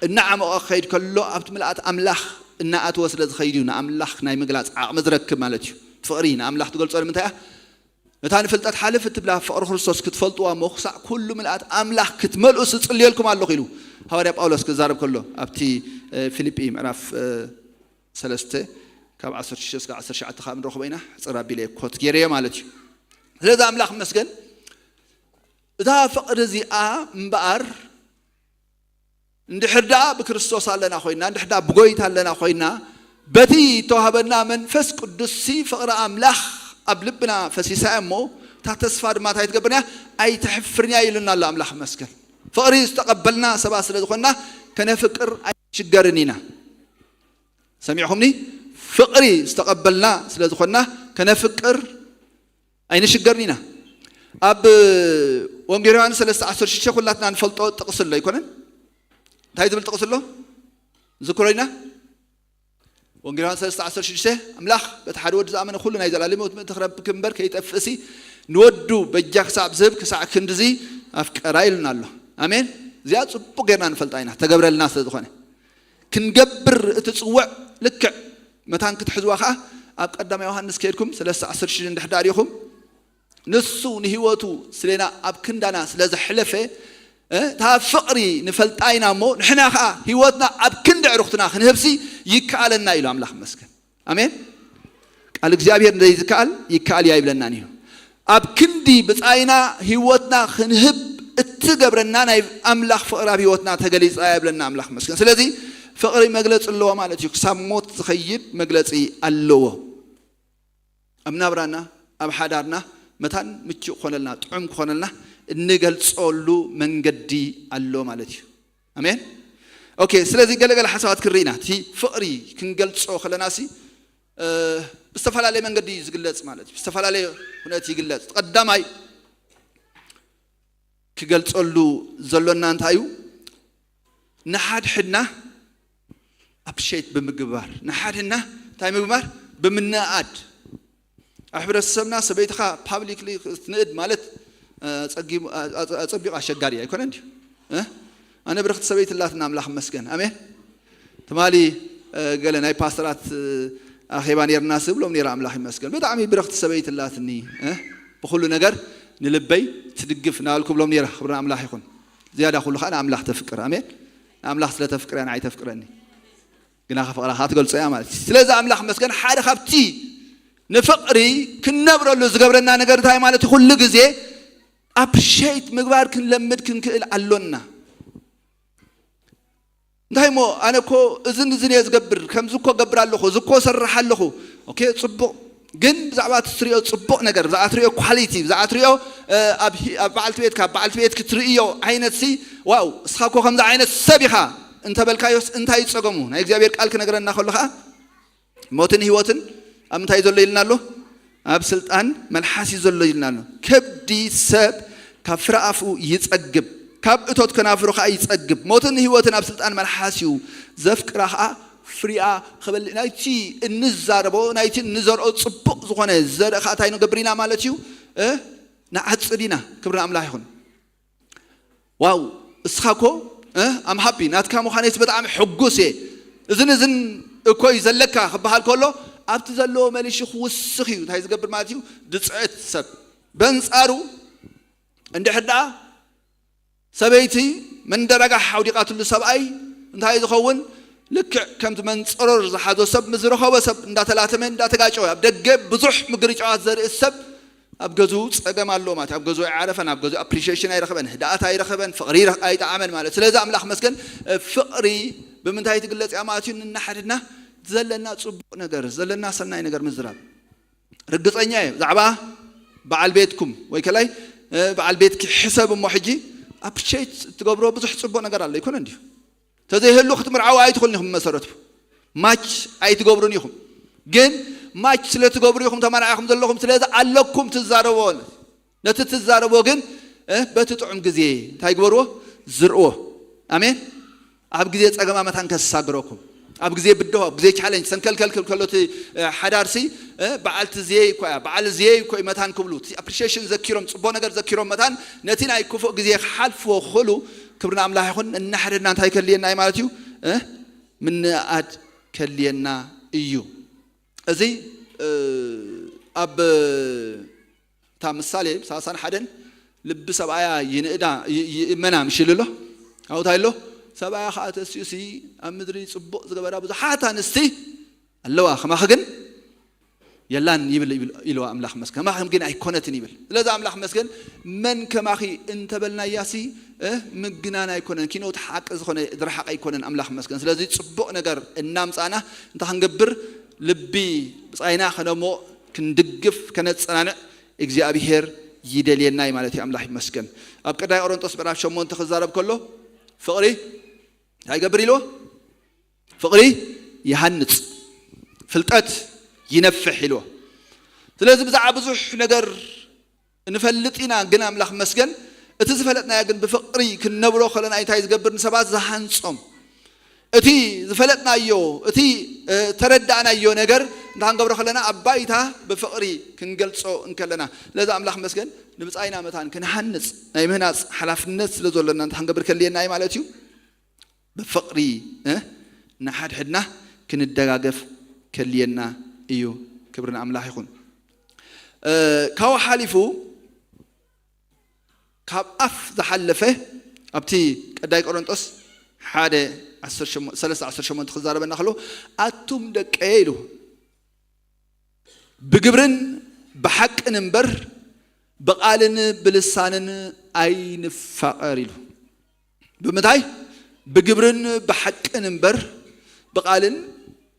እናዓመቐ ክኸይድ ከሎ፣ ኣብቲ ምልኣት ኣምላኽ እናኣተወ ስለ ዝኸይድ እዩ፣ ንኣምላኽ ናይ ምግላጽ ዓቕሚ ዝረክብ ማለት እዩ። ፍቕሪ ንኣምላኽ ትገልጾ ንምንታይ እያ? ነታ ንፍልጠት ሓልፍ እትብላ ፍቕሪ ክርስቶስ ክትፈልጥዋ እሞ፣ ክሳዕ ኩሉ ምልኣት ኣምላኽ ክትመልኡ ዝጽልየልኩም ኣለኹ ኢሉ ሃዋርያ ጳውሎስ ክዛረብ ከሎ፣ ኣብቲ፣ እ፣ ፊልጲ ምዕራፍ፣ እ፣ ሰለስተ ካብ ዓሰርተ ሽዱሽተ እስካብ ዓሰርተ ትሽዓተ ካብ ንረኽቦ ኢና፣ ሕጽር ኣቢለ ኮት ገይረዮ ማለት እዩ። ስለዚ ኣምላኽ ይመስገን፣ እታ ፍቕሪ እዚኣ እምበኣር፣ እንድሕር ደኣ ብክርስቶስ ኣለና ኮይና፣ እንድሕር ደኣ ብጎይታ ኣለና ኮይና፣ በቲ እተዋህበና መንፈስ ቅዱስሲ ፍቕሪ ኣምላኽ ኣብ ልብና ፈሲሳ እያ እሞ፣ እታ ተስፋ ድማ እንታይ ትገብርና እያ? ኣይተሕፍርንያ ኢሉና ኣሎ ኣምላኽ ይመስገን። ፍቕሪ ዝተቐበልና ሰባት ስለ ዝኾንና፣ ከነፍቅር ኣይንሽገርን ኢና። ሰሚዕኹምኒ? ፍቕሪ ዝተቐበልና ስለ ዝኾንና፣ ከነፍቅር ኣይንሽገርን ኢና። ኣብ ወንጌል ዮሃንስ ሰለስተ ዓሰርተ ሽዱሽተ ኩላትና ንፈልጦ ጥቕሲ ኣሎ ኣይኮነን? እንታይ ዝብል ጥቕሲ ኣሎ? ዝክሮ ኢና? ወንጌል ዮሃንስ ሰለስተ ዓሰርተ ሽዱሽተ፣ "ኣምላኽ በቲ ሓደ ወዱ ዝኣመነ ኩሉ ናይ ዘላለም ህይወት ምእንቲ ክረክብ እምበር ከይጠፍእሲ፣ ንወዱ በጃ ክሳብ ዝህብ ክሳዕ ክንድዚ ኣፍቀራ" ኢሉና ኣሎ። ኣሜን። እዚኣ ጽቡቕ ጌርና ንፈልጣ ኢና፣ ተገብረልና ስለ ዝኾነ። ክንገብር እትጽውዕ ልክዕ መታን ክትሕዝዋ ኸኣ ኣብ ቀዳማይ ዮሃንስ ከድኩም ሰለስተ ዓሰርተ ሽዱሽተ እንድሕር ዳኣ ሪኢኹም፣ ንሱ ንህይወቱ ስሌና ኣብ ክንዳና ስለ ዘሕለፈ፣ እ፣ እታ ፍቕሪ ንፈልጣ ኢና እሞ፣ ንሕና ኸኣ ህይወትና ኣብ ክንዲ ዕሩኽትና ክንህብሲ ይከኣለና ኢሉ ኣምላኽ መስገን። ኣሜን። ቃል እግዚኣብሔር ዘይዝከኣል ይከኣል እያ ይብለናን እዩ። ኣብ ክንዲ ብጻይና ህይወትና ክንህብ እትገብረና ናይ ኣምላኽ ፍቕሪ ኣብ ህይወትና ተገሊጻ እያ ይብለና ኣምላኽ መስገን። ስለዚ ፍቕሪ መግለጺ ኣለዎ ማለት እዩ። ክሳብ ሞት ዝኸይድ መግለጺ ኣለዎ። ኣብ ናብራና፣ ኣብ ሓዳርና መታን ምቹእ ክኾነልና፣ ጥዑም ክኾነልና እንገልጸሉ መንገዲ ኣሎ ማለት እዩ። ኣሜን። ኦኬ፣ ስለዚ ገለገለ ሓሳባት ክንርኢ ኢና። እቲ ፍቕሪ ክንገልጾ ከለና ሲ፣ እ፣ ብዝተፈላለየ መንገዲ እዩ ዝግለጽ ማለት እዩ። ብዝተፈላለየ ኩነት ይግለጽ። ቀዳማይ ክገልጸሉ ዘሎና እንታይ እዩ? ንሓድሕድና ኣፕሪሼት ብምግባር፣ ንሓድሕድና እንታይ ምግባር? ብምንኣድ። ኣብ ሕብረተሰብና ሰበይትኻ ፓብሊክሊ ክትንእድ ማለት፣ እ፣ ጸጊሙ፣ እ፣ እ፣ ጸቢቑ ኣሸጋሪ ኣይኮነን ድዩ? እ? ኣነ ብርኽቲ ሰበይቲ ኣላትና ኣምላኽ መስገን። ኣሜን። ትማሊ፣ እ፣ ገለ ናይ ፓስተራት፣ እ፣ ኣኼባ ነይርና ስብሎም ነይረ ኣምላኽ ይመስገን። ብጣዕሚ ብርኽቲ ሰበይቲ ኣላትኒ፣ እ? ብኹሉ ነገር ንልበይ ትድግፍ እናበልኩ ብሎም ነይረ። ክብሪ ኣምላኽ ይኹን። ዝያዳ ኩሉ ኸኣ ንኣምላኽ ተፍቅር። ኣሜን። ንኣምላኽ ስለ ተፍቅር እያ ንዓይ ተፍቅረኒ። ግና ከፍቕራ ከኣ ትገልጾ እያ ማለት እዩ። ስለዚ ኣምላኽ መስገን ሓደ ካብቲ ንፍቕሪ ክንነብረሉ ዝገብረና ነገር እንታይ ማለት እዩ? ኩሉ ግዜ ኣፕሪሼት ምግባር ክንለምድ ክንክእል ኣሎና። እንታይ እሞ ኣነ እኮ እዝን እዝን እየ ዝገብር፣ ከምዚ እኮ ገብር ኣለኹ፣ እዚ እኮ ሰርሕ ኣለኹ። ኦኬ፣ ጽቡቕ። ግን ብዛዕባ እቲ ትሪኦ ጽቡቕ ነገር፣ ብዛዕባ ትሪኦ ኳሊቲ፣ ብዛዕባ ትሪኦ፣ እ፣ ኣብ ሂ-፣ ኣብ በዓልቲ ቤትካ፣ ኣብ በዓልቲ ቤትኪ ትርእዮ ዓይነት ሲ፣ ዋው፣ እስኻ እኮ ከምዚ ዓይነት ሰብ ኢኻ እንተበልካዮስ እንታይ እዩ ጸገሙ? ናይ እግዚኣብሔር ቃል ክነግረና ከሎ ኸኣ ሞትን ህይወትን ኣብ ምንታይ ዘሎ ኢልና ኣሎ? ኣብ ስልጣን መልሓስ እዩ ዘሎ ኢልና ኣሎ። ከብዲ ሰብ ካብ ፍረ ኣፉ ይጸግብ፣ ካብ እቶት ከናፍሩ ከኣ ይጸግብ። ሞትን ህይወትን ኣብ ስልጣን መልሓስ እዩ። ዘፍቅራ ከኣ ፍሪኣ ክበልዕ። ናይቲ እንዛረቦ፣ ናይቲ እንዘርኦ ጽቡቕ ዝኾነ ዘርኢ ከኣ እንታይ ንገብር ኢና ማለት እዩ? እ? ንዓጽድ ኢና። ክብሪ ንኣምላኽ ይኹን። ዋው፣ እስኻ እኮ፣ እ፣ ኣም ሃፒ፣ ናትካ ምዃነይስ ብጣዕሚ ሕጉስ እየ። እዝን እዝን እኮ እዩ ዘለካ ክበሃል ከሎ፣ ኣብቲ ዘለዎ መሊሹ ክውስኽ እዩ። እንታይ ዝገብር ማለት እዩ? ድጽዕት ሰብ። በንጻሩ፣ እንድሕር ደኣ ሰበይቲ መንደረጋ ሓውዲቓትሉ ሰብኣይ እንታይ ዝኸውን? ልክዕ ከምቲ መንጸሮር ዝሓዞ ሰብ ምስ ዝረኸቦ ሰብ እንዳተላተመ እንዳተጋጨወ፣ ኣብ ደገ ብዙሕ ምግርጫዋት ዘርኢ ሰብ ኣብ ገዝኡ ጸገም ኣሎ ማለት እዩ። ኣብ ገዝኡ ኣይዓረፈን፣ ኣብ ገዝኡ ኣፕሪሺዬሽን ኣይረኸበን፣ ህድኣት ኣይረኸበን፣ ፍቕሪ ይረኽ-፣ ኣይጠዓመን ማለት እዩ። ስለዚ ኣምላኽ መስገን፣ እ፣ ፍቕሪ ብምንታይ ትግለጽ እያ ማለት እዩ? ንናሓድና ዘለና ጽቡቕ ነገር፣ ዘለና ሰናይ ነገር ምዝራብ። ርግጸኛ እየ፣ ብዛዕባ በዓል ቤትኩም ወይ ከላይ፣ እ፣ በዓል ቤትኪ ሕሰብ እሞ ሕጂ ኣፕሪሺዬት እትገብሮ ብዙሕ ጽቡቕ ነገር ኣሎ፣ ኣይኮነን ድዩ? ተዘይህሉ ክትምርዓው ኣይትኽእሉን ኢኹም። ብመሰረቱ ማች ኣይትገብሩን ኢኹም። ግን ማች ስለ ትገብሩ ኢኹም ተመርዓኹም ዘለኹም። ስለዚ ኣለኩም ትዛረቦ። ነቲ ትዛረቦ ግን፣ እ፣ በቲ ጥዑም ግዜ እንታይ ግበርዎ? ዝርዎ። ኣሜን። ኣብ ግዜ ጸገማ መታን ከሳግረኩም። ኣብ ግዜ ብድሆ፣ ኣብ ግዜ ቻለንጅ፣ ሰንከልከል ክብል ከሎ እቲ፣ እ፣ ሓዳርሲ፣ እ፣ በዓልቲ ዝየይ እኮ እያ፣ በዓል ዝየይ እኮ እዩ መታን ክብሉ፣ እቲ ኣፕሪሺዬሽን ዘኪሮም፣ ጽቡቕ ነገር ዘኪሮም መታን ነቲ ናይ ክፉእ ግዜ ክሓልፍዎ ክኽእሉ፣ ክብሪ ንኣምላኽ ይኹን። እናሕደድና እንታይ ከልየና እዩ ማለት እዩ? እ? ምንኣድ ከልየና እዩ። እዚ፣ እ፣ ኣብ እታ ምሳሌ ሰላሳን ሓደን ልቢ ሰብኣያ ይንእዳ፣ ይ-፣ ይእመና ምሽ ኢሉ ኣሎ። ኣብኡ እንታይ ኣሎ? ሰብኣያ ኸኣ ተሲኡሲ ኣብ ምድሪ ጽቡቕ ዝገበራ ብዙሓት ኣንስቲ ኣለዋ፣ ከማኺ ግን የላን ይብል፣ ይብል ኢልዋ ኣምላኽ መስገን። ከማኺ ግን ኣይኮነትን ይብል። ስለዚ ኣምላኽ መስገን መን ከማኺ እንተበልናያሲ፣ እ፣ ምግናን ኣይኮነን፣ ኪኖት ሓቂ ዝኾነ ዝረሓቐ ኣይኮነን ኣምላኽ መስገን። ስለዚ ጽቡቕ ነገር እናምጻእና እንታይ ክንገብር? ልቢ ብጻይና ከነሞቕ፣ ክንድግፍ፣ ከነጸናንዕ እግዚኣብሄር ይደልየና እዩ ማለት እዩ። ኣምላኽ ይመስገን። ኣብ ቀዳማይ ቆሮንጦስ ምዕራፍ ሸሞንተ ክዛረብ ከሎ ፍቕሪ እንታይ ይገብር ኢልዎ? ፍቕሪ ይሃንጽ፣ ፍልጠት ይነፍሕ ኢልዎ። ስለዚ ብዛዕባ ብዙሕ ነገር ንፈልጥ ኢና፣ ግን ኣምላኽ መስገን እቲ ዝፈለጥናዮ ግን ብፍቕሪ ክንነብሮ ከለና እንታይ ዝገብር? ንሰባት ዝሃንጾም። እቲ ዝፈለጥናዮ፣ እቲ፣ እ፣ ተረዳእናዮ ነገር እንታይ ክንገብሮ ከለና? ኣብ ባይታ ብፍቕሪ ክንገልጾ እንከለና። ስለዚ ኣምላኽ መስገን ንብጻይና መታን ክንሃንጽ ናይ ምህናጽ ሓላፍነት ስለ ዘሎና እንታይ ክንገብር ከልየና እዩ ማለት እዩ? ብፍቕሪ፣ እ፣ ንሓድሕድና ክንደጋገፍ ከልየና እዩ። ክብሪ ንኣምላኽ ይኹን። ካብኡ ሓሊፉ ካብ ኣፍ ዝሓለፈ ኣብቲ ቀዳይ ቆሮንጦስ ሓደ ሰለስተ ዓሰርተ ሸሞንተ ክዛረበና ከሎ ኣቱም ደቀየ ኢሉ ብግብርን ብሓቅን እምበር ብቓልን ብልሳንን ኣይንፋቐር ኢሉ። ብምንታይ? ብግብርን ብሓቅን እምበር ብቓልን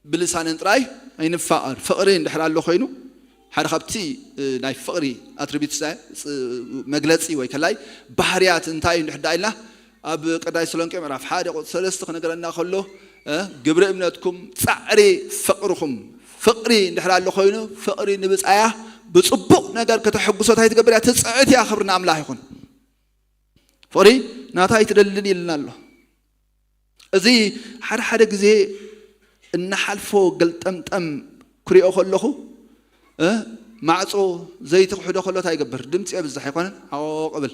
ብልሳንን ጥራይ ኣይንፋቐር። ፍቕሪ እንድሕር ኣሎ ኮይኑ ሓደ ካብቲ ናይ ፍቕሪ ኣትሪቢዩትስ መግለፂ ወይ ከላይ ባህርያት እንታይ እዩ እንድሕር ኢልና ኣብ ቀዳይ ተሰሎንቄ ምዕራፍ ሓደ ቁፅሪ ሰለስተ ክነገረና ከሎ ግብሪ እምነትኩም ፃዕሪ ፍቕርኹም ፍቕሪ እንድሕር ኣሎ ኮይኑ ፍቕሪ ንብፃያ ብፅቡቕ ነገር ከተሐጉሶ እንታይ ትገብር እያ? ትፅዕት እያ። ክብሪ ንኣምላኽ ይኹን። ፍቕሪ ናታ ኣይትደልን ኢልና ኣሎ። እዚ ሓደ ሓደ ግዜ እናሓልፎ ገልጠምጠም ክሪኦ ከለኹ ማዕፆ ዘይትክሕዶ ከሎ እንታይ ይገብር? ድምፂ የብዝሕ ኣይኮነን? ዓወቕ እብል።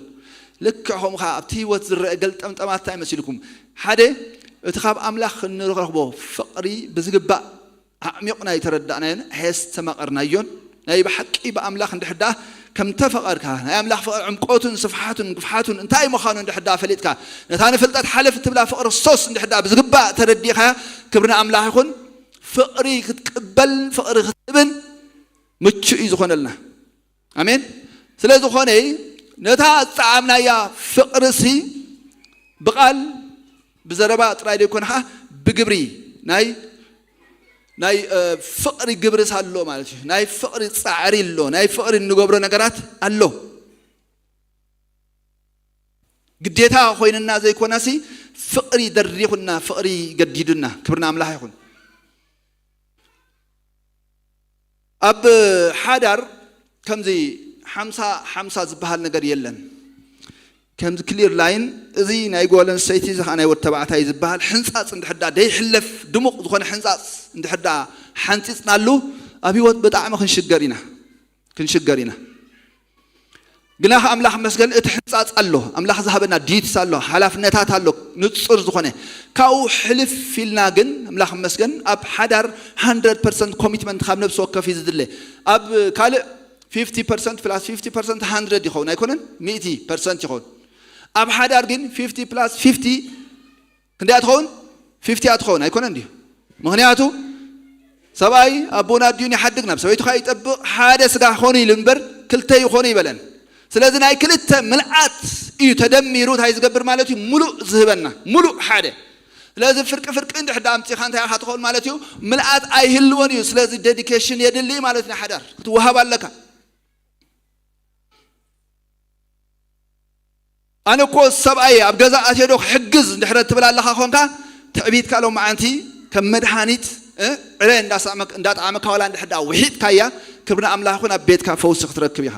ልክዕ ከምኡ ከዓ ኣብቲ ህይወት ዝረአ ገልጠምጠማት እንታይ መሲልኩም? ሓደ እቲ ካብ ኣምላኽ እንረኽቦ ፍቕሪ ብዝግባእ ኣዕሚቕና ኣይተረዳእናዮን ኣየስተማቐርናዮን። ናይ ብሓቂ ብኣምላኽ እንድሕር ደኣ ከም ተፈቐርካ ናይ ኣምላኽ ፍቕሪ ዕምቆቱን ስፍሓቱን ግፍሓቱን እንታይ ምዃኑ እንድሕር ደኣ ፈሊጥካ ነታ ንፍልጠት ሓለፍ እትብላ ፍቕሪ ክርስቶስ እንድሕር ደኣ ብዝግባእ ተረዲእካ ክብሪ ንኣምላኽ ይኹን። ፍቕሪ ክትቅበል ፍቕሪ ክትህብን ምቹእ እዩ ዝኾነልና። ኣሜን። ስለ ዝኾነ ነታ ዝጠዓምናያ ፍቕርሲ ብቓል ብዘረባ ጥራይ ዘይኮነ ከዓ ብግብሪ ናይ ናይ ፍቕሪ ግብርስ ኣሎ ማለት እዩ። ናይ ፍቕሪ ፃዕሪ ኣሎ፣ ናይ ፍቕሪ እንገብሮ ነገራት ኣሎ። ግዴታ ኮይንና ዘይኮነሲ ፍቕሪ ደሪኹና ፍቕሪ ገዲዱና ክብርና ኣምላኽ ይኹን። ኣብ ሓዳር ከምዚ ሓምሳ ሓምሳ ዝበሃል ነገር የለን። ከምዚ ክሊር ላይን እዚ ናይ ጓል ኣንስተይቲ እዚ ከዓ ናይ ወዲ ተባዕታይ ዝበሃል ሕንፃፅ እንድሕዳ ደይሕለፍ ድሙቕ ዝኾነ ሕንፃፅ እንድሕዳ ሓንፂፅናሉ ኣብ ህይወት ብጣዕሚ ክንሽገር ኢና ክንሽገር ኢና። ግና ኣምላኽ መስገን እቲ ሕንፃፅ ኣሎ። ኣምላኽ ዝሃበና ዲትስ ኣሎ፣ ሓላፍነታት ኣሎ፣ ንፁር ዝኾነ ካብኡ ሕልፍ ኢልና ግን ኣምላኽ መስገን ኣብ ሓዳር ሃንድረድ ፐርሰንት ኮሚትመንት ካብ ነብሲ ወከፍ እዩ ዝድለ። ኣብ ካልእ ፊፍቲ ፐርሰንት ፕላስ ፊፍቲ ፐርሰንት ሃንድረድ ይኸውን ኣይኮነን፣ ሚእቲ ፐርሰንት ይኸውን። ኣብ ሓዳር ግን ፊፍቲ ፕላስ ፊፍቲ ክንደይ ትኸውን? ፊፍቲ ትኸውን ኣይኮነን ድዩ? ምክንያቱ ሰብኣይ ኣቦን ኣዲኡን ይሓድግ ናብ ሰበይቱ ከዓ ይጠብቕ ሓደ ስጋ ክኾኑ ኢሉ እምበር ክልተ ይኾኑ ይበለን። ስለዚ ናይ ክልተ ምልኣት እዩ ተደሚሩ እንታይ ዝገብር ማለት እዩ? ሙሉእ ዝህበና ሙሉእ ሓደ። ስለዚ ፍርቂ ፍርቂ እንድሕዳ ኣምፂኻ እንታይ ኢኻ ትኸውን ማለት እዩ? ምልኣት ኣይህልዎን እዩ። ስለዚ ዴዲኬሽን የድሊ ማለት ናይ ሓዳር ክትወሃብ ኣለካ። ኣነ እኮ ሰብኣይ ኣብ ገዛ ኣትዮ ዶ ክሕግዝ እንድሕረ ትብል ኣለኻ ኮንካ ትዕቢትካ ሎም መዓንቲ ከም መድሃኒት ዕረ እንዳጣዕመካ ዋላ እንድሕዳ ውሒጥካያ ክብሪ ንኣምላኽ ይኹን ኣብ ቤትካ ፈውሲ ክትረክብ ኢኻ።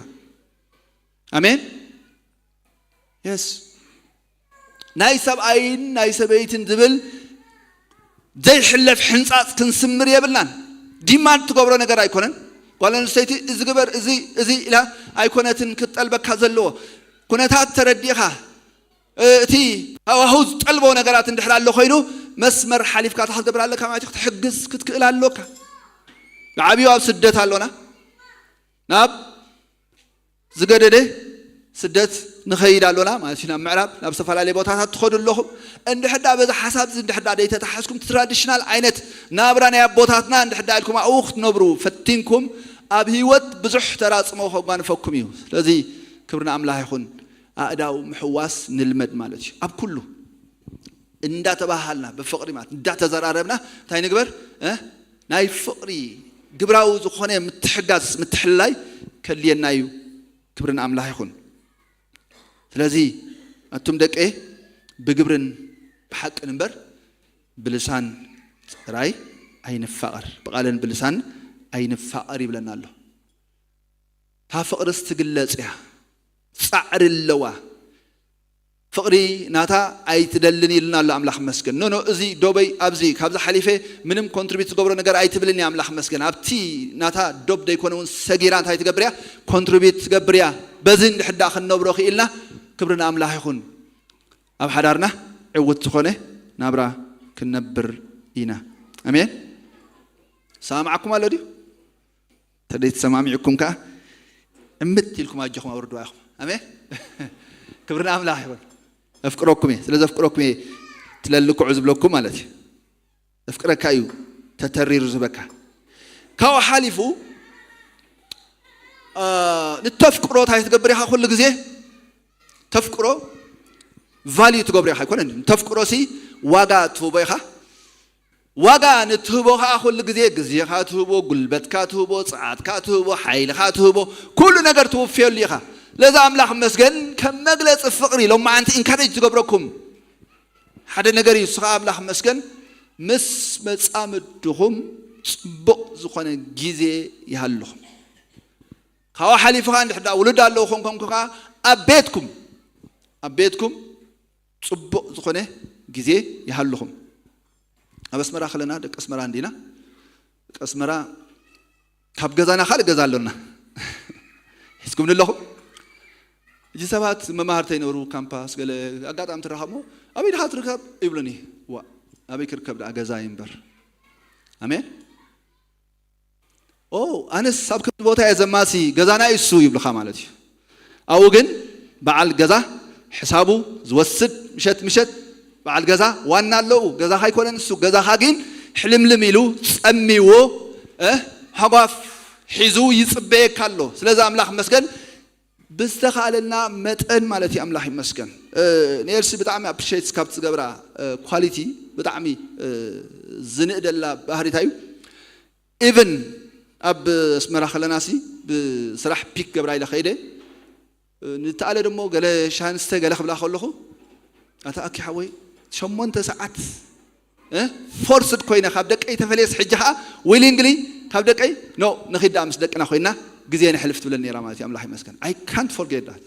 ኣሜን። የስ ናይ ሰብኣይን ናይ ሰበይትን ዝብል ዘይሕለፍ ሕንፃፅ ክንስምር የብልናን። ዲማንድ ትገብሮ ነገር ኣይኮነን። ጓል ኣንስተይቲ እዚ ግበር እዚ እዚ ኢላ ኣይኮነትን ክትጠልበካ ዘለዎ ኩነታት ተረዲእኻ እቲ ሃዋህው ዝጠልቦ ነገራት እንድሕር ኣሎ ኮይኑ መስመር ሓሊፍካ ክትገብር ኣለካ ማለት ክትሕግዝ ክትክእል ኣሎካ። ብዓብዩ ኣብ ስደት ኣሎና ናብ ዝገደደ ስደት ንኸይድ ኣሎና ማለት እዩ። ናብ ምዕራብ ናብ ዝተፈላለየ ቦታታት ትኸዱ ኣለኹም። እንድሕዳ በዚ ሓሳብ እዚ እንድሕዳ ደይተተሓዝኩም ትራዲሽናል ዓይነት ናብራ ናይ ኣቦታትና እንድሕዳ ኢልኩም ኣብኡ ክትነብሩ ፈቲንኩም ኣብ ህይወት ብዙሕ ተራጽሞ ከጓንፈኩም እዩ። ስለዚ ክብሪ ንኣምላኽ ይኹን። ኣእዳው ምሕዋስ ንልመድ ማለት እዩ። ኣብ ኩሉ እንዳተባሃልና ብፍቕሪ ማለት እንዳተዘራረብና እንታይ ንግበር? እ? ናይ ፍቕሪ ግብራዊ ዝኾነ ምትሕጋዝ ምትሕልላይ ከድልየና እዩ። ክብሪ ንኣምላኽ ይኹን። ስለዚ ኣቱም ደቀ ብግብርን ብሓቅን እምበር ብልሳን ጥራይ ኣይንፋቐር፣ ብቓልን ብልሳን ኣይንፋቐር ይብለና ኣሎ። እታ ፍቕርስ ትግለጽ እያ፣ ጻዕሪ ኣለዋ። ፍቕሪ ናታ ኣይትደልን ኢልና ኣሎ ኣምላኽ መስገን። ኖ ኖ እዚ ዶበይ ኣብዚ ካብዚ ሓሊፈ ምንም ኮንትሪቢዩት ዝገብሮ ነገር ኣይትብልን እያ ኣምላኽ መስገን። ኣብቲ ናታ ዶብ ደይኮነ እውን ሰጊራ እንታይ ትገብር እያ? ኮንትሪቢዩት ትገብር እያ። በዚ እንድሕዳ ክንነብሮ ክኢልና ክብሪ ንኣምላኽ ይኹን። ኣብ ሓዳርና ዕውት ዝኾነ ናብራ ክንነብር ኢና። ኣሜን። ሰማማዓኩም ኣሎ ድዩ? ተደይ ተሰማሚዕኩም ከኣ እምት ኢልኩም ኣጆኹም ኣውርድዋ ኢኹም። ኣሜን። ክብሪ ንኣምላኽ ይኹን። ኣፍቅረኩም እየ። ስለ ዘፍቅረኩም እየ ትለልክዑ ዝብለኩም ማለት እዩ። ዘፍቅረካ እዩ ተተሪሩ ዝህበካ። ካብኡ ሓሊፉ፣ እ፣ ንተፍቅሮ እንታይ ትገብር ኢኻ? ኩሉ ግዜ ተፍቅሮ ቫልዩ ትገብሮ ኢኻ ኣይኮነን። ተፍቅሮ ሲ ዋጋ ትህቦ ኢኻ። ዋጋ ንትህቦ ከዓ ኩሉ ግዜ ግዜኻ ትህቦ፣ ጉልበትካ ትህቦ፣ ጸዓትካ ትህቦ፣ ሓይልኻ ትህቦ፣ ኩሉ ነገር ትውፍየሉ ኢኻ። ለዛ ኣምላኽ መስገን ከም መግለጺ ፍቕሪ ሎማዓንቲ ኢንካሬጅ ዝገብረኩም ሓደ ነገር እዩ። እሱ ከዓ ኣምላኽ መስገን ምስ መጻምድኹም ጽቡቕ ዝኾነ ግዜ ይሃልኹም። ካብኡ ሓሊፉ ከዓ እንድሕር ደኣ ውሉድ ኣለዉ ኮንኮም ከዓ ኣብ ቤትኩም፣ ኣብ ቤትኩም ጽቡቕ ዝኾነ ግዜ ይሃልኹም። ኣብ ኣስመራ ከለና ደቂ ኣስመራ እንዲና። ደቂ ኣስመራ ካብ ገዛና ካልእ ገዛ ኣሎና። ሒዝኩም ኣለኹም። እዚ ሰባት መማህርተይ ነበሩ፣ ካምፓስ፣ ገለ ኣጋጣሚ ትራኸብሞ፣ "ኣበይ ድኻ ትርከብ?" ይብሉኒ። "ዋ፣ ኣበይ ክርከብ ደኣ ገዛ እዩ እምበር?" ኣሜን። "ኦ፣ ኣነስ ኣብ ከምዚ ቦታ እየ ዘማሲ፣ ገዛና እዩ እሱ" ይብልኻ ማለት እዩ። ኣብኡ ግን በዓል ገዛ ሕሳቡ ዝወስድ፣ ምሸት ምሸት በዓል ገዛ ዋና ኣለዉ። ገዛኻ ኣይኮነን እሱ፣ ገዛኻ ግን ሕልምልም ኢሉ ጸሚዎ፣ እ፣ ሃጓፍ ሒዙ ይጽበየካ ኣሎ። ስለዚ ኣምላኽ መስገን ብዝተኻእለልና መጠን ማለት እዩ። ኣምላኽ ይመስገን። እ፣ ንኤልሲ ብጣዕሚ ኣፕሪሼት ካብ ትገብራ፣ እ፣ ኳሊቲ ብጣዕሚ፣ እ፣ ዝንእደላ ባህሪታ እዩ። ኢቭን ኣብ ኣስመራ ከለና ሲ ብስራሕ ፒክ ገብራ ኢለ ከይደ፣ እ፣ ንተኣለ ደሞ ገለ ሻንስተ ገለ ክብላ ከለኹ፣ "ኣታ ኣኪ ሓወይ፣ ሸሞንተ ሰዓት፣ እ፣ ፎርስድ ኮይነ ካብ ደቀይ ተፈልየስ ሕጂ ኸዓ ዊሊንግሊ ካብ ደቀይ ኖ ንኺድ ደኣ ምስ ደቅና ኮይና ግዜ ነሕልፍ" ትብለኒ ነይራ ማለት እዩ። ኣምላኽ ይመስገን። I can't forget that።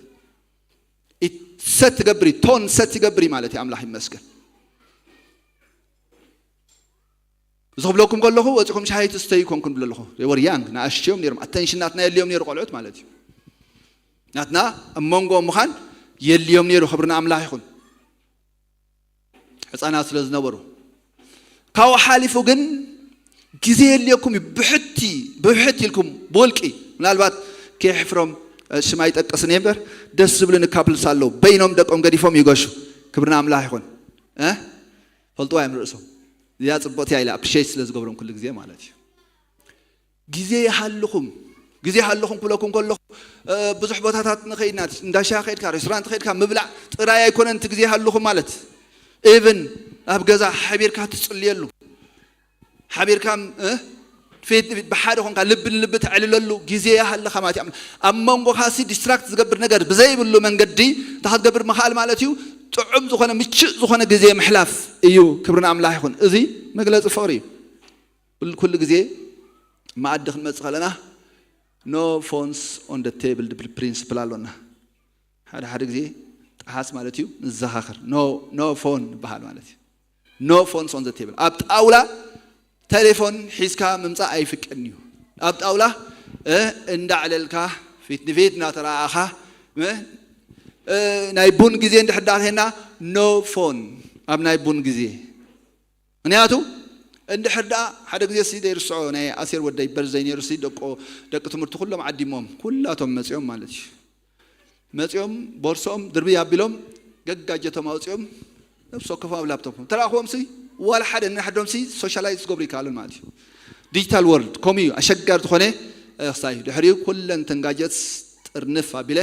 ኢት ሰት ትገብሪ፣ ቶን ሰት ትገብሪ ማለት እዩ። ኣምላኽ ይመስገን። እዚ ክብለኩም ከለኹ ወፂኹም ሻሂ ትስተዩ ኮንኩን ብለ ኣለኹ። They were young፣ ንኣሽዮም ነይሮም። ኣተንሽን ናትና የድልዮም ነይሩ ቆልዑት ማለት እዩ። ናትና ኣብ መንጎ ምዃን የድልዮም ነይሩ። ክብሪ ንኣምላኽ ይኹን። ህፃናት ስለ ዝነበሩ። ካብኡ ሓሊፉ ግን ግዜ የድልየኩም እዩ። ብሕቲ፣ ብሕቲ ኢልኩም ብውልቂ። ምናልባት ከየሕፍሮም፣ እ፣ ሽም ኣይጠቅስን እየ እምበር ደስ ዝብሉኒ ካፕልስ ኣለዉ። በይኖም ደቆም ገዲፎም ይገሹ። ክብሪ ንኣምላኽ ይኹን። እ? ፈልጥዋ እዮም ርእሶም። እዚኣ ጽብቕቲ እያ ኢለ ኣፕሪሼት ስለ ዝገብሮም ኩሉ ግዜ ማለት እዩ። ግዜ ይሃልኹም፣ ግዜ ይሃልኹም ክብለኩም ከለኹ፣ እ፣ ብዙሕ ቦታታት ንኸይድና፣ እንዳ ሻሂ ከይድካ፣ ሬስቶራንት ከይድካ ምብላዕ ጥራይ ኣይኮነን እቲ ግዜ ይሃልኹም ማለት። ኢቭን ኣብ ገዛ ሓቢርካ ትጽልየሉ፣ ሓቢርካ፣ እ፣ ፊት ንፊት ብሓደ ኾንካ ልቢ ንልቢ ተዕልለሉ ግዜ ይሃልኻ ማለት እዩ። ኣብ መንጎኻ ሲ ዲስትራክት ዝገብር ነገር ብዘይብሉ መንገዲ እንታይ ክትገብር ምኽኣል ማለት እዩ? ጥዑም ዝኾነ ምቹእ ዝኾነ ግዜ ምሕላፍ እዩ። ክብሪ ንኣምላኽ ይኹን። እዚ መግለጺ ፍቕሪ እዩ። ኩሉ፣ ኩሉ ግዜ መኣዲ ክንመጽእ ከለና no phones on the table ዝብል ፕሪንስፕል ኣሎና። ሓደ ሓደ ግዜ ጠሓስ ማለት እዩ ንዘኻኸር። No, no phone ይበሃል ማለት እዩ። No phones on the table። ኣብ ጣውላ ቴሌፎን ሒዝካ ምምጻእ ኣይፍቀድን እዩ። ኣብ ጣውላ፣ እ፣ እንዳዕለልካ ፊት ንፊት እናተረኣኻ፣ እ፣ እ፣ ናይ ቡን ግዜ እንድሕር ደኣ ሄና no phone ኣብ ናይ ቡን ግዜ። ምክንያቱ እንድሕር ደኣ ሓደ ግዜ ሲ ዘይርስዖ ናይ ኣሴር ወደይ በርዘይ ነይሩ ሲ ደቆ፣ ደቂ ትምህርቲ ኩሎም ዓዲሞም ኩላቶም መጺኦም ማለት እዩ። መጺኦም ቦርሶኦም ድርብይ ኣቢሎም ገጋጀቶም ኣውጺኦም ነብሲ ወከፎም ኣብ ላፕቶፕ ተራእኽዎም ሲ ዋላ ሓደ ንሓዶም ሲ ሶሻላይዝ ዝገብሩ ይከኣሉን ማለት እዩ። ዲጂታል ወርልድ ከምኡ እዩ። ኣሸጋሪ ዝኾነ፣ እ፣ ክሳይ ድሕሪኡ ኩለን ተን ጋጀትስ ጥርንፍ ኣቢለ፣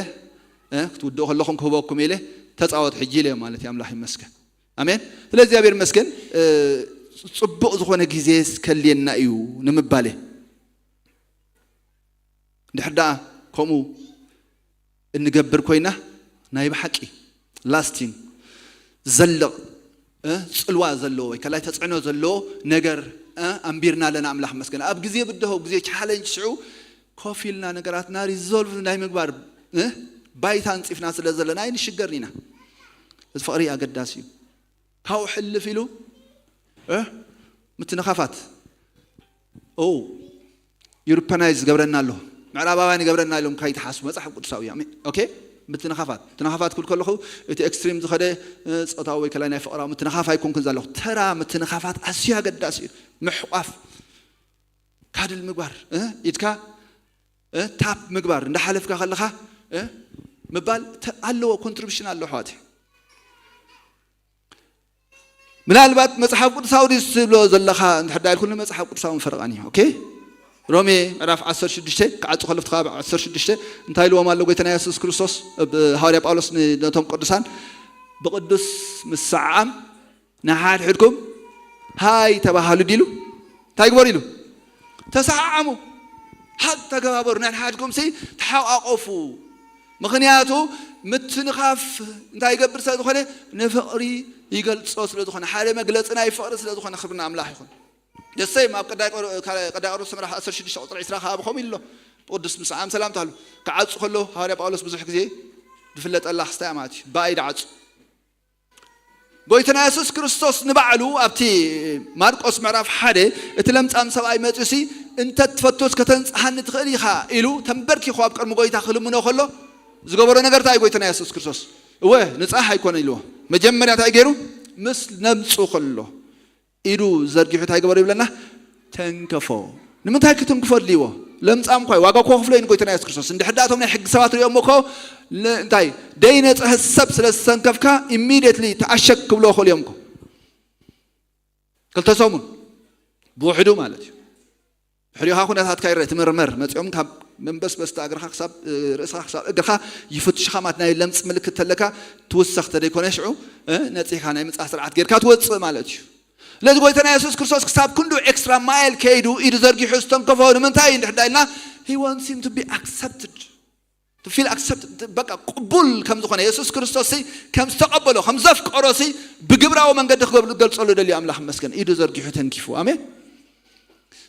እ፣ ክትውድኡ ከለኹም ክህበኩም ኢለ ተጻወት ሕጂ ኢለ ማለት እዩ። ኣምላኽ ይመስገን። ኣሜን። ስለ እግዚኣብሔር ይመስገን፣ እ፣ ጽቡቕ ዝኾነ ግዜ ከልየና እዩ ንምባል እየ። እንድሕር ደኣ ከምኡ እንገብር ኮይና ናይ ብሓቂ ላስቲንግ፣ ዝዘልቕ፣ እ፣ ጽልዋ ዘለዎ ወይ ከላይ ተጽዕኖ ዘለዎ ነገር፣ እ፣ ኣንቢርና ኣለና። ኣምላኽ ይመስገን። ኣብ ግዜ ብድሆ፣ ግዜ ቻለንጅ ሽዑ ኮፍ ኢልና ነገራትና ሪዞልቭ ናይ ምግባር፣ እ፣ ባይታ ኣንጺፍና ስለ ዘለና ኣይንሽገርን ኢና። እዚ ፍቕሪ ኣገዳሲ እዩ። ካብኡ ሕልፍ ኢሉ፣ እ፣ ምትንኻፋት፣ ኦ፣ ዩሮፓናይዝ ዝገብረና ኣሎ፣ ምዕራባውያን ይገብረና ኢሎም ከይትሓስቡ፣ መጽሓፍ ቅዱሳዊ እዩ። ኣሜን። ኦኬ፣ ምትንኻፋት። ምትንኻፋት ክብል ከለኹ፣ እቲ ኤክስትሪም ዝኸደ፣ እ፣ ጾታዊ ወይ ከላይ ናይ ፍቕራዊ ምትንኻፍ ኣይኮንኩን ዘለኹ። ተራ ምትንኻፋት ኣዝዩ ኣገዳሲ እዩ። ምሕቋፍ፣ ካድል ምግባር፣ እ፣ ኢድካ እ፣ ታፕ ምግባር፣ እንዳሓለፍካ ከለኻ እ፣ ምባል ተ- ኣለዎ፣ ኮንትሪቢሽን ኣለዎ ኣሕዋት። ምናልባት መጽሓፍ ቅዱሳዊ ድዩ ትብሎ ዘለኻ እንድሕር ዳኣ ኢልኩኒ፣ መጽሓፍ ቅዱሳዊ ፈረቓን እዩ። ኦኬ፣ ሮሜ ምዕራፍ ዓሰርተ ሽዱሽተ ክዓጹ ከለፍቲ ካብ ዓሰርተ ሽዱሽተ እንታይ ኢልዎም ኣሎ ጎይታና የሱስ ክርስቶስ? ብ- ሃዋርያ ጳውሎስ ን- ነቶም ቅዱሳን ብቕዱስ ምስዓዓም ንሓድሕድኩም ሃይ ተባሃሉ ዲሉ እንታይ ግበሩ ኢሉ? ተሰዓዓሙ፣ ሃግ ተገባበሩ፣ ናይ ሓድኩም ሲ ተሓቋቆፉ። ምኽንያቱ ምትንኻፍ እንታይ ይገብር ስለ ዝኾነ? ንፍቕሪ ይገልጾ ስለ ዝኾነ፣ ሓደ መግለጺ ናይ ፍቕሪ ስለ ዝኾነ፣ ክብሪ ንኣምላኽ ይኹን። ደሰይ ኣብ ቀዳይ ቆሮ- ካለ- ቀዳይ ቆሮንቶስ ምዕራፍ ዓሰርተ ሽዱሽተ ቁጽሪ ዕስራ ከኣ ብኸምኡ ኢሉ ኣሎ። ብቅዱስ ምስዓም ሰላምታ ሃሉ። ክዓጹ ከሎ ሃዋርያ ጳውሎስ ብዙሕ ግዜ ዝፍለጠላ ክስታይ ማለት እዩ። ብኣይ ደዓጹ። ጎይታና የሱስ ክርስቶስ ንባዕሉ ኣብቲ ማርቆስ ምዕራፍ ሓደ፣ እቲ ለምጻም ሰብኣይ መጺኡሲ፣ "እንተ ትፈቱስ ከተንጽሃኒ ትኽእል ኢኻ" ኢሉ ተንበርኪኹ ኣብ ቅድሚ ጎይታ ክልምኖ ከሎ ዝገበሮ ነገር እንታይ እዩ? ጎይታና የሱስ ክርስቶስ እወ ንጻሕ ኣይኮነ ኢልዎ። መጀመርያ እንታይ ገይሩ? ምስ ለምጹ ከሎ ኢዱ ዘርጊሑ እንታይ ገበሩ ይብለና? ተንከፎ። ንምንታይ ክትንክፎ ኣድልይዎ? ለምጻም እኳ እዩ፣ ዋጋ እኮ ክፍሎ እዩ ንጎይታና የሱስ ክርስቶስ። እንድሕር ደኣ እቶም ናይ ሕጊ ሰባት ሪኦም እኮ ለ- እንታይ ደይነጽሀ ሰብ ስለ ዝተንከፍካ ኢሚድየትሊ ተኣሸክ ክብሎ ክእሉ እዮም እኮ። ክልተ ሰሙን ብውሕዱ ማለት እዩ። ድሕሪኻ ኩነታትካ ይረአ፣ ትምርመር። መጺኦም ካብ መንበስበስቲ እግርኻ ክሳብ እ፣ ርእስኻ ክሳብ እግርኻ ይፍትሽኻ ማለት ናይ ለምጽ ምልክት ተለካ ትውሰኽ ተደይኮነ ሽዑ እ፣ ነጺህካ ናይ ምጻህ ስርዓት ጌርካ ትወጽእ ማለት እዩ። ስለዚ ጎይታና የሱስ ክርስቶስ ክሳብ ክንዱ ኤክስትራ ማይል ከይዱ ኢዱ ዘርጊሑ ዝተንከፎ ንምንታይ እዩ እንድሕር ዳኢልና? He wants him to be accepted, to feel accepted፣ በቃ ቅቡል ከም ዝኾነ የሱስ ክርስቶስ ሲ ከም ዝተቐበሎ ከም ዘፍቀሮ ሲ ብግብራዊ መንገዲ ክገብር ገልጸሉ ደልዩ። ኣምላኽ መስገን ኢዱ ዘርጊሑ ተንኪፉ። ኣሜን።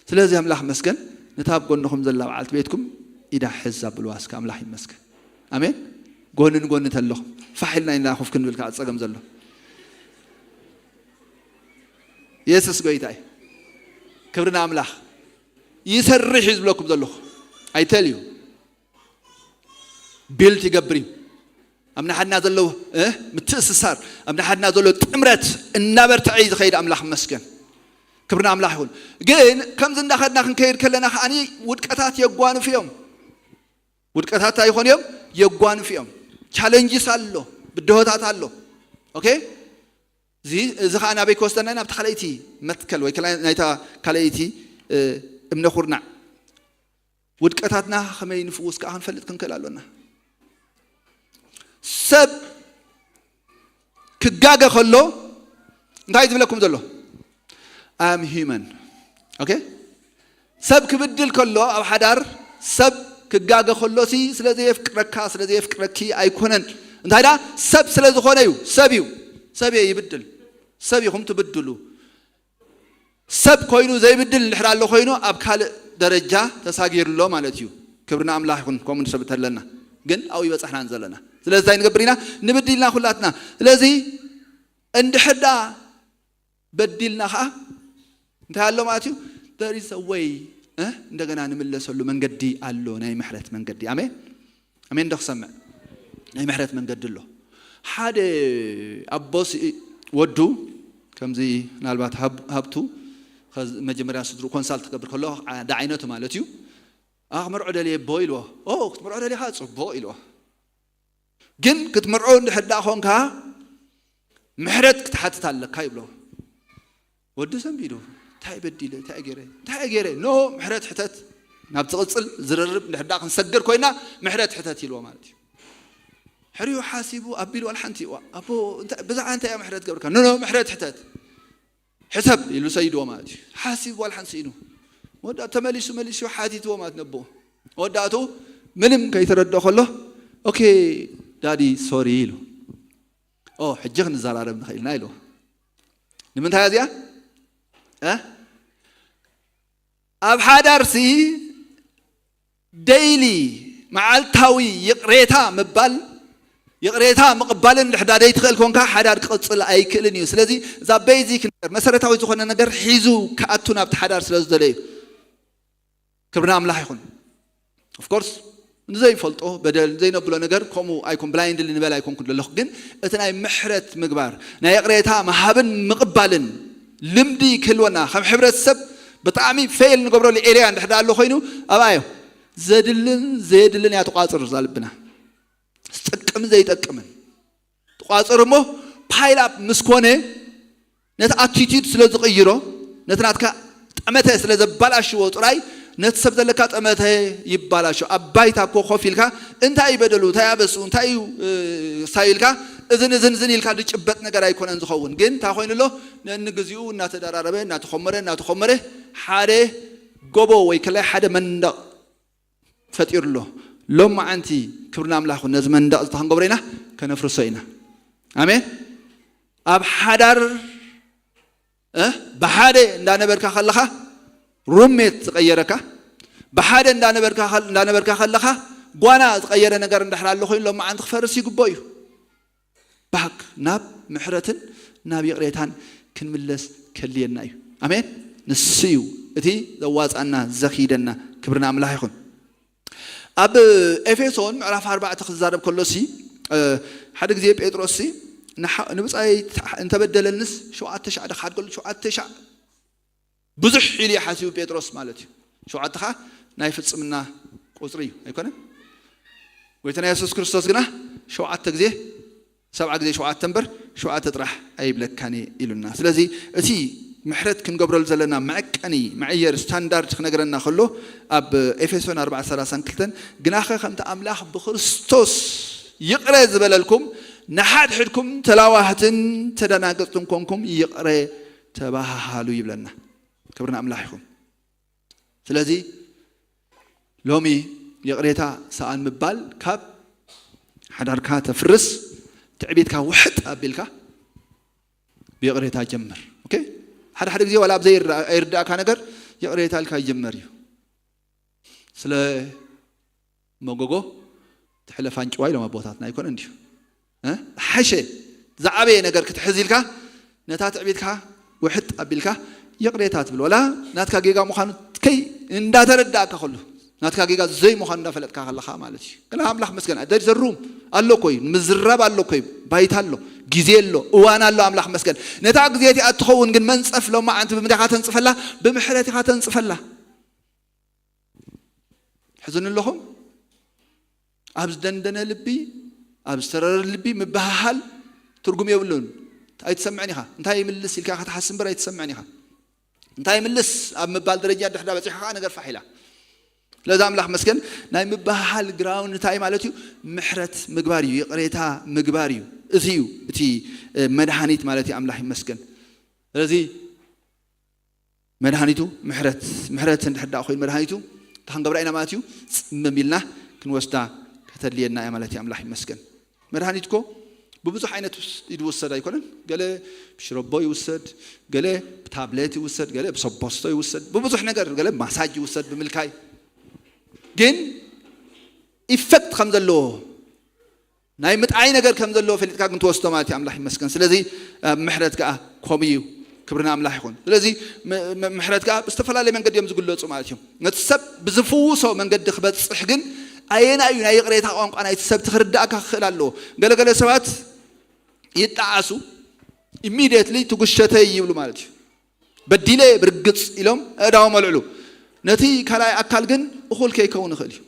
ስለዚ ኣምላኽ መስገን፣ ነታ ኣብ ጎንኹም ዘላ በዓልቲ ቤትኩም ኢዳ ሕዝ ኣብልዋ እስከ። ኣምላኽ ይመስገን። ኣሜን። ጎኒ ንጎኒ ተለኹም ፋሕ ኢልና ኢና ኮፍ ክንብል ከዓ ጸገም ዘሎ። የሱስ ጎይታ እዩ። ክብሪ ንኣምላኽ። ይሰርሕ እዩ ዝብለኩም ዘለኹ። ኣይተልዩ ቢልት ይገብር እዩ። ኣብ ንሓድና ዘሎ እ፣ ምትእስሳር፣ ኣብ ንሓድና ዘሎ ጥምረት እናበርትዐ እዩ ዝኸይድ። ኣምላኽ መስገን። ክብሪ ንኣምላኽ ይኹን። ግን ከምዚ እንዳኸድና ክንከይድ ከለና ከዓኒ ውድቀታት የጓንፉ እዮም። ውድቀታት እንታይ ይኾኑ እዮም? የጓንፉ እዮም። ቻለንጅስ ኣሎ፣ ብድሆታት ኣሎ። ኦኬ፣ እዚ እዚ ከዓ ናበይ ክወስደና? ናብቲ ካልኣይቲ መትከል ወይ ከላ- ናይታ ካልኣይቲ እ፣ እምነ ኩርናዕ። ውድቀታትና ከመይ ንፍውስ ከዓ ክንፈልጥ ክንክእል ኣሎና። ሰብ ክጋገ ከሎ እንታይ ዝብለኩም ዘሎ? I am human። ኦኬ፣ ሰብ ክብድል ከሎ ኣብ ሓዳር ሰብ ክጋገ ከሎሲ ስለ ዘየፍቅረካ ስለ ዘየፍቅረኪ ኣይኮነን። እንታይ ዳ ሰብ ስለ ዝኾነ እዩ። ሰብ እዩ፣ ሰብ እየ ይብድል፣ ሰብ ኢኹም ትብድሉ። ሰብ ኮይኑ ዘይብድል እንድሕር ኣሎ ኮይኑ ኣብ ካልእ ደረጃ ተሳጊሩ ኣሎ ማለት እዩ። ክብሪ ንኣምላኽ ይኹን። ከምኡ ንሰብ ተለና ግን ኣብኡ ይበጻሕናን ዘለና። ስለዚ እንታይ ንገብር ኢና? ንብድል ኢና ኩላትና። ስለዚ እንድሕር ደኣ በዲልና ኸዓ እንታይ ኣሎ ማለት እዩ? There is a way፣ እ? እንደገና ንምለሰሉ መንገዲ ኣሎ፣ ናይ ምሕረት መንገዲ። ኣሜን። ኣሜን ዶ ክሰምዕ? ናይ ምሕረት መንገዲ ኣሎ። ሓደ ኣቦ ሲ- ወዱ ከምዚ ምናልባት ሃብ- ሃብቱ ከዚ መጀመርያ ስድሩ ኮንሳልት ክገብር ከሎ ዓ- ዳ ዓይነቱ ማለት እዩ። "ኣ ክምርዖ ደልየ ኣቦ" ኢልዎ። "ኦ ክትምርዖ ደሊኻ ጽቡቕ" ኢልዎ። "ግን ክትምርዖ እንድሕር ደኣ ኾንካ ምሕረት ክትሓትት ኣለካ" ይብሎ። ወዲ ሰንቢዱ፣ "እንታይ በዲለ? እንታይ ገይረ? እንታይ ገይረ?" "ኖ ምሕረት ሕተት፣ ናብ ዝቕጽል ዝርርብ እንድሕር ደኣ ክንሰግር ኮይና ምሕረት ሕተት" ኢልዎ ማለት እዩ። ሕሪኡ ሓሲቡ ኣቢሉ ዋላ ሓንቲ፣ "ዋ፣ ኣቦ እንታይ- ብዛዕባ እንታይ እያ ምሕረት ገብርካ?" "ኖ ኖ ምሕረት ሕተት፣ ሕሰብ" ኢሉ ሰይድዎ ማለት እዩ። ሓሲቡ ዋላ ሓንቲ ስኢኑ ወዳ ተመሊሱ መሊሱ ሓቲትዎ ማለት ነቦ። ወዳእቱ ምንም ከይተረድኦ ከሎ "ኦኬ ዳዲ ሶሪ" ኢሉ። "ኦ ሕጂ ክንዘራረብ ንኽእል ኢና" ኢሉ። ንምንታይ እዚኣ እ? ኣብ ሓዳርሲ ደይሊ መዓልታዊ ይቕሬታ ምባል፣ ይቕሬታ ምቕባልን ድሕዳ ደይ ትኽእል ኮንካ ሓዳር ክቕጽል ኣይክእልን እዩ። ስለዚ እዛ ቤዚክ ነገር መሰረታዊ ዝኾነ ነገር ሒዙ ክኣቱ ናብቲ ሓዳር ስለ ዝደለዩ ክብሪ ንኣምላኽ ይኹን። ኦፍኮርስ ንዘይፈልጦ በደል ዘይነብሎ ነገር ከምኡ ኣይኮን ብላይንድሊ ንበል ኣይኮንኩ ዘለኹ፣ ግን እቲ ናይ ምሕረት ምግባር ናይ ይቕሬታ ምሃብን ምቕባልን ልምዲ ክህልወና ከም ሕብረተሰብ ብጣዕሚ ፌል ንገብረሉ ኤርያ እንድሕር ኣሎ ኮይኑ ኣብኣዮ ዘድልን ዘየድልን እያ ትቋፅር እዛ ልብና። ዝጠቅምን ዘይጠቅምን ትቋፅር እሞ፣ ፓይል ኣፕ ምስ ኮነ ነቲ ኣቲቲዩድ ስለ ዝቕይሮ፣ ነቲ ናትካ ጠመተ ስለ ዘባላሽዎ ጥራይ፣ ነቲ ሰብ ዘለካ ጠመተ ይባላሾ። ኣብ ባይታ እኮ ኮፍ ኢልካ እንታይ እዩ በደሉ፣ እንታይ ኣበስኡ፣ እንታይ እዩ ሳዩ ኢልካ እዝን እዝን ዝን ኢልካ ዝጭበጥ ነገር ኣይኮነን ዝኸውን። ግን እንታይ ኮይኑ ኣሎ? ነንግዚኡ እናተደራረበ እናተኾመረ እናተኾመረ ሓደ ጎቦ ወይ ከላይ ሓደ መንደቕ ፈጢሩ ኣሎ። ሎም መዓንቲ ክብሪ ንኣምላኽ ይኹን። ነዚ መንደቕ እዚ ክንገብሮ ኢና፣ ከነፍርሶ ኢና። ኣሜን። ኣብ ሓዳር እ ብሓደ እንዳነበርካ ከለኻ ሩሜት ዝቐየረካ፣ ብሓደ እንዳነበርካ ከል- እንዳነበርካ ከለኻ ጓና ዝቐየረ ነገር እንድሕር ኣሎ ኮይኑ፣ ሎም መዓንቲ ክፈርስ ይግቦ እዩ። ባክ ናብ ምሕረትን ናብ ይቕሬታን ክንምለስ ከድልየና እዩ። ኣሜን። ንሱ እዩ እቲ ዘዋፃና ዘኺደና። ክብሪ ንኣምላኽ ይኹን። ኣብ ኤፌሶን ምዕራፍ ኣርባዕተ ክዛረብ ከሎ ሲ ሓደ ግዜ ጴጥሮስ ሲ ንብፃይ እንተበደለንስ ሸውዓተ ሻዕ ድካ ሓድገሉ። ሸውዓተ ሻዕ ብዙሕ ኢሉ እዩ ሓሲቡ ጴጥሮስ ማለት እዩ። ሸውዓተ ከዓ ናይ ፍፅምና ቁፅሪ እዩ ኣይኮነን? ጎይታና የሱስ ክርስቶስ ግና ሸውዓተ ግዜ ሰብዓ ግዜ ሸውዓተ እምበር ሸውዓተ ጥራሕ ኣይብለካን እየ ኢሉና። ስለዚ እቲ ምሕረት ክንገብረሉ ዘለና መዐቀኒ መዐየር ስታንዳርድ ክነግረና ከሎ ኣብ ኤፌሶን ኣርባዕተ ሰላሳን ክልተን ግናኸ ከምቲ ኣምላኽ ብክርስቶስ ይቕረ ዝበለልኩም ንሓድሕድኩም ተላዋህትን ተደናገጽትን ኮንኩም ይቕረ ተባሃሃሉ ይብለና። ክብሪ ንኣምላኽ ይኹን። ስለዚ ሎሚ ይቕሬታ ሰኣን ምባል ካብ ሓዳርካ ተፍርስ፣ ትዕቢትካ ውሕጥ ኣቢልካ ብይቕሬታ ጀምር። ኦኬ፣ ሓደ ሓደ ግዜ ዋላ ኣብዘይ ኣይርዳእካ ነገር ይቕሬታ ኢልካ ይጀመር እዩ። ስለ መጎጎ ትሕለፍ ኣንጭዋ ኢሎም ኣቦታትና ኣይኮነ እንዲዩ። ሓሸ ዝዓበየ ነገር ክትሕዝ ኢልካ ነታ ትዕቢትካ ውሕጥ ኣቢልካ ይቕሬታ ትብል። ዋላ ናትካ ጌጋ ምዃኑ ከይ እንዳተረዳእካ ከሉ ናትካ ጌጋ ዘይ ምዃኑ እንዳፈለጥካ ከለኻ ማለት እዩ። ግን ኣምላኽ መስገን ደር ዘሩም ኣሎ እኮ እዩ፣ ምዝራብ ኣሎ እኮ እዩ፣ ባይታ ኣሎ፣ ግዜ ኣሎ፣ እዋን ኣሎ። ኣምላኽ መስገን ነታ ግዜ እቲኣ እትኸውን ግን መንጸፍ ሎማዓንቲ ብምንታይ ኢኻ ተንጽፈላ? ብምሕረት ኢኻ ተንጽፈላ። ሕዝኒ ኣለኹም? ኣብ ዝደንደነ ልቢ፣ ኣብ ዝተረረ ልቢ ምብሃሃል ትርጉም የብሉን። ኣይትሰምዕን ኢኻ። እንታይ ይምልስ ኢልካ ክትሓስብ እምበር ኣይትሰምዕን ኢኻ። እንታይ ይምልስ ኣብ ምባል ደረጃ ድሕዳ በፂሕካ ከዓ ነገር ፋሕ ኢላ። ስለዚ ኣምላኽ መስገን ናይ ምብሃሃል ግራውንድ እንታይ ማለት እዩ? ምሕረት ምግባር እዩ፣ ይቕሬታ ምግባር እዩ። እዚ እዩ እቲ መድሃኒት ማለት እዩ። ኣምላኽ ይመስገን። ስለዚ መድሃኒቱ ምሕረት፣ ምሕረት እንድሕር ደኣ ኮይኑ መድሃኒቱ እንታይ ክንገብራ ኢና ማለት እዩ? ጽምም ኢልና ክንወስዳ ከተድልየና እያ ማለት እዩ። ኣምላኽ ይመስገን። መድሃኒት እኮ ብብዙሕ ዓይነት ይውሰድ ኣይኮነን። ገለ ብሽረቦ ይውሰድ፣ ገለ ብታብሌት ይውሰድ፣ ገለ ብሰቦስቶ ይውሰድ፣ ብብዙሕ ነገር፣ ገለ ማሳጅ ይውሰድ ብምልካይ። ግን ኢፈክት ከም ዘለዎ ናይ ምጥዓይ ነገር ከም ዘለዎ ፈሊጥካ ግን ትወስዶ ማለት እዩ። ኣምላኽ ይመስገን። ስለዚ ምሕረት ከዓ ከምኡ እዩ። ክብርና ኣምላኽ ይኹን። ስለዚ ምሕረት ከዓ ብዝተፈላለየ መንገዲ እዮም ዝግለፁ ማለት እዮም። ነቲ ሰብ ብዝፍውሶ መንገዲ ክበፅሕ ግን ኣየና እዩ ናይ ይቕሬታ ቋንቋ ናይቲ ሰብ ትክርዳእካ ክኽእል ኣለዎ። ገለገለ ሰባት ይጣዓሱ፣ ኢሚድየትሊ ትጉሸተይ ይብሉ ማለት እዩ። በዲለ ብርግፅ ኢሎም ኣእዳዎም ኣልዕሉ። ነቲ ካልኣይ ኣካል ግን እኹል ከይከውን ይኽእል እዩ።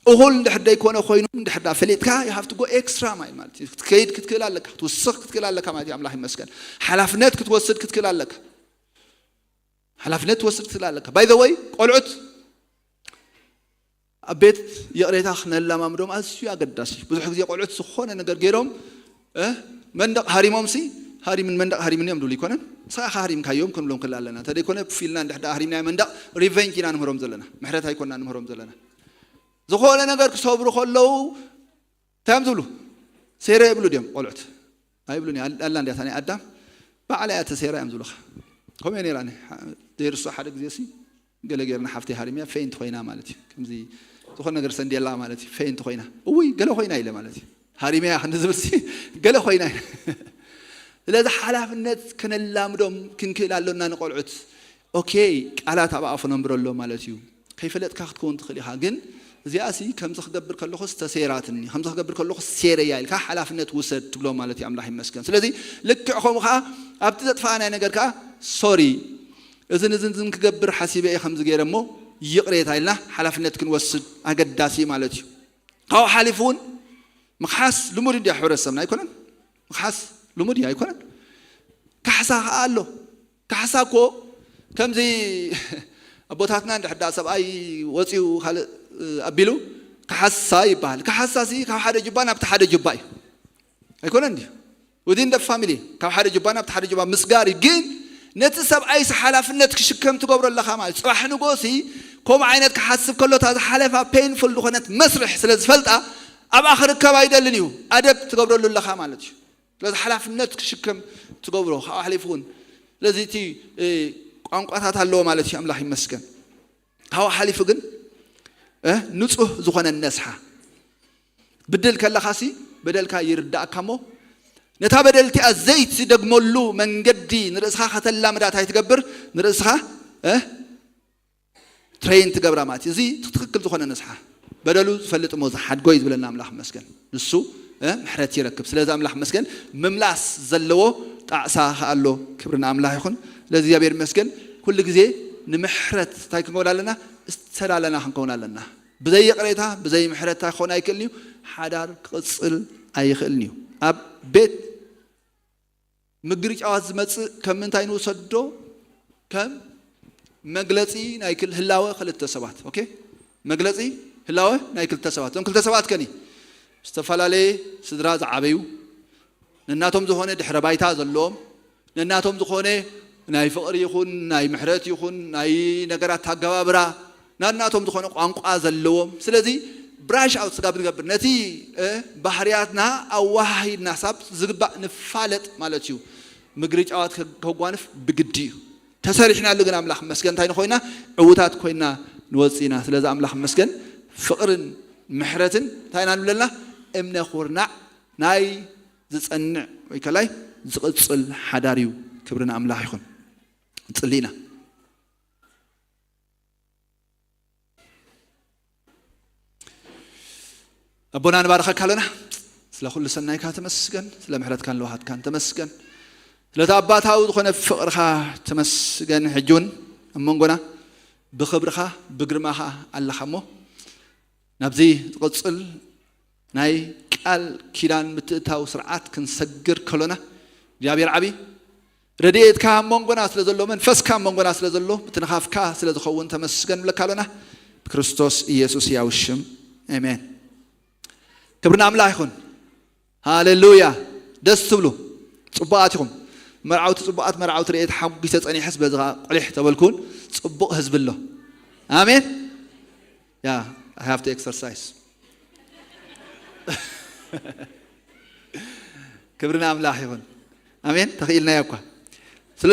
እኹል እንድሕር ደይኮነ ኮይኑ እንድሕር ዳ ፈሊጥካ you have to go extra mile ማለት እዩ። ክትከይድ ክትክእል ኣለካ፣ ክትውስኽ ክትክእል ኣለካ ማለት እዩ። ኣምላኽ ይመስገን። ሓላፍነት ክትወስድ ክትክእል ኣለካ። ሓላፍነት ትወስድ ክትክእል ኣለካ። ባይ ዘ ወይ ቆልዑት ኣብ ቤት ይቕሬታ ክነለማምዶም ኣዝዩ ኣገዳሲ። ብዙሕ ግዜ ቆልዑት ዝኾነ ነገር ገይሮም መንደቕ ሃሪሞም ሲ ሃሪምን መንደቕ ሃሪምን እዮም ዝብሉ ይኮነን። ንስኻ ኢኻ ሃሪምካዮም ክንብሎም ክላ ኣለና። እንተደይኮነ ፊልና እንድሕር ደኣ ሃሪምናዮ መንደቕ ሪቨንጅ ኢና ንምህሮም ዘለና፣ ምሕረት ኣይኮና ንምህሮም ዘለና። ዝኾነ ነገር ክሰብሩ ከለዉ እንታይ እዮም ዝብሉ? ሴረ ይብሉ ድዮም ቆልዑት? ኣይብሉን። ኣላ እንዲያታ ናይ ኣዳም ባዕላ እያ ተሴራ እዮም ዝብሉኻ። ከምኡ ነይራ ዘይርሶ ሓደ ግዜ ሲ ገለ ጌርና ሓፍተይ ሃሪምያ ፌንት ኮይና ማለት እዩ። ከምዚ ዝኾነ ነገር ሰንድየላ ማለት እዩ። ፌንት ኮይና እውይ ገለ ኮይና ኢለ ማለት እዩ። ሃሪምያ ክንዲ ዝብል ሲ ገለ ኮይና ኢለ። ስለዚ ሓላፍነት ክነላምዶም ክንክእል ኣሎና ንቆልዑት። ኦኬ፣ ቃላት ኣብ ኣፉ ነንብረሎ ማለት እዩ። ከይፈለጥካ ክትከውን ትኽእል ኢኻ፣ ግን እዚኣ ሲ ከምዚ ክገብር ከለኹስ ተሴራትኒ፣ ከምዚ ክገብር ከለኹስ ሴረያ ኢልካ ሓላፍነት ውሰድ ትብሎ ማለት እዩ። ኣምላኽ ይመስገን። ስለዚ ልክዕ ከምኡ ከዓ ኣብቲ ዘጥፋእናይ ነገር ከዓ ሶሪ፣ እዝን እዝን እዝን ክገብር ሓሲበ እየ ከምዚ ገይረ እሞ ይቕሬታ ኢልና ሓላፍነት ክንወስድ ኣገዳሲ ማለት እዩ። ካብኡ ሓሊፉ እውን ምኽሓስ ልሙድ እንዲያ ሕብረተሰብና ኣይኮነን። ምኽሓስ ልሙድ እዩ ኣይኮነን። ካሕሳ ከዓ ኣሎ። ካሕሳ እኮ ከምዚ ኣቦታትና እንድሕር ደኣ ሰብኣይ ወፂኡ ካልእ ኣቢሉ ካሓሳ ይበሃል። ካሓሳ ሲ ካብ ሓደ ጁባ ናብቲ ሓደ ጁባ እዩ ኣይኮነን ድዩ? Within the family ካብ ሓደ ጁባ ናብቲ ሓደ ጁባ ምስጋር እዩ። ግን ነቲ ሰብኣይሲ ሓላፍነት ክሽከም ትገብሮ ኣለኻ ማለት እዩ። ፅባሕ ንግሆ ሲ ከምኡ ዓይነት ክሓስብ ከሎ እታ ዝሓለፋ ፔንፉል ዝኾነት መስርሕ ስለ ዝፈልጣ ኣብኣ ክርከብ ኣይደልን እዩ። ኣደብ ትገብረሉ ኣለኻ ማለት እዩ። ስለዚ ሓላፍነት ክሽከም ትገብሮ ካብኡ ሓሊፉ እውን ስለዚ እቲ እ፣ ቋንቋታት ኣለዎ ማለት እዩ። ኣምላኽ ይመስገን። ካብኡ ሓሊፉ ግን እ፣ ንጹህ ዝኾነ ነስሓ ብድል ከለኻሲ በደልካ ይርዳእካ እሞ ነታ በደል እቲኣ ዘይትደግመሉ መንገዲ ንርእስኻ ከተላምዳ እንታይ ትገብር? ንርእስኻ እ፣ ትሬን ትገብራ ማለት እዩ። እዚ ትክክል ዝኾነ ንስሓ በደሉ ዝፈልጥ እሞ ዝሓድጎ እዩ ዝብለና ኣምላኽ መስገን። ንሱ እ፣ ምሕረት ይረክብ። ስለዚ ኣምላኽ መስገን ምምላስ ዘለዎ ጣዕሳ ከኣሎ ክብሪ ንኣምላኽ ይኹን። ስለዚ እግዚኣብሔር መስገን ኩሉ ግዜ ንምሕረት እንታይ ክንከውን ኣለና? ዝተዳለና ክንከውን ኣለና። ብዘይ ይቕሬታ ብዘይ ምሕረት እንታይ ክኸውን ኣይክእልን እዩ። ሓዳር ክቕጽል ኣይኽእልን እዩ። ኣብ ቤት ምግርጫዋት ዝመጽእ ከም ምንታይ ንውሰዶ? ከም መግለጺ ናይ ክል ህላወ ክልተ ሰባት። ኦኬ፣ መግለጺ ህላወ ናይ ክልተ ሰባት። እዞም ክልተ ሰባት ከኒ ዝተፈላለየ ስድራ ዝዓበዩ፣ ነናቶም ዝኾነ ድሕረ ባይታ ዘለዎም፣ ነናቶም ዝኾነ ናይ ፍቕሪ ይኹን ናይ ምሕረት ይኹን ናይ ነገራት ኣገባብራ ናናቶም ዝኾነ ቋንቋ ዘለዎም። ስለዚ ብራሽ ኣውት ስጋ ብንገብር ነቲ እ፣ ባህርያትና ኣዋሃሂድና ሳብ ዝግባእ ንፋለጥ ማለት እዩ። ምግርጫዋት ከጓንፍ ብግዲ እዩ። ተሰሪሕናሉ ግን ኣምላኽ መስገን እንታይ ንኮይና ዕውታት ኮይና ንወፅእ ኢና። ስለዚ ኣምላኽ መስገን ፍቕርን ምሕረትን እንታይ ኢና ንብለና? እምነ ኩርናዕ ናይ ዝፀንዕ ወይ ከላይ ዝቕፅል ሓዳር እዩ። ክብሪ ንኣምላኽ ይኹን። ንፅሊ ኢና። ኣቦና ንባርኸካ ኣለና። ስለ ኩሉ ሰናይካ ተመስገን፣ ስለ ምሕረትካን ለውሃትካን ተመስገን፣ ስለቲ ኣባታዊ ዝኾነ ፍቕርኻ ተመስገን። ሕጂ እውን ኣብ መንጎና ብኽብርኻ ብግርማኻ ኣለኻ እሞ ናብዚ ዝቕፅል ናይ ቃል ኪዳን ምትእታው ስርዓት ክንሰግር ከሎና እግዚኣብሔር ዓብዪ ረድኤትካ ኣብ መንጎና ስለ ዘሎ መንፈስካ ኣብ መንጎና ስለ ዘሎ ምትንኻፍካ ስለ ዝኸውን ተመስገን ንብለካ ኣሎና። ብክርስቶስ ኢየሱስ ያው ሽም ኣሜን። ክብሪ ንኣምላኽ ይኹን። ሃሌሉያ። ደስ ትብሉ ጽቡቓት ኢኹም። መርዓውቲ ጽቡቓት መርዓውቲ ርኤት ሓጒሰ ጸኒሐስ በዚ ቁሊሕ ተበልኩን ጽቡቕ ህዝቢ ኣሎ። ኣሜን። ያ I have to exercise። ክብሪ ንኣምላኽ ይኹን። ኣሜን። ተኽኢልናዮ እኳ